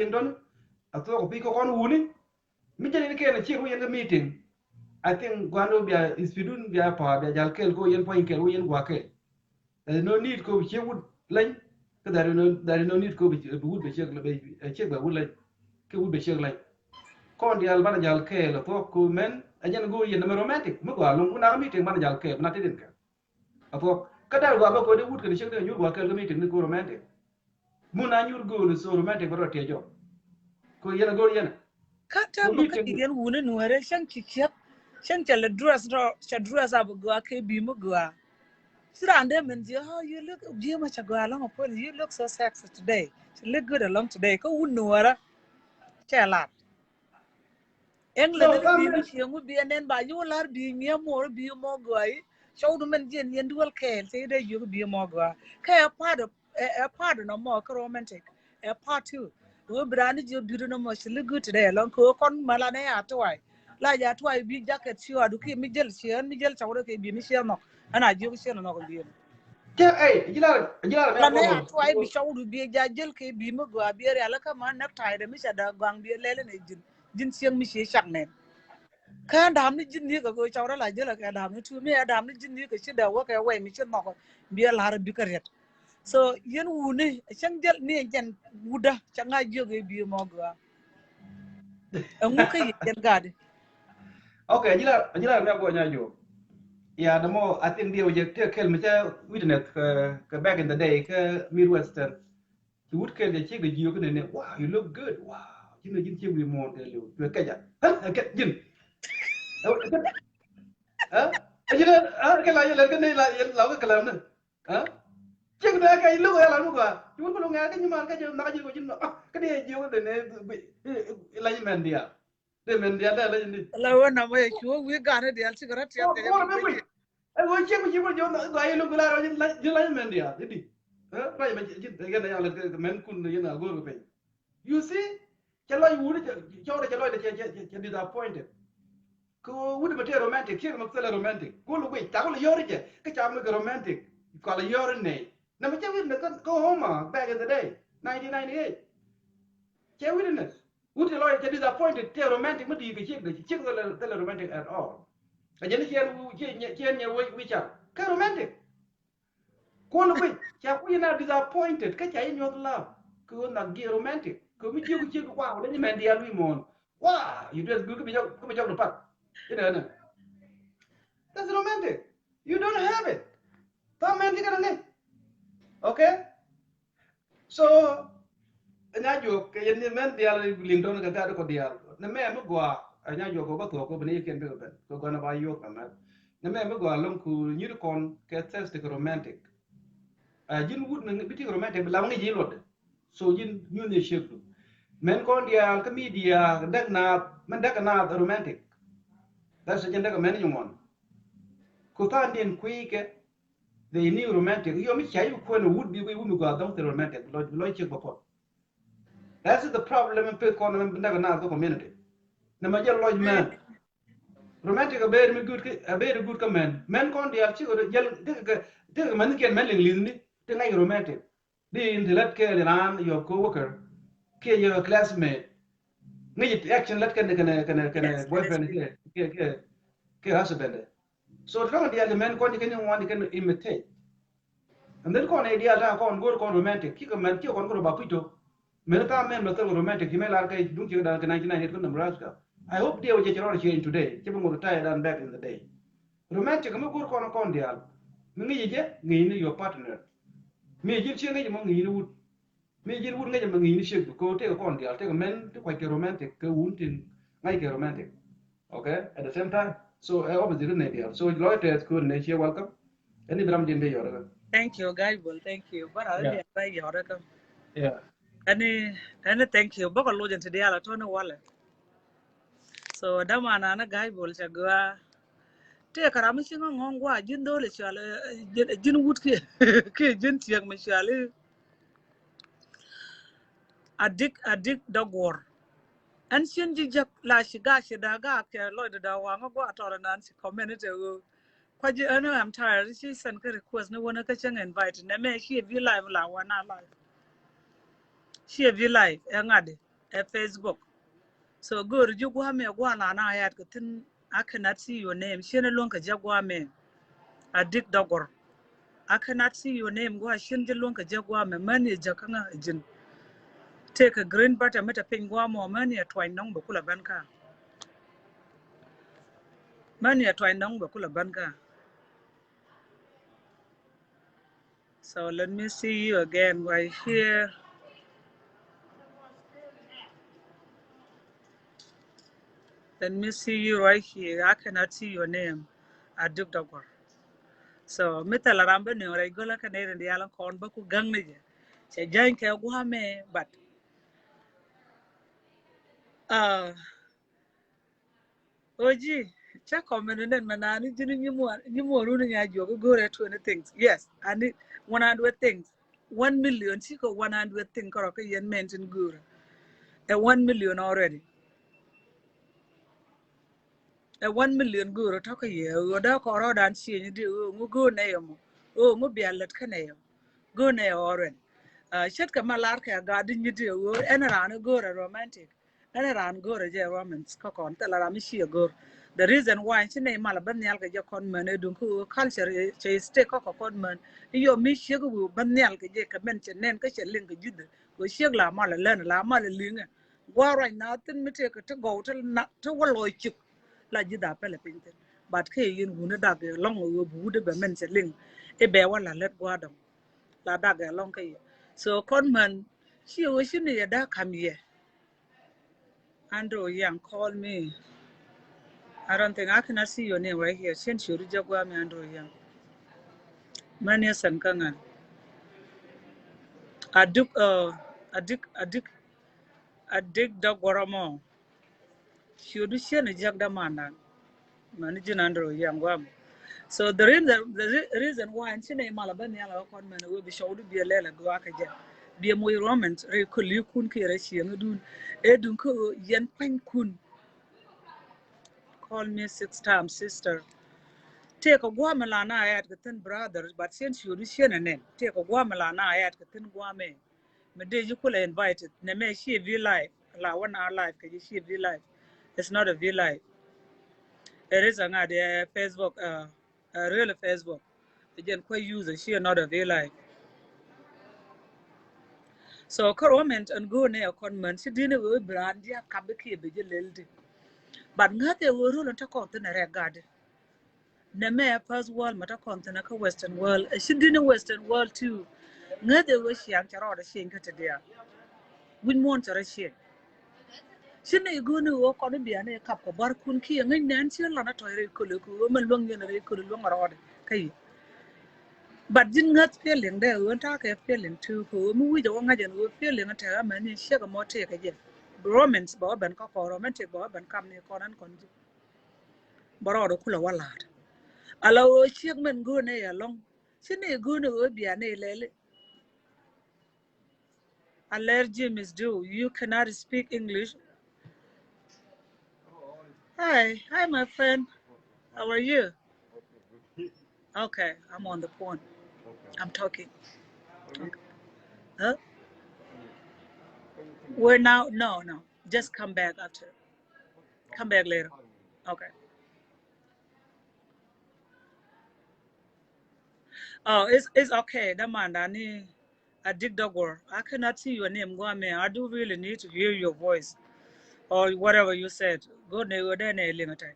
liŋ tɔni. A thuɔk pi kɔkɔn wuni. Mi jɛn in kɛn a ciek wä yɛn kä meeting. I think guan wä bia ispidun bia pa bia jal kɛl ko yɛn puɔny kɛl wä yɛn gua kɛl. There is no need ko bi ciek wut leny. Kä there is no, there is no need ko bi wut bi ciek, bi ciek bɛ wut leny. Kɛ wut bi ciek leny. Kɔn dial banɛ jal kɛɛl a thuɔk ko mɛn a jɛn go̱o̱r yɛn nɛmɛ romantic mi gɔaa lo̱ŋ wun a kä meeting banɛ jal kɛɛl bi na tetdin kɛ. A thuɔk kä dal gɔaa bä ko dee wut kɛn ciek dee nyuur gɔaa kɛɛl kä meeting ni ko romantic. Mun a nyuur go̱o̱l so romantic bä rɔ tiɛ jɔk. Ko yɛn a go̱o̱r yɛn a. Kä täämɛ kä ti yɛn wuni nuɛrɛ cäŋ ci ciek cäŋ cɛ lɛ dress rɔ cɛ dress up gɔaa kɛ bi mi gɔaa. Ci raan dee min jiɛ, oh, you look, jiɛ ma cɛ gɔaa alɔŋ a puɔl, you look so sexy today. You look good alɔŋ today. Kä wun nuɔrä cɛ lat. Ɛŋ lɛ ni bi mi cieŋ wi bi ɛnɛn ba yi wä lar bi nyiɛ mor bi mɔ gɔaa yi. Cɔw du mɛn jiɛn yɛn duel kɛɛl cɛ yi dee jiök bi mɔ gɔaa. Kä ɛ part of, ɛ part of nɔ mɔ kä romantic. Ɛ part two. Wee bi raan ni jiök bi du nɔ mɔ ci li good today alɔŋ kɛ wee kɔn mala nɛ ya tuay. La ja tuay bi jacket ci wa du ki mi jel ci ɛn mi jel cɔw rɛ kɛ bi mi ci ɛn nhɔk. Ɛn a jiök ci ɛn nhɔk bi ɛn. Cɛ, ey, jilar, jilar mɛ. La nɛ ya tuay bi cɔw du bi ja jel kɛ bi mi gɔaa bi rial kä ma necktie de mi ca da gɔaŋ bi lɛl ni jin. Jin cieŋ mi ci cak nɛn. Kä dam ni jin ni kɛ go̱o̱c cɔw rɛ la jel kɛ dam ni tu mi ɛ dam ni jin ni kɛ ci da wä kɛ wɛy mi ci nhɔk. Bi ɛ lar bi kɛ riet. So yɛn wuni cäŋ jel ni jɛn wudä cäŋ a jiök ɛ bi mɔ gɔaa. Ɛŋu kä yɛ jɛn gadi. Okay, jilar, jilar mɛ gɔny a jiök. Ya dämɔ, I think diɛ wä jɛ tëë kɛl mi cɛ witness kɛ, kɛ back in the day kɛ Midwestern. Ci wut kɛl kɛ ciek kɛ jiök kɛ nɛnɛ, wow, you look good, wow. Ji̱n kɛ ji̱n ciek wi̱i̱ muɔ̱ɔ̱n kɛ liw cuɛ kɛc a. Hä, kɛ ji̱n. Hä? Ji̱n, hä, kɛ la yɛ lɛr kɛ nɛy la, la kɛ kɛ la nɛ. Hä? Cik dee kɛ iluk yɛl an mi gɔaa. Ci wun kɛ luk ŋɛɛr kä nyiman kä jɛ nak ji̱ kɔ ji̱ nɔ. Kä dee ji̱ wun dee ne lany mɛn diaal. Dee mɛn diaal dee lany ni. La wä nam wä yɛ cu wä wi̱i̱ gan ni diaal cik rɔ tiɛth kɛ jɛ. Ɛ wä ciek mi ci wä jɔn gɔaa iluk la rɔ ji̱ lany mɛn diaal. Idi. Rɔ ji̱ mɛ ji̱ kɛn yal kɛ mɛn kun yɛn a go̱r kɛ piny. You see? Cɛ lɔc wut cɛ cɔwdɛ cɛ lɔcdɛ cɛ disappointed. Kɛ wut mɛ tëë romantic, ciek mɛ thilɛ romantic. Kul wic cakul yɔr jɛ kä cak mi kɛ romantic. Kɔl yɔr nɛy. Nɛ mɛ cɛ witness kä Homer back in the day, nineteen ninety-eight. Cɛ witness. Wut cɛ lɔcdɛ cɛ disappointed tëë romantic mi di̱i̱t kɛ ciek dɛ ciek thilɛ romantic at all. A jɛn ciɛn ciɛn nyɛ wic wic cak kɛ romantic. Kuɔn wic ca kui̱ na disappointed kä ca inyuɔth love. Kɛ ɣöö nak jiɛ romantic kɛ mi jiɛku ciek kua wala ni mɛn diaal wi̱i̱ muɔ̱ɔ̱n. Wa, you dress good kä bi jɔk kä bi jɔk ni pat. Inɛ nɛ. That's romantic. You don't have it. Tha mɛn ti kɛ ni. Okay. So nya juɔk kɛ yɛn ni mɛn diaal liŋ tɔn kɛ gat kɔ diaal ni mɛ mi gɔaa. Nya juɔk kɛ bä thuɔk kɛ bi ni yɛ kiɛn bikɛ ben kɛ gɔn a ba yuɔk kɛ mɛn. Ni mɛ mi gɔaa loŋ ku nyir kɔn kɛ thɛs ti kɛ romantic. Ji̱n wut ni bi ti kɛ romantic bi lam ŋi̱c yi luɔt. So ji̱n nyuth ni ciek du mɛn kɔn diaal kä mi diaal däk naath mɛn däk naath romantic. That's ji̱n däk mɛn nyuɔn. Ku than din kui̱ kɛ They knew romantic. Yɔ mi cia yi kuɛn wut bi wut mi gua dɔŋ thil romantic. Lɔc lɔc ciek bä puɔth. That's the problem in pith kɔn in näk na the community. Nɛ ma jɛ lɔc mɛn. Romantic a ber mi good ki a ber good ka mɛn. Mɛn kɔn dial ci ko jɛl tek ke tek mɛn kiɛn mɛn ling lin ni. Ti ŋa̱c romantic. Di in ti lät kɛ ni ran your co-worker. Kiɛ your classmate. Ŋäc action lät kɛn kɛn kɛn kɛn boyfriend kiɛ kiɛ kiɛ kiɛ husband. So ti lɔŋ diaal ti mɛn kɔn ti kɛn ŋuan ti kɛn imitate. And then kɔn ɛ diaal ta kɔn go̱r kɔn romantic. Kikɛ mɛn kikɛ kɔn go̱r ba puc to. Mɛn ta mɛn mɛ thil romantic ti mɛ lar kɛ duŋ ci kɛ dan kɛ nineteen ninety-eight kɛ Nebraska. I hope diɛ wä jɛ cɛ rɔɔd change today. Cɛ bi ŋuɔth retire dan back in the day. Romantic mi go̱r kɔn kɔn diaal. Mi ŋi̱c jɛ ŋi̱c ni your partner. Mi ji̱n ci ŋi̱c mɔ ŋi̱c ni wut. Mi ji̱n wut ŋäc ɛmɛ ŋi̱i̱ni ciek bi ko̱o̱r tëëkɛ kɔn diaal tëëkɛ mɛn ti kuackɛ romantic kɛ wun tin ŋa̱ckɛ romantic. Okay, at the same time. So ɛ opposite nɛ diaal. So lɔc tɛth ko̱o̱r nɛ ciɛ welcome. Ɛn i̱ bi ram ji̱n dee yɔr kä. Thank you, Guy Bol. Thank you. Bara yeah. Diaal ba yɔr kä. Yeah. Ɛn i̱ ɛn i̱ thank you. Bäkɛ loc ɛn ti diaal a tɔni walɛ. So dama nana Guy Bol cɛ gɔaa. Tëë kɛ ram mi ci ŋɔŋ ŋɔŋ gua ji̱n dho̱l i̱ cual ji̱n wut kiɛ kiɛ ji̱n tiɛk mi cual i̱. Adik adik dɔ guɔr. Ɛn cin ji̱ jek la ci ga ci da ga kɛ lɔc dɔ da waŋ gua tɔrɔ nan ci community ɣöö. Kua ji̱ ɛn I'm tired ci send kä request ni wänä kä cäŋ invite nɛ mɛ ci bi live la wana live. Ci bi live ɛ ŋa̱di ɛ Facebook. So go̱o̱ri ji̱ gua̱a̱mɛ gua̱a̱ la na yat kɛ thi̱n. I cannot see your name. Cien luɔ̱ŋ kɛ jɛ gua̱a̱mɛ. Adik dɔgɔr. I cannot see your name. Gua̱a̱ cien ji̱ luɔ̱ŋ kɛ jɛ gua̱a̱mɛ. Män yɛ jɛ kä ŋa ji̱n. Tëëkɛ green button mi te piny gua̱a̱mɔ. Män yɛ tuany nɔŋ bɛ kulɛ bän kä. Män yɛ tuany nɔŋ bɛ kulɛ bän kä. So let me see you again right here. Let me see you right here. I cannot see your name. Aduk dɔgɔr. So mi thɛl ram bä nööŋ rɛy gölä kä nɛy rin diaal kɔn bä ku gäŋ ni jɛ. Cɛ jäny kɛ gua̱a̱mɛ but uh, Oji, cä kɔmɛn ni nɛn mɛ naan ni ji̱n nyimuɔr run nya jiɔk i̱ go̱rɛ twenty things. Yes, ani one hundred things. One million, cikɛ one hundred things kärɔ kä yɛn mɛn tin go̱rɛ. Ɛ one million already. Ɛ one million go̱rɛ tɔ̱ kä yɛ ɣöö dee kɔrɔ dan cieny di ɣöö ŋu go̱o̱r nɛ yɛ mɔ. Ɣöö ŋu bia lät kä nɛ yɛ mɔ. Go̱o̱r nɛ yɛ already. Ce̱tkɛ ma lar kɛ gat di nyi di ɣöö ɛn raan i̱ go̱rɛ romantic. Ɛn raan go̱o̱rɛ jɛ romance kä kɔn thilɛ ram mi ciɛ go̱o̱r. The reason why ci nɛy mal bä nhial kɛ jɛ kɔn män ɛ duŋ kä ɣöö culture cɛ stay kä kɛ kɔn män. I̱ yɔ mi ciek ɣöö bä nhial kɛ jɛ kɛ mɛn cɛ nɛn kä cɛ liŋ kɛ ji̱dhɛ. Ɣöö ciek la mal ɛ län la mal ɛ liŋɛ. Gua̱a̱r ruac na thin mi tëëkɛ ti gɔw ti wä lɔɔc cik. La ji̱dhɛ a pɛlɛ piny thin. But kɛ yɛn wuni dak ɛ lɔŋ ɣöö bi wut ɛ bɛ mɛn cɛ liŋ. I̱ bɛ wä la lät gua̱a̱r dɔŋ. La dak ɛ lɔŋ kä yɛ. So kɔn män ci ɣöö ci ni yɛ daa kam yɛ. Andrew Young, call me. I don't think I cannot see your name right here. Cien ciöt jɛ gua̱a̱ mi Andrew Young. Män yɛ sɛn kä ŋa̱n. Adik, uh, adik, adik, adik dɔk gɔrɔ mɔ. Ciötdu ciën a jiäk dämandan. Mani ji̱n andro yɛn guam. So the reason, the re-, reason why ɛn ci nɛ imal a bä nhial a kɔn mɛn a wee bi cɔwdu bi a lɛl a gɔaa kɛ jɛ. Bi a moc ruɔmɛn rɛy köli kun kiɛ rɛy cieŋdun. Ɛ duŋ kä ɣöö yɛn pa̱ny kun. Call me six times sister. Tëëkɛ guam la na ayat kɛ thin brother, but ciën ciötdu ciën a nɛn. Tëëkɛ guam la na ayat kɛ thin guam ɛ. Mi dee ji̱ kulɛ invited. Nɛ mɛ ci a V live. La wä na live kɛ ji̱ ci a V live. It's not a V live. It is a ŋa̱t, uh, Facebook, uh, uh, real Facebook. Jɛn kuɛ user ci a not a V live. So kär wä mɛn ɛn go̱o̱r nɛ a kɔn män ci di̱n ɛ wee bi raan ji̱ a kap bi kiɛ bi ji̱ lel di. But ŋäth ɛ wee rol ɛn te kɔn thin ɛ rɛk gat di. Nɛ mɛ first world mɛ ta kɔn thin kä western world. Ɛ ci di̱n Western world too. Ŋäth ɛ wee ciaŋ cɛ rɔɔdɛ cieny kä ti diaal. Wi̱c muɔ̱ɔ̱n cɛ rɔ cieny. Ci nɛ i̱ go̱o̱ni ɣöö kɔn i̱ bian i̱ kap kɛ bar kun kiɛ ŋäc nɛn ci ɣän lan a tɔ̱c rɛy köli kɛ ɣöö mɛ luäŋ yɛn rɛy köli luäŋ rɔɔdɛ kä yi. But ji̱n ŋäth feeling dɛ ɣöö ɛn ta̱a̱ kɛ feeling too kɛ ɣöö mi wi̱c ɛ wä ŋa̱c ɛn ɣöö feeling ɛ tɛk amɛ ni ciek ɛmɔ tëëkɛ jɛ. Romance bɛ wä ben kä kɔn romantic bɛ wä ben kap ni kɔn ɛn kɔn ji̱. Bä rɔɔdɛ kulɛ wä la̱a̱t. Ala ɣöö ciek mɛn go̱o̱nɛ yɛ lɔ̱ŋ. Ci ni go̱o̱nɛ ɣöö bianɛ lɛli. Alɛr James do, you cannot speak English. Hi, hi my friend. How are you? Okay, I'm on the phone. I'm talking. Okay. Huh? We're now, no, no. Just come back after. Come back later. Okay. Oh, it's, it's okay. Dämandan ni Adik Dogwor. I cannot see your name. Go ahead. I do really need to hear your voice or whatever you said. Go ne go dene linga tai.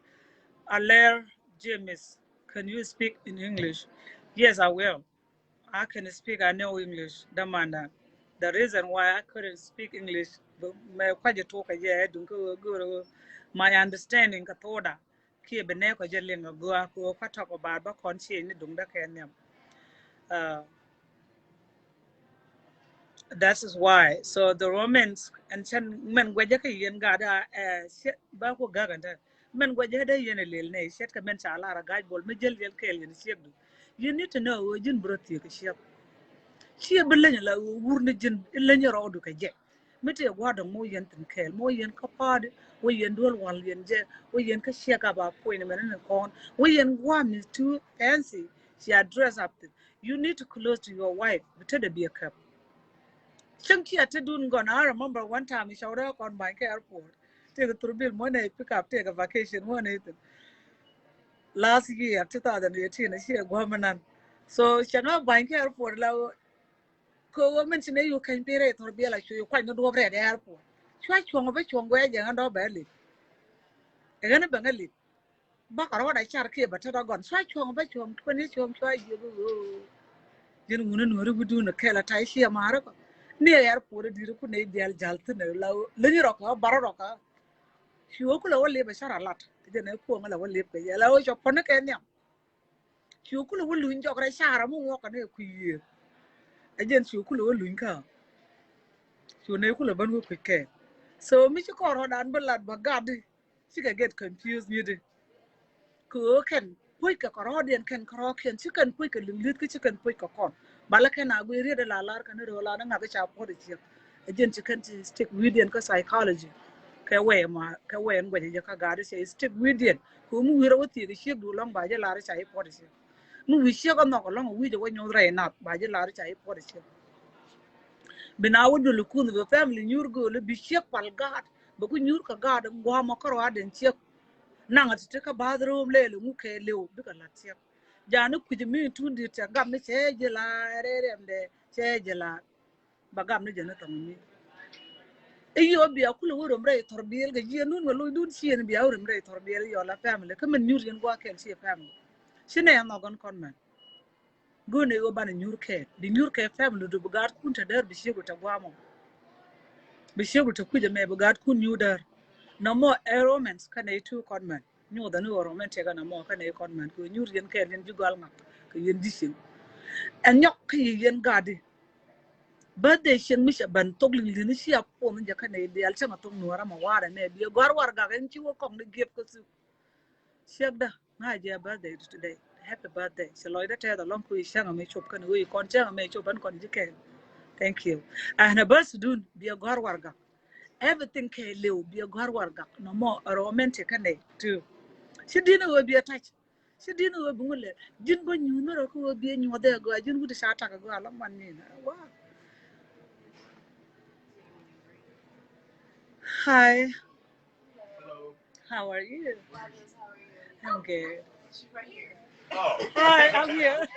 Alɛr James, can you speak in English? Yes, I will. I can speak, I know English. Dämandan. The reason why I couldn't speak English, mɛ kuac ɛ tuɔk kɛ jɛ duŋ kä go̱o̱r my understanding kä thokda. Kiɛ bi nɛɛkɔ jɛ liŋ a gɔaa kɛ ɣöö kä talk about bä kɔn cieny ni duŋdä kɛ nhiam. Uh, that is why. So the romance ɛn cɛn mɛn guɛcä kɛ yɛn gat, uh, bä ku gak ɛn tɛ. Mɛn guɛcä dee yɛn a lel nɛ ce̱tkɛ mɛn ca lar a gac bol mi jäl yɛn kɛɛl yɛn ciekdu. You need to know ɣöö ji̱n bi rɔ thiek kɛ ciek. Ciɛ bi leny la ɣöö wur ni ji̱n i̱ leny rɔɔdu kɛ jɛ. Mi tëë gua̱a̱r dɔ̱ŋ mi wä yɛn thi̱n kɛɛl, mi wä yɛn kä party, wä yɛn duel wal yɛn jɛ, wä yɛn kä check up appointment ni kɔn, wä yɛn gua̱a̱r mi too fancy, cia dress up thi̱n. You need to close to your wife, bi tetdɛ bi a käp. Cäŋ cia tetdun gɔn, I remember one time i̱ cɔwdä kɔn ba̱ny kä airport. Tëëkɛ thurbil muɔ̱nɛ pick up, tëëkɛ vacation muɔ̱nɛ thi̱n. Last year, two thousand eighteen, i̱ ciɛ gua̱a̱r mi nan. So cäŋ a ba̱ny kä airport la Kɛ ɣöö min ci nɛ yuk keny pi rɛy thɔr biɛl a cu yuk kuany ni duɔ̱p rɛɛt airport. Cua cuɔ̱ŋ bä cuɔ̱ŋ guɛc jɛ ɣän dɔ̱ bɛ lip. Ɛ ɣän bɛ ŋä lip. Bä kɛ rɔɔdɛ car kiɛ bɛ tet agɔn. Cua cuɔ̱ŋ bä cuɔ̱ŋ kuɛn i̱ cuɔ̱ŋ cua jiök i̱ ɣöö. Ji̱n ŋun i̱ nuɔ̱ri wi̱dun ɛ kɛl a ta̱y ciɛ ma̱a̱r ɛ kɔ. Ni ɛ airport i̱ di̱t i̱ kun nɛy diaal ja̱l thi̱n ɛ la ɣöö. Leny rɔ̱kä bärä rɔ̱kä. Ci ɣöö kulɛ wä lip ɛ car a lat. Jɛn ɛ kuɔ̱ŋ ɛ la wä lip kɛ yɛ la ɣöö cɔ puɔ̱n i̱ kɛ nhiam. Cu kulɛ wä luny jɔk rɛy carɛ mi ŋuɔk kɛ ni kui̱ yiëë. Ɛ jɛn cu kulɛ wä luny kä. Cu nɛy kulɛ bän wä kui̱ kɛ. So mi ci kɔn rɔ̱dan bi lat bä gat di. Cikɛ get confused ni di. Kɛ ɣöö kɛn puc kɛ kɛ rɔ̱diɛn kɛn kɛ rɔ̱kiɛn ci kɛn puc kɛ liŋ li̱th kä ci kɛn puc kɛ kɔn. Balä kɛn a guiy riet ala lar kɛn röö la ni ŋa̱k ca puɔt i̱ ciek. Ɛ jɛn ci kɛn ci stick wi̱i̱diɛn kä psychology. Kɛ wɛy ma kɛ wɛy ɛn guɛcɛ jɛ kä gaat i̱ cɛ stick wi̱i̱diɛn. Kɛ mi wi̱i̱rä wä thiek i̱ ciek du lɔ̱ŋ ba jɛ lar i̱ ca i̱ puɔt i̱ ciek. Mi wi̱i̱ ciek ɛ nhɔk ɛlɔ̱ŋ wi̱i̱ jɛ wä nyoth rɛy nath ba jɛ lar i̱ ca i̱ puɔt i̱ ciek. Bi na wä dul i̱ kunh bi family nyuur gööl i̱ bi ciek pal gaat. Bɛ ku nyuur kɛ gaat i̱ gua̱a̱mɔ kä ruaadɛn ciek. Naŋ ɛ ti ti kä bathroom lɛɛl i̱ ŋu kɛ lëw bikɛ la̱t ciek. Jani kui̱c mi tun di̱t cɛ gam ni cɛ ji̱ la̱a̱r rɛy rɛmdɛ cɛ ji̱ la̱a̱r. Ba gam ni jɛ ni thɔŋ mi. I̱ yɔ bia kulɛ wä röm rɛy thɔr biɛl kɛ jiɛn dun kɛ loc dun ciɛn bia wä röm rɛy thɔr biɛl yɔ la family kä min nyur yɛn gua̱a̱ kɛn ciɛ family. Ci nɛ ɛn nhɔk gɔn kɔn mɛn. Go̱o̱n i̱ wä banɛ nyur kɛn bi nyur kɛ family du bi gaatkun te däär bi ciek wä te gua̱a̱mɔ. Bi ciek wä te kui̱c ɛmɛ bi gaatkun nyur däär. Nɔmɔ ɛ romance kɛnɛ i̱ tu kɔn mɛn. Nyuɔth ɛn i̱ ɣöö romantic ɛn ɛmɔ kɛnɛ i̱ kɔn mɛn kɛ nyuur yɛn kɛɛl yɛn ji̱ gɔal ŋak kɛ yɛn ji̱ cieŋ. Ɛn nyɔk kä yɛ yɛn gaat di. Birthday cieŋ mi cɛ ban thok liŋ li̱n ci a puɔn jɛ kä nɛy diaal cäŋ a thok nuɔrä ma warɛ nɛ biɛ gɔ̱a̱r warɛgak ɛn ci wä kɔŋ ni gift kä thuk. Ciek dä ŋa̱ jɛ birthday today. Happy birthday. Ci lɔcdä tɛth alɔŋ ku i̱ cäŋ a mɛ cop kɛn wee i̱ kɔn cäŋ a mɛ cop ɛn kɔn ji̱ kɛɛl. Thank you. Ɛn a bäth dun biɛ gɔ̱a̱r warɛgak. Everything kɛ liw biɛ gɔ̱a̱r warɛgak. Nɔmɔ a romantic kä nɛy too. Ci di̱n a wee biɛ tac. Ci di̱n ɣöö bi ŋun lɛ ji̱n bä nyuuth ni rɔ kä ɣöö biɛ nyuɔth ɛ gɔaa ji̱n wut ca tak ɛ gɔaa lɔ man ni na wa. Hi. How are you? I'm good. Hi, I'm here.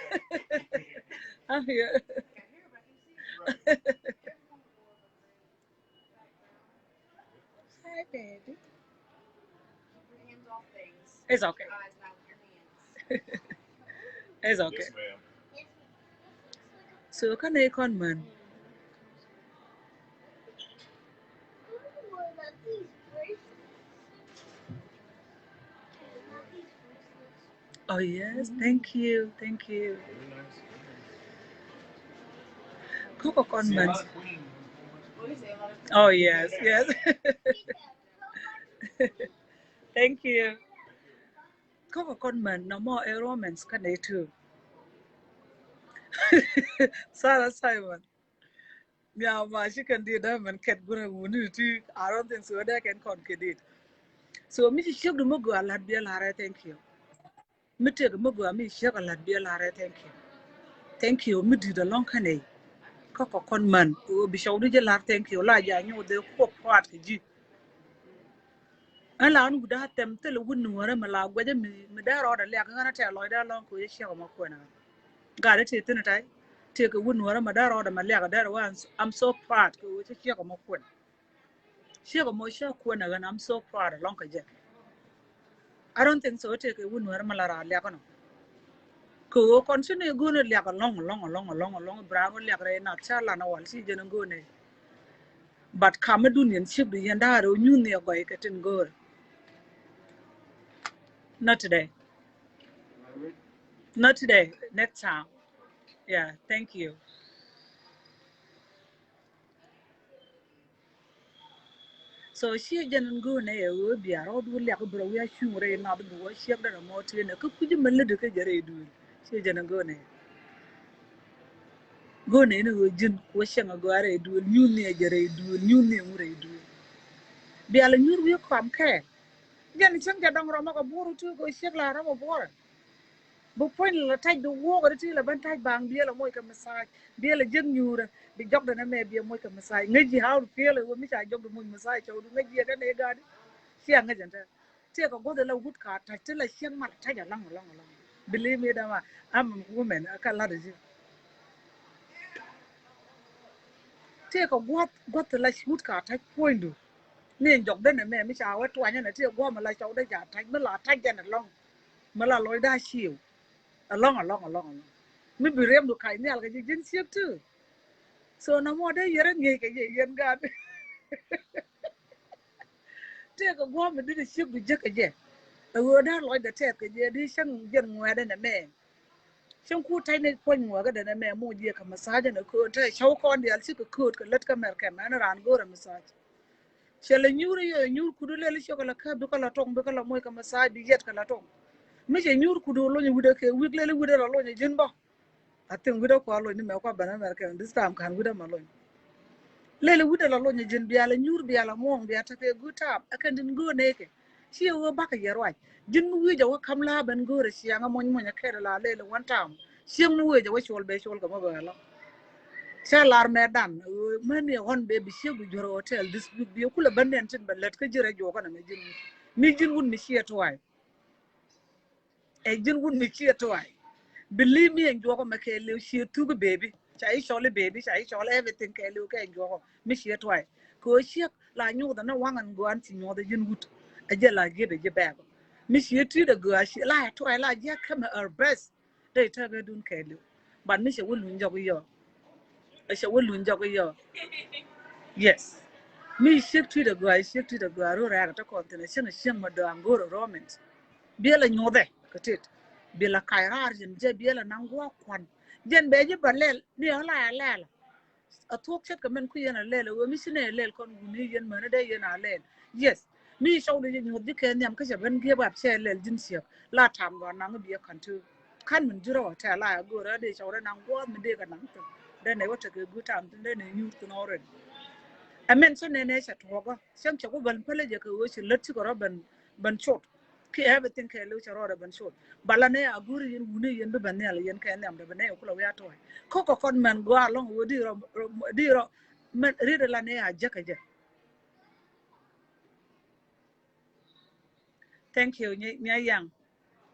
I'm here. Hi, baby. It's okay. It's okay. So kä nɛy kɔn män. Oh yes, thank you, thank you. Kɔkɔ kɔn män. Oh yes, yes. Thank you. Kɔkɔ kɔn män nɔmɔ ɛ romance kä nɛy too. Sarah Simon. Mia ma ci kɛn diet dä mɛn kɛt gurɛ wuni ti. I don't think so dɛ kɛn kɔn kɛ diet. So mi ci ciek du mi gɔaa lat biɛ lar ɛ thank you. Mi tëk mi gɔaa mi ciek a lat biɛ lar ɛ thank you. Thank you mi di̱t alɔŋ kä nɛy. Kä kɔ kɔn man ɣöö bi cɔw di ji̱ lar thank you la ja nyuɔth dee kuɔp puat kɛ ji̱. Ɛn la ɣän wi̱cdä thɛm thilɛ wut nuɔ̱ɔ̱rä mi la guɛcä mi dee rɔɔdɛ liak ɣän a tɛ̈ lɔcdä lɔ̱ŋ kɛ wee ciek ɛmɔ kuɛn ɣän. Gat ɛ tëë thi̱n ɛ ta̱y tëë kɛ wut nuɔ̱ɔ̱rä mi dee rɔɔdɛ mi liak ɛ dee rɛ wee. I'm so proud kɛ wee ciek ɛmɔ kuɛn. Ciek ɛmɔ ciek kuɛn ɛ ɣän. I'm so proud ɛlɔ̱ŋ kɛ jɛ. I don't think so tëë kɛ wut nuɔ̱ɔ̱rä mi la raa liak ɛnɔ. Kɛ ɣöö kɔn ci ni go̱o̱n liak alɔ̱ŋ alɔ̱ŋ alɔ̱ŋ alɔ̱ŋ alɔ̱ŋ bra ŋu liak rɛy nath ca lan awal ci jɛn go̱o̱n ɛ. But kamä dun yɛn ciek du yɛn da̱a̱r ɣöö nyuun ni agɔy kɛ tin go̱o̱r. Not today. Not today. Next time. Yeah, thank you. So ciɛ jɛn in go̱o̱nɛ ɛ ɣöö bia rɔɔd wä liak bi rɔ wi̱i̱ a cuŋ rɛy nath bi wä ciɛk dɛn ɛmɔ tëë nɛ kä kui̱c mɛ lätdä kä jɛ rɛy duël. Ciɛ jɛn in go̱o̱nɛ. Go̱o̱nɛ in ɣöö ji̱n wä cieŋ a gɔaa rɛy duël nyuuth ni ɛ jɛ rɛy duël nyuuth ni ɛ ŋu rɛy duël. Bial ɛ nyuur wi̱i̱ kɔam kɛɛl. Jɛn cieŋ jɛ dɔŋ rɔmɔ kɛ buɔr wä tuuk ɣöö ciɛk la rɔmɔ buɔrɛ. Bi puɔ̱ny la tac bi wuɔk ri ti la ben tac baŋ biɛl a moc kɛ massage biɛl a jiäk nyuurä bi jɔkdɛ nɛ mɛ bi a moc kɛ massage ŋäc ji̱ how to feel it wä mi ca jɔkdɛ moc massage cɔwdu ŋäc ji̱ a kɛ nɛ ga̱a̱di. Cia ŋäc ɛn tɛ tiɛ kɛ guɔth ila wut ka tac ti la cieŋ mal tac alɔŋ alɔŋ alɔŋ. Believe me dama I'm a woman a kɛ lat ji̱. Tiɛ kɛ guɔth guɔth ti la wut ka tac puɔ̱nydu. Ni jɔkdɛ nɛ mɛ mi ca wä tuany ɛn tiɛ guɔth mi la cɔwdɛ ca tac mi la tac jɛn alɔŋ. Mi la lɔcdä a ciëw. Alɔŋ alɔŋ alɔŋ alɔŋ. Mi bi riɛmdu kac nhial kɛ ji̱ ji̱n ciek ti. So na mɔ dee yɛrɛ ŋi̱i̱c kɛ ji̱ yɛn gaat. Tëëkɛ guɔ̱ɔ̱m mi di̱t ciek bi jek kɛ jɛ. Ɛ ɣöö dee lɔcdɛ tɛth kɛ jɛ di cäŋ jɛn ŋuɛ̈tdɛ nɛ mɛ. Cäŋ ku tɛc ni puɔ̱ny ŋuɛ̈kädɛ nɛ mɛ moc jiɛ kɛ massage nɛ kööt te cäw kɔn diaal cikɛ kööt kɛ lät kä mɛr kɛm ɛn raan go̱o̱rɛ massage. Cɛ lɛ nyuur i̱ yɛ nyuur kudu lɛl i̱ ciök ala kä bikɛ la tɔŋ bikɛ la moc kɛ massage bi yɛt kɛ la tɔŋ. Mi cɛ nyuur kudu lony wi̱dɛ kɛ wi̱k lɛl i̱ wi̱dɛ la lony i̱ ji̱n bä. I think wi̱dɛ kua lony ni mɛ kua ben America this time kan wi̱dɛ ma lony. Lɛl i̱ wi̱dɛ la lony i̱ ji̱n bia la nyuur bia la muɔ̱ɔ̱ŋ bia tekɛ good time ɛ kɛn tin go̱o̱r nɛɛkɛ. Ci ɛ ɣöö bakɛ yɛ ruac ji̱n mi wi̱i̱ jɛ wä ka̱m la̱a̱ ben go̱o̱r ɛ ciaŋ ɛ muɔ̱ny muɔ̱ny ɛ kɛɛt ɛ la lɛl i̱ one time. Cieŋ mi wee jɛ wä cuɔl bɛ cuɔl kɛ mɔ bɛ la. Cɛ lar mɛ dan mɛn ni ɣɔn bɛ bi ciek bi juɔr hotel this week bi kulɛ bä nɛn tin bɛ lät kä ji̱ rɛ juɔkä nɛ mɛ ji̱n wut mi ji̱n wut mi ciɛ tuay. Ɛ ji̱n wut mi ciɛ tuay. Believe me ɛn juɔkä mɛ kɛ liw ciɛ thuk baby ca i̱ cɔl i̱ baby ca i̱ cɔl everything kɛ liw kɛ ɛn juɔkä mi ciɛ tuay. Kɛ ɣöö ciek la nyuɔth ɛn waŋ ɛn gɔan ci nyuɔth ɛ ji̱n wut ɛ jɛ la giet ɛ ji̱ bɛɛk. Mi ciɛ ti̱t ɛ gɔaa ci la ɛ tuay la jiɛ kämɛ her best. Dee tɛkɛ dun kɛɛliw. But mi cɛ wä luny jɔk i̱ yɔ. Ɛ cɛ wä luny jɔk i̱ yɔ. Yes. Mi ciek tui̱t agɔaa, ciek tui̱t agɔaa, ru rɛɛk ɛ te kɔn thin ɛ cieŋ ɛ cieŋ ma dɔ̱a̱ŋ go̱o̱r ɛ romance. Biɛl ɛ nyuɔthɛ kɛ tet. Biɛl ɛ kac raar jɛn jɛ biɛl ɛ naŋ gua̱a̱k kuan. Jɛn bɛ ji̱ bä lɛl ni ɣä la ɛ lɛl. a thuɔ̱k ce̱tkɛ mɛn kui̱ yɛn a lɛl a ɣöö mi ci nɛ lɛl kɔn wuni yɛn män dee yɛn a lɛl. Yes. Mi cɔw di jɛ nyuɔth ji̱ kɛ nhiam kä cɛ ben give up cɛ lɛl ji̱n ciek la tam gɔaa naŋ bi a kɔn ti. Kan min ji̱ rɔ tɛ la a go̱o̱r a dee cɔw dee naŋ gua̱a̱th mi dee kɛ naŋ thin dee nɛ wä tekɛ good time thin dee nɛ nyuur thin already. Ɛ mɛn cä nɛ nɛ cɛ tuɔɔkä cäŋ cɛ ku bäl pälä jɛ kɛ ɣöö ci lät cikɛ rɔ ben ben cot. Ki everything kɛ liw cɛ rɔɔdɛ ben cot. Bala nɛ a go̱o̱r yɛn wuni yɛn bi ben nhial yɛn kɛ nhiam dee ben nɛ kulɛ wi̱i̱ a tɔɔy. Kä kɔ kɔn mɛn gɔaa lɔŋ ɣöö di rɔ di rɔ mɛn ri̱t ala nɛ a jäkä jɛ. Thank you, Nya Yaŋ.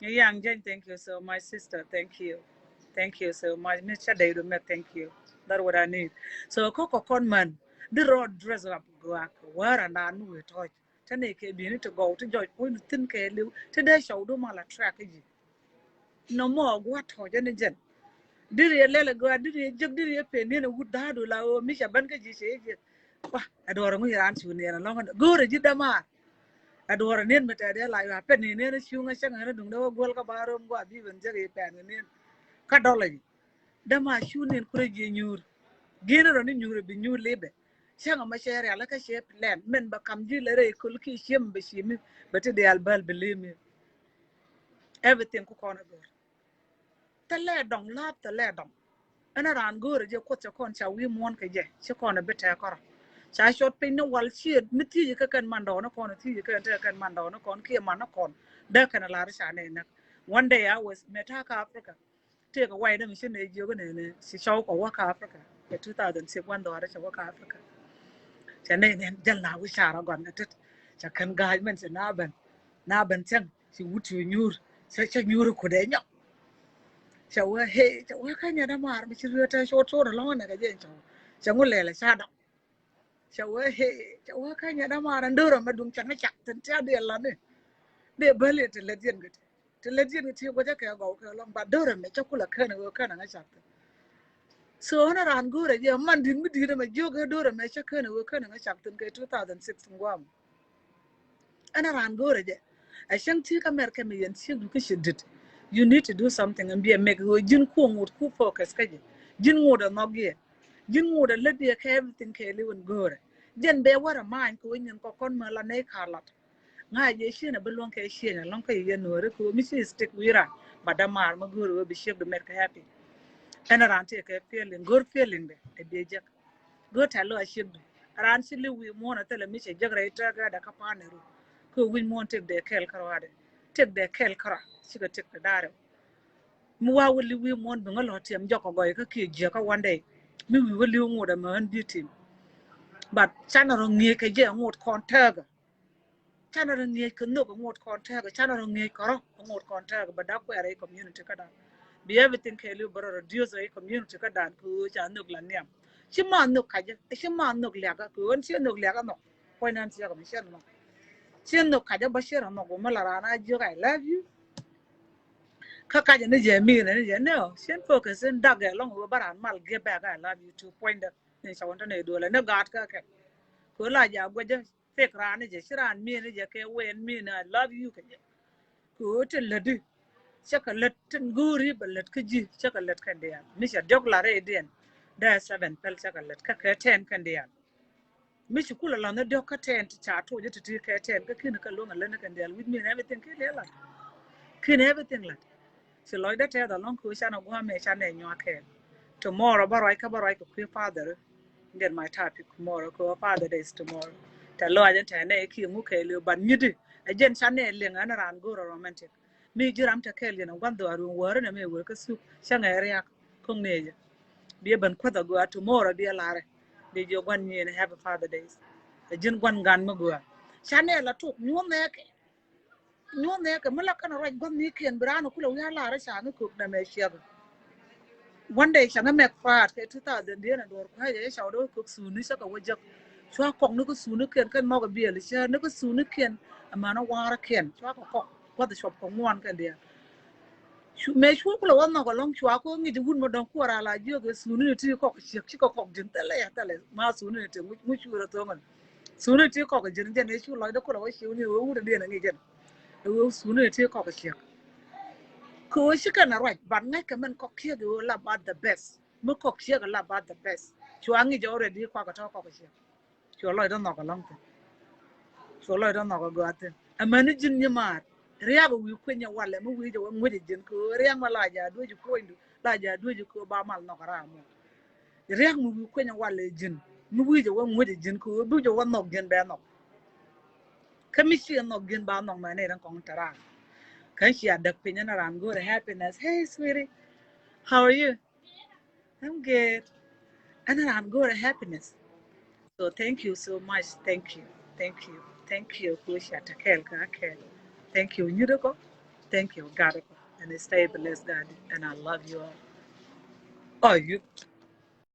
Nya Yaŋ Jɛny, thank you so much, sister. Thank you. Thank you so much. Mi cä dɛy du mɛ, thank you. That what I need. So kä kɔ kɔn män di rɔ dress up guak wär and an mi wee tɔc. Te ni kɛ bi̱i̱ni ti gɔw ti jɔc puɔ̱ny thin kɛ liw ti dee cɔw du mal a track ji̱. Nɔmɔ a gua̱a̱t tɔ̱ jɛn ni jɛn. Diri yɛ lɛl a gɔaa, diri yɛ jek, diri yɛ pen niɛn a wut da̱a̱du la ɣöö mi ca ben kä ji̱ cɛ jɛ. Wa, a duɔrɛ ŋu yɛ raan cu niɛn a lɔŋ go̱o̱rɛ ji̱ dämaar. A duɔrɛ niɛn mi tɛɛdɛ la yua pen ni niɛn a cuŋ a cäŋ ɣän a duŋdɛ wä guäl kä ba rom gɔaa bi ben jek i̱ pɛn kɛ niɛn. Kä dɔlɛ ji̱ dämaar cu niɛn kurɛ ji̱ nyuur. Gi̱n rɔ ni nyuur bi nyuur libɛ. Cäŋ a ma cɛ rial kä cɛ plan mɛn ba kam ji̱ lɛ rɛy köl ki ciëm bɛ ciemi bɛ ti diaal bäl bi lemi. Everything ku kɔn a gɔr. Thilɛ dɔŋ la̱a̱p thilɛ dɔŋ. Ɛn a raan go̱o̱rɛ jɛ kuoth cɛ kɔn ca wi̱i̱ muɔ̱ɔ̱n kɛ jɛ ci kɔn a bi tɛɛ kɔrɔ. Ca cuɔt piny ni wal ciët mi thiec kɛ kɛn mandɔɔni kɔn thiec kɛ kɛn mandɔɔni kɔn kiɛ man ni kɔn dee kɛn a lar ca nɛy näk. One day I was mɛ ta̱a̱ kä Africa. Tëëkɛ way dämi ci nɛy jiök inɛnɛ ci cɔw kɔ wä kä Africa kɛ two thousand six wan dhɔaarä cɛ wä kä Africa. Cɛ nɛy nɛn jäl na wi̱c carɔ gɔn kɛ tet cɛ kɛn ga̱a̱c mɛn cɛ na ben na ben cäŋ ci wut ci nyuur cɛ cɛ nyuur kudɛ nyɔk. Cɛ wee hee cɛ wee kä nyɛ dämaar mi ci riöt tɛ cot cot alɔŋ nɛ kɛ jɛ cɔw cɛ ŋu lɛlɛ ca dɔk. Cɛ wee hee cɛ wee kä nyɛ dämaar ɛn dörä mɛ duŋ cɛ ŋä cak thin tia diɛ lani. Diɛ bäli ti lät yɛn kɛ ti ti lät yɛn kɛ ti guɔcä kɛ gɔw kɛ lɔŋ ba dörä mɛ cä kulɛ kɛn wee kɛn ŋä cak thin. So ɣän a raan go̱o̱rɛ jɛ man di̱t mi di̱t ɛmɛ jiök ɛ dörä mɛ cä kɛn wee kɛn ŋä cak thin kɛ two thousand six ŋuam. Ɛn a raan go̱o̱rɛ jɛ. A cäŋ ti kä mɛr kɛ mi yɛn ciek du kä ci dit. You need to do something and be a make ɣöö ji̱n kuɔ ŋot ku focus kä jɛ. Ji̱n ŋot a nhɔk yɛ. Ji̱n ŋot a lät yɛ kɛ everything kɛ liw in go̱o̱rɛ. Jɛn bɛ wär a maany kɛ wä nyin kɔ kɔn mɛ la nɛy ka lat. Ŋa̱c yɛ cieen a bi luɔ̱ŋ kɛ cieen a lɔ̱ŋ kä yɛ nuɔ̱ɔ̱ri kɛ wä mi ci stick wi̱i̱ ran. Ba dämaar ma go̱o̱rɛ wä bi ciek du mɛr kɛ happy. Ɛn a raan ti kɛ feeling go̱o̱r feeling dɛ ɛ biɛ jek. Go̱o̱r tɛ̈th lɔ a ciek du. Raan ci li̱w wi̱i̱ muɔ̱ɔ̱n a thilɛ mi cɛ jek rɛy tɛ̈k ɛ dɛ kä pa̱a̱n ɛ ru. Kɛ wi̱c muɔ̱ɔ̱n tëk dee kɛl kä ruaadɛ. Tëk dee kɛl kä rua cikɛ tëk kɛ da̱rɛ. Mi wa wä li̱w wi̱i̱ muɔ̱ɔ̱n bi ŋä lɔ tiɛm jɔk kɛ gɔy kä kiɛ jiäkä one day. Mi wi̱i̱ wä li̱w ŋot ɛmɛ ɣän bi tim. But canɛ rɔ ŋi̱eec kɛ jɛ ŋot kɔn tɛ̈kä. Canɛ rɔ ŋi̱eec kɛ nhök ŋot kɔn tɛ̈kä. Canɛ rɔ ŋi̱eec kɛ rɔ ŋot kɔn tɛ̈kä. But da̱k kuɛɛrɛ i̱ community kä da̱k. Bi everything kɛ li̱w bä rɔ reduce i̱ community kä da̱k kɛ ɣöö ca nhök la nhiam. Ci ma nhök kacä. Ci ma nhök liakä kɛ ɣöö ci nhök liakä nhɔk. Puɔ̱ny nan ciek mi cien nhɔk. Cien nhök kacä bä cien nhɔk wä mi la raan a jiök I love you. Kä kacä ni jɛ mi ni jɛ ni ɔ cien focus in dak ɛ lɔŋ wä bä raan mal give back I love you too puɔ̱nydä. Ni cɔw in te ni duɔlɛ ni gaat kä kɛ. Kɛ ɣöö la jɛ a guɛcä fake raan ni jɛ ci raan mi ni jɛ kɛ wɛn mi ni I love you kɛ jɛ. Kɛ ɣöö tin lätdi cä kɛ lät tin go̱o̱ri bɛ lät kä ji̱ cä kɛ lät kɛn diaal mi cɛ diɔ̱k la rɛydiɛn. Dee seven päl cä kɛ lät kä kɛ ten kɛn diaal. Mi ci kulɛ la̱th ni diɔ̱k kä ten ti ca toc ti ti kɛ ten kä ki̱n kä luäŋ a lät ni kɛn diaal wi̱c mi ni everything ki̱n lɛ la̱t. Ki̱n everything la̱t. Ci lɔcdä tɛth alɔŋ kɛ ɣöö canɛ gua̱a̱mɛ canɛ nyuak kɛɛl. Tomorrow bä ruac kä bä ruac kɛ kui̱ father. Get my topic tomorrow kɛ ɣöö father day is tomorrow. Tɛ lɔac ɛn tɛ nɛ kiɛ ŋu kɛɛliw but nyiti ɛ jɛn canɛ liŋ ɛn raan go̱o̱rä romantic. Mi ji̱ ram tɛ kɛɛl yɛn ɛ gua̱n dhɔaar wun wäärä nɛ mi wër kä thuk cäŋɛ riak. Ko̱ŋ ni ɛ jɛ biɛ ben kuäth a gɔaa tomorrow biɛ larɛ. Biɛ jiɛ gua̱n nyieen happy father days. Ɛ ji̱n gua̱n gan mi gɔaa. Canɛ la tok nyuɔ̱n nɛ kɛ. Nyuɔ̱n nɛ kɛ mi la kɛn ruac gua̱n ni kiɛn bi raan kulɛ wi̱i̱ a larɛ ca ŋä kök nɛ mɛ ciɛk. One day ca ŋä mɛk praat kɛ two thousand diɛn a duɔr kua̱c ɛ ca wä dee kök thuni cä kɛ wä jek. Cua kɔk ni kä thuni kiɛn kɛn mɔk a biɛl cä ni kä thuni kiɛn. Amäni wa̱a̱rä kiɛn cua kɛ kɔk kuath cuɔp kɛ ŋuan kɛn diɛn. Mɛ cu kulɛ wä nhɔk alɔŋ cua kɛ wä ŋi̱c wut mɛ dɔ̱ŋ kuɔr ala jiök ɛ thuni ni ti kɔk ciek cikɛ kɔk ji̱n thilɛ thilɛ ma thuni ni ti ŋuc ŋuc cu rɛ tho̱ŋ ɛn. Thuni ti kɔk ji̱n jɛn ɛ cu lɔcdä kulɛ wä ciek ni wä wut ɛ diɛn ɛ ŋi̱c jɛn. Ɛ wä thuni ni ti kɔk ciek. Kɛ wä ci kɛn a ruac but ŋäc kɛ mɛn kɔk kiɛk ɛ wä la but the best. Mi kɔk ciek a la ba the best. Cua ŋic already kuak a tɔ kɔk ciek. Cua lɔcdä nhɔk a lɔŋ thin. Cua lɔcdä nhɔk a gɔaa thin. Amäni ji̱n nyimaar. Riak a wi̱i̱ kuinyɛ walɛ mi wi̱i̱ jɛ wä ŋuic a ji̱n kɛ ɣöö riak ma la ja duec a kuɔnydu la ja duec a kɛ ɣöö ba mal nhɔk a ram mɔ. Riak mi wi̱i̱ kuinyɛ walɛ ji̱n mi wi̱i̱ jɛ wä ŋuic a ji̱n kɛ ɣöö bi jɛ wä nhɔk ji̱n bɛ nhɔk. Kä mi ciɛ nhɔk ji̱n ba nhɔk mɛ ni rin kɔŋ te ran. Kä cia däk piny ɛn ran go̱o̱rɛ happiness. Hey sweetie, how are you? I'm good. Ɛn ran go̱o̱rɛ happiness. So thank you so much. Thank you. Thank you. Thank you. Ku cia te kɛɛl kä kɛɛl. Thank you. Nyuti kɔ. Thank you. God kɔ. And stay blessed, God. And I love you all. Oh, you.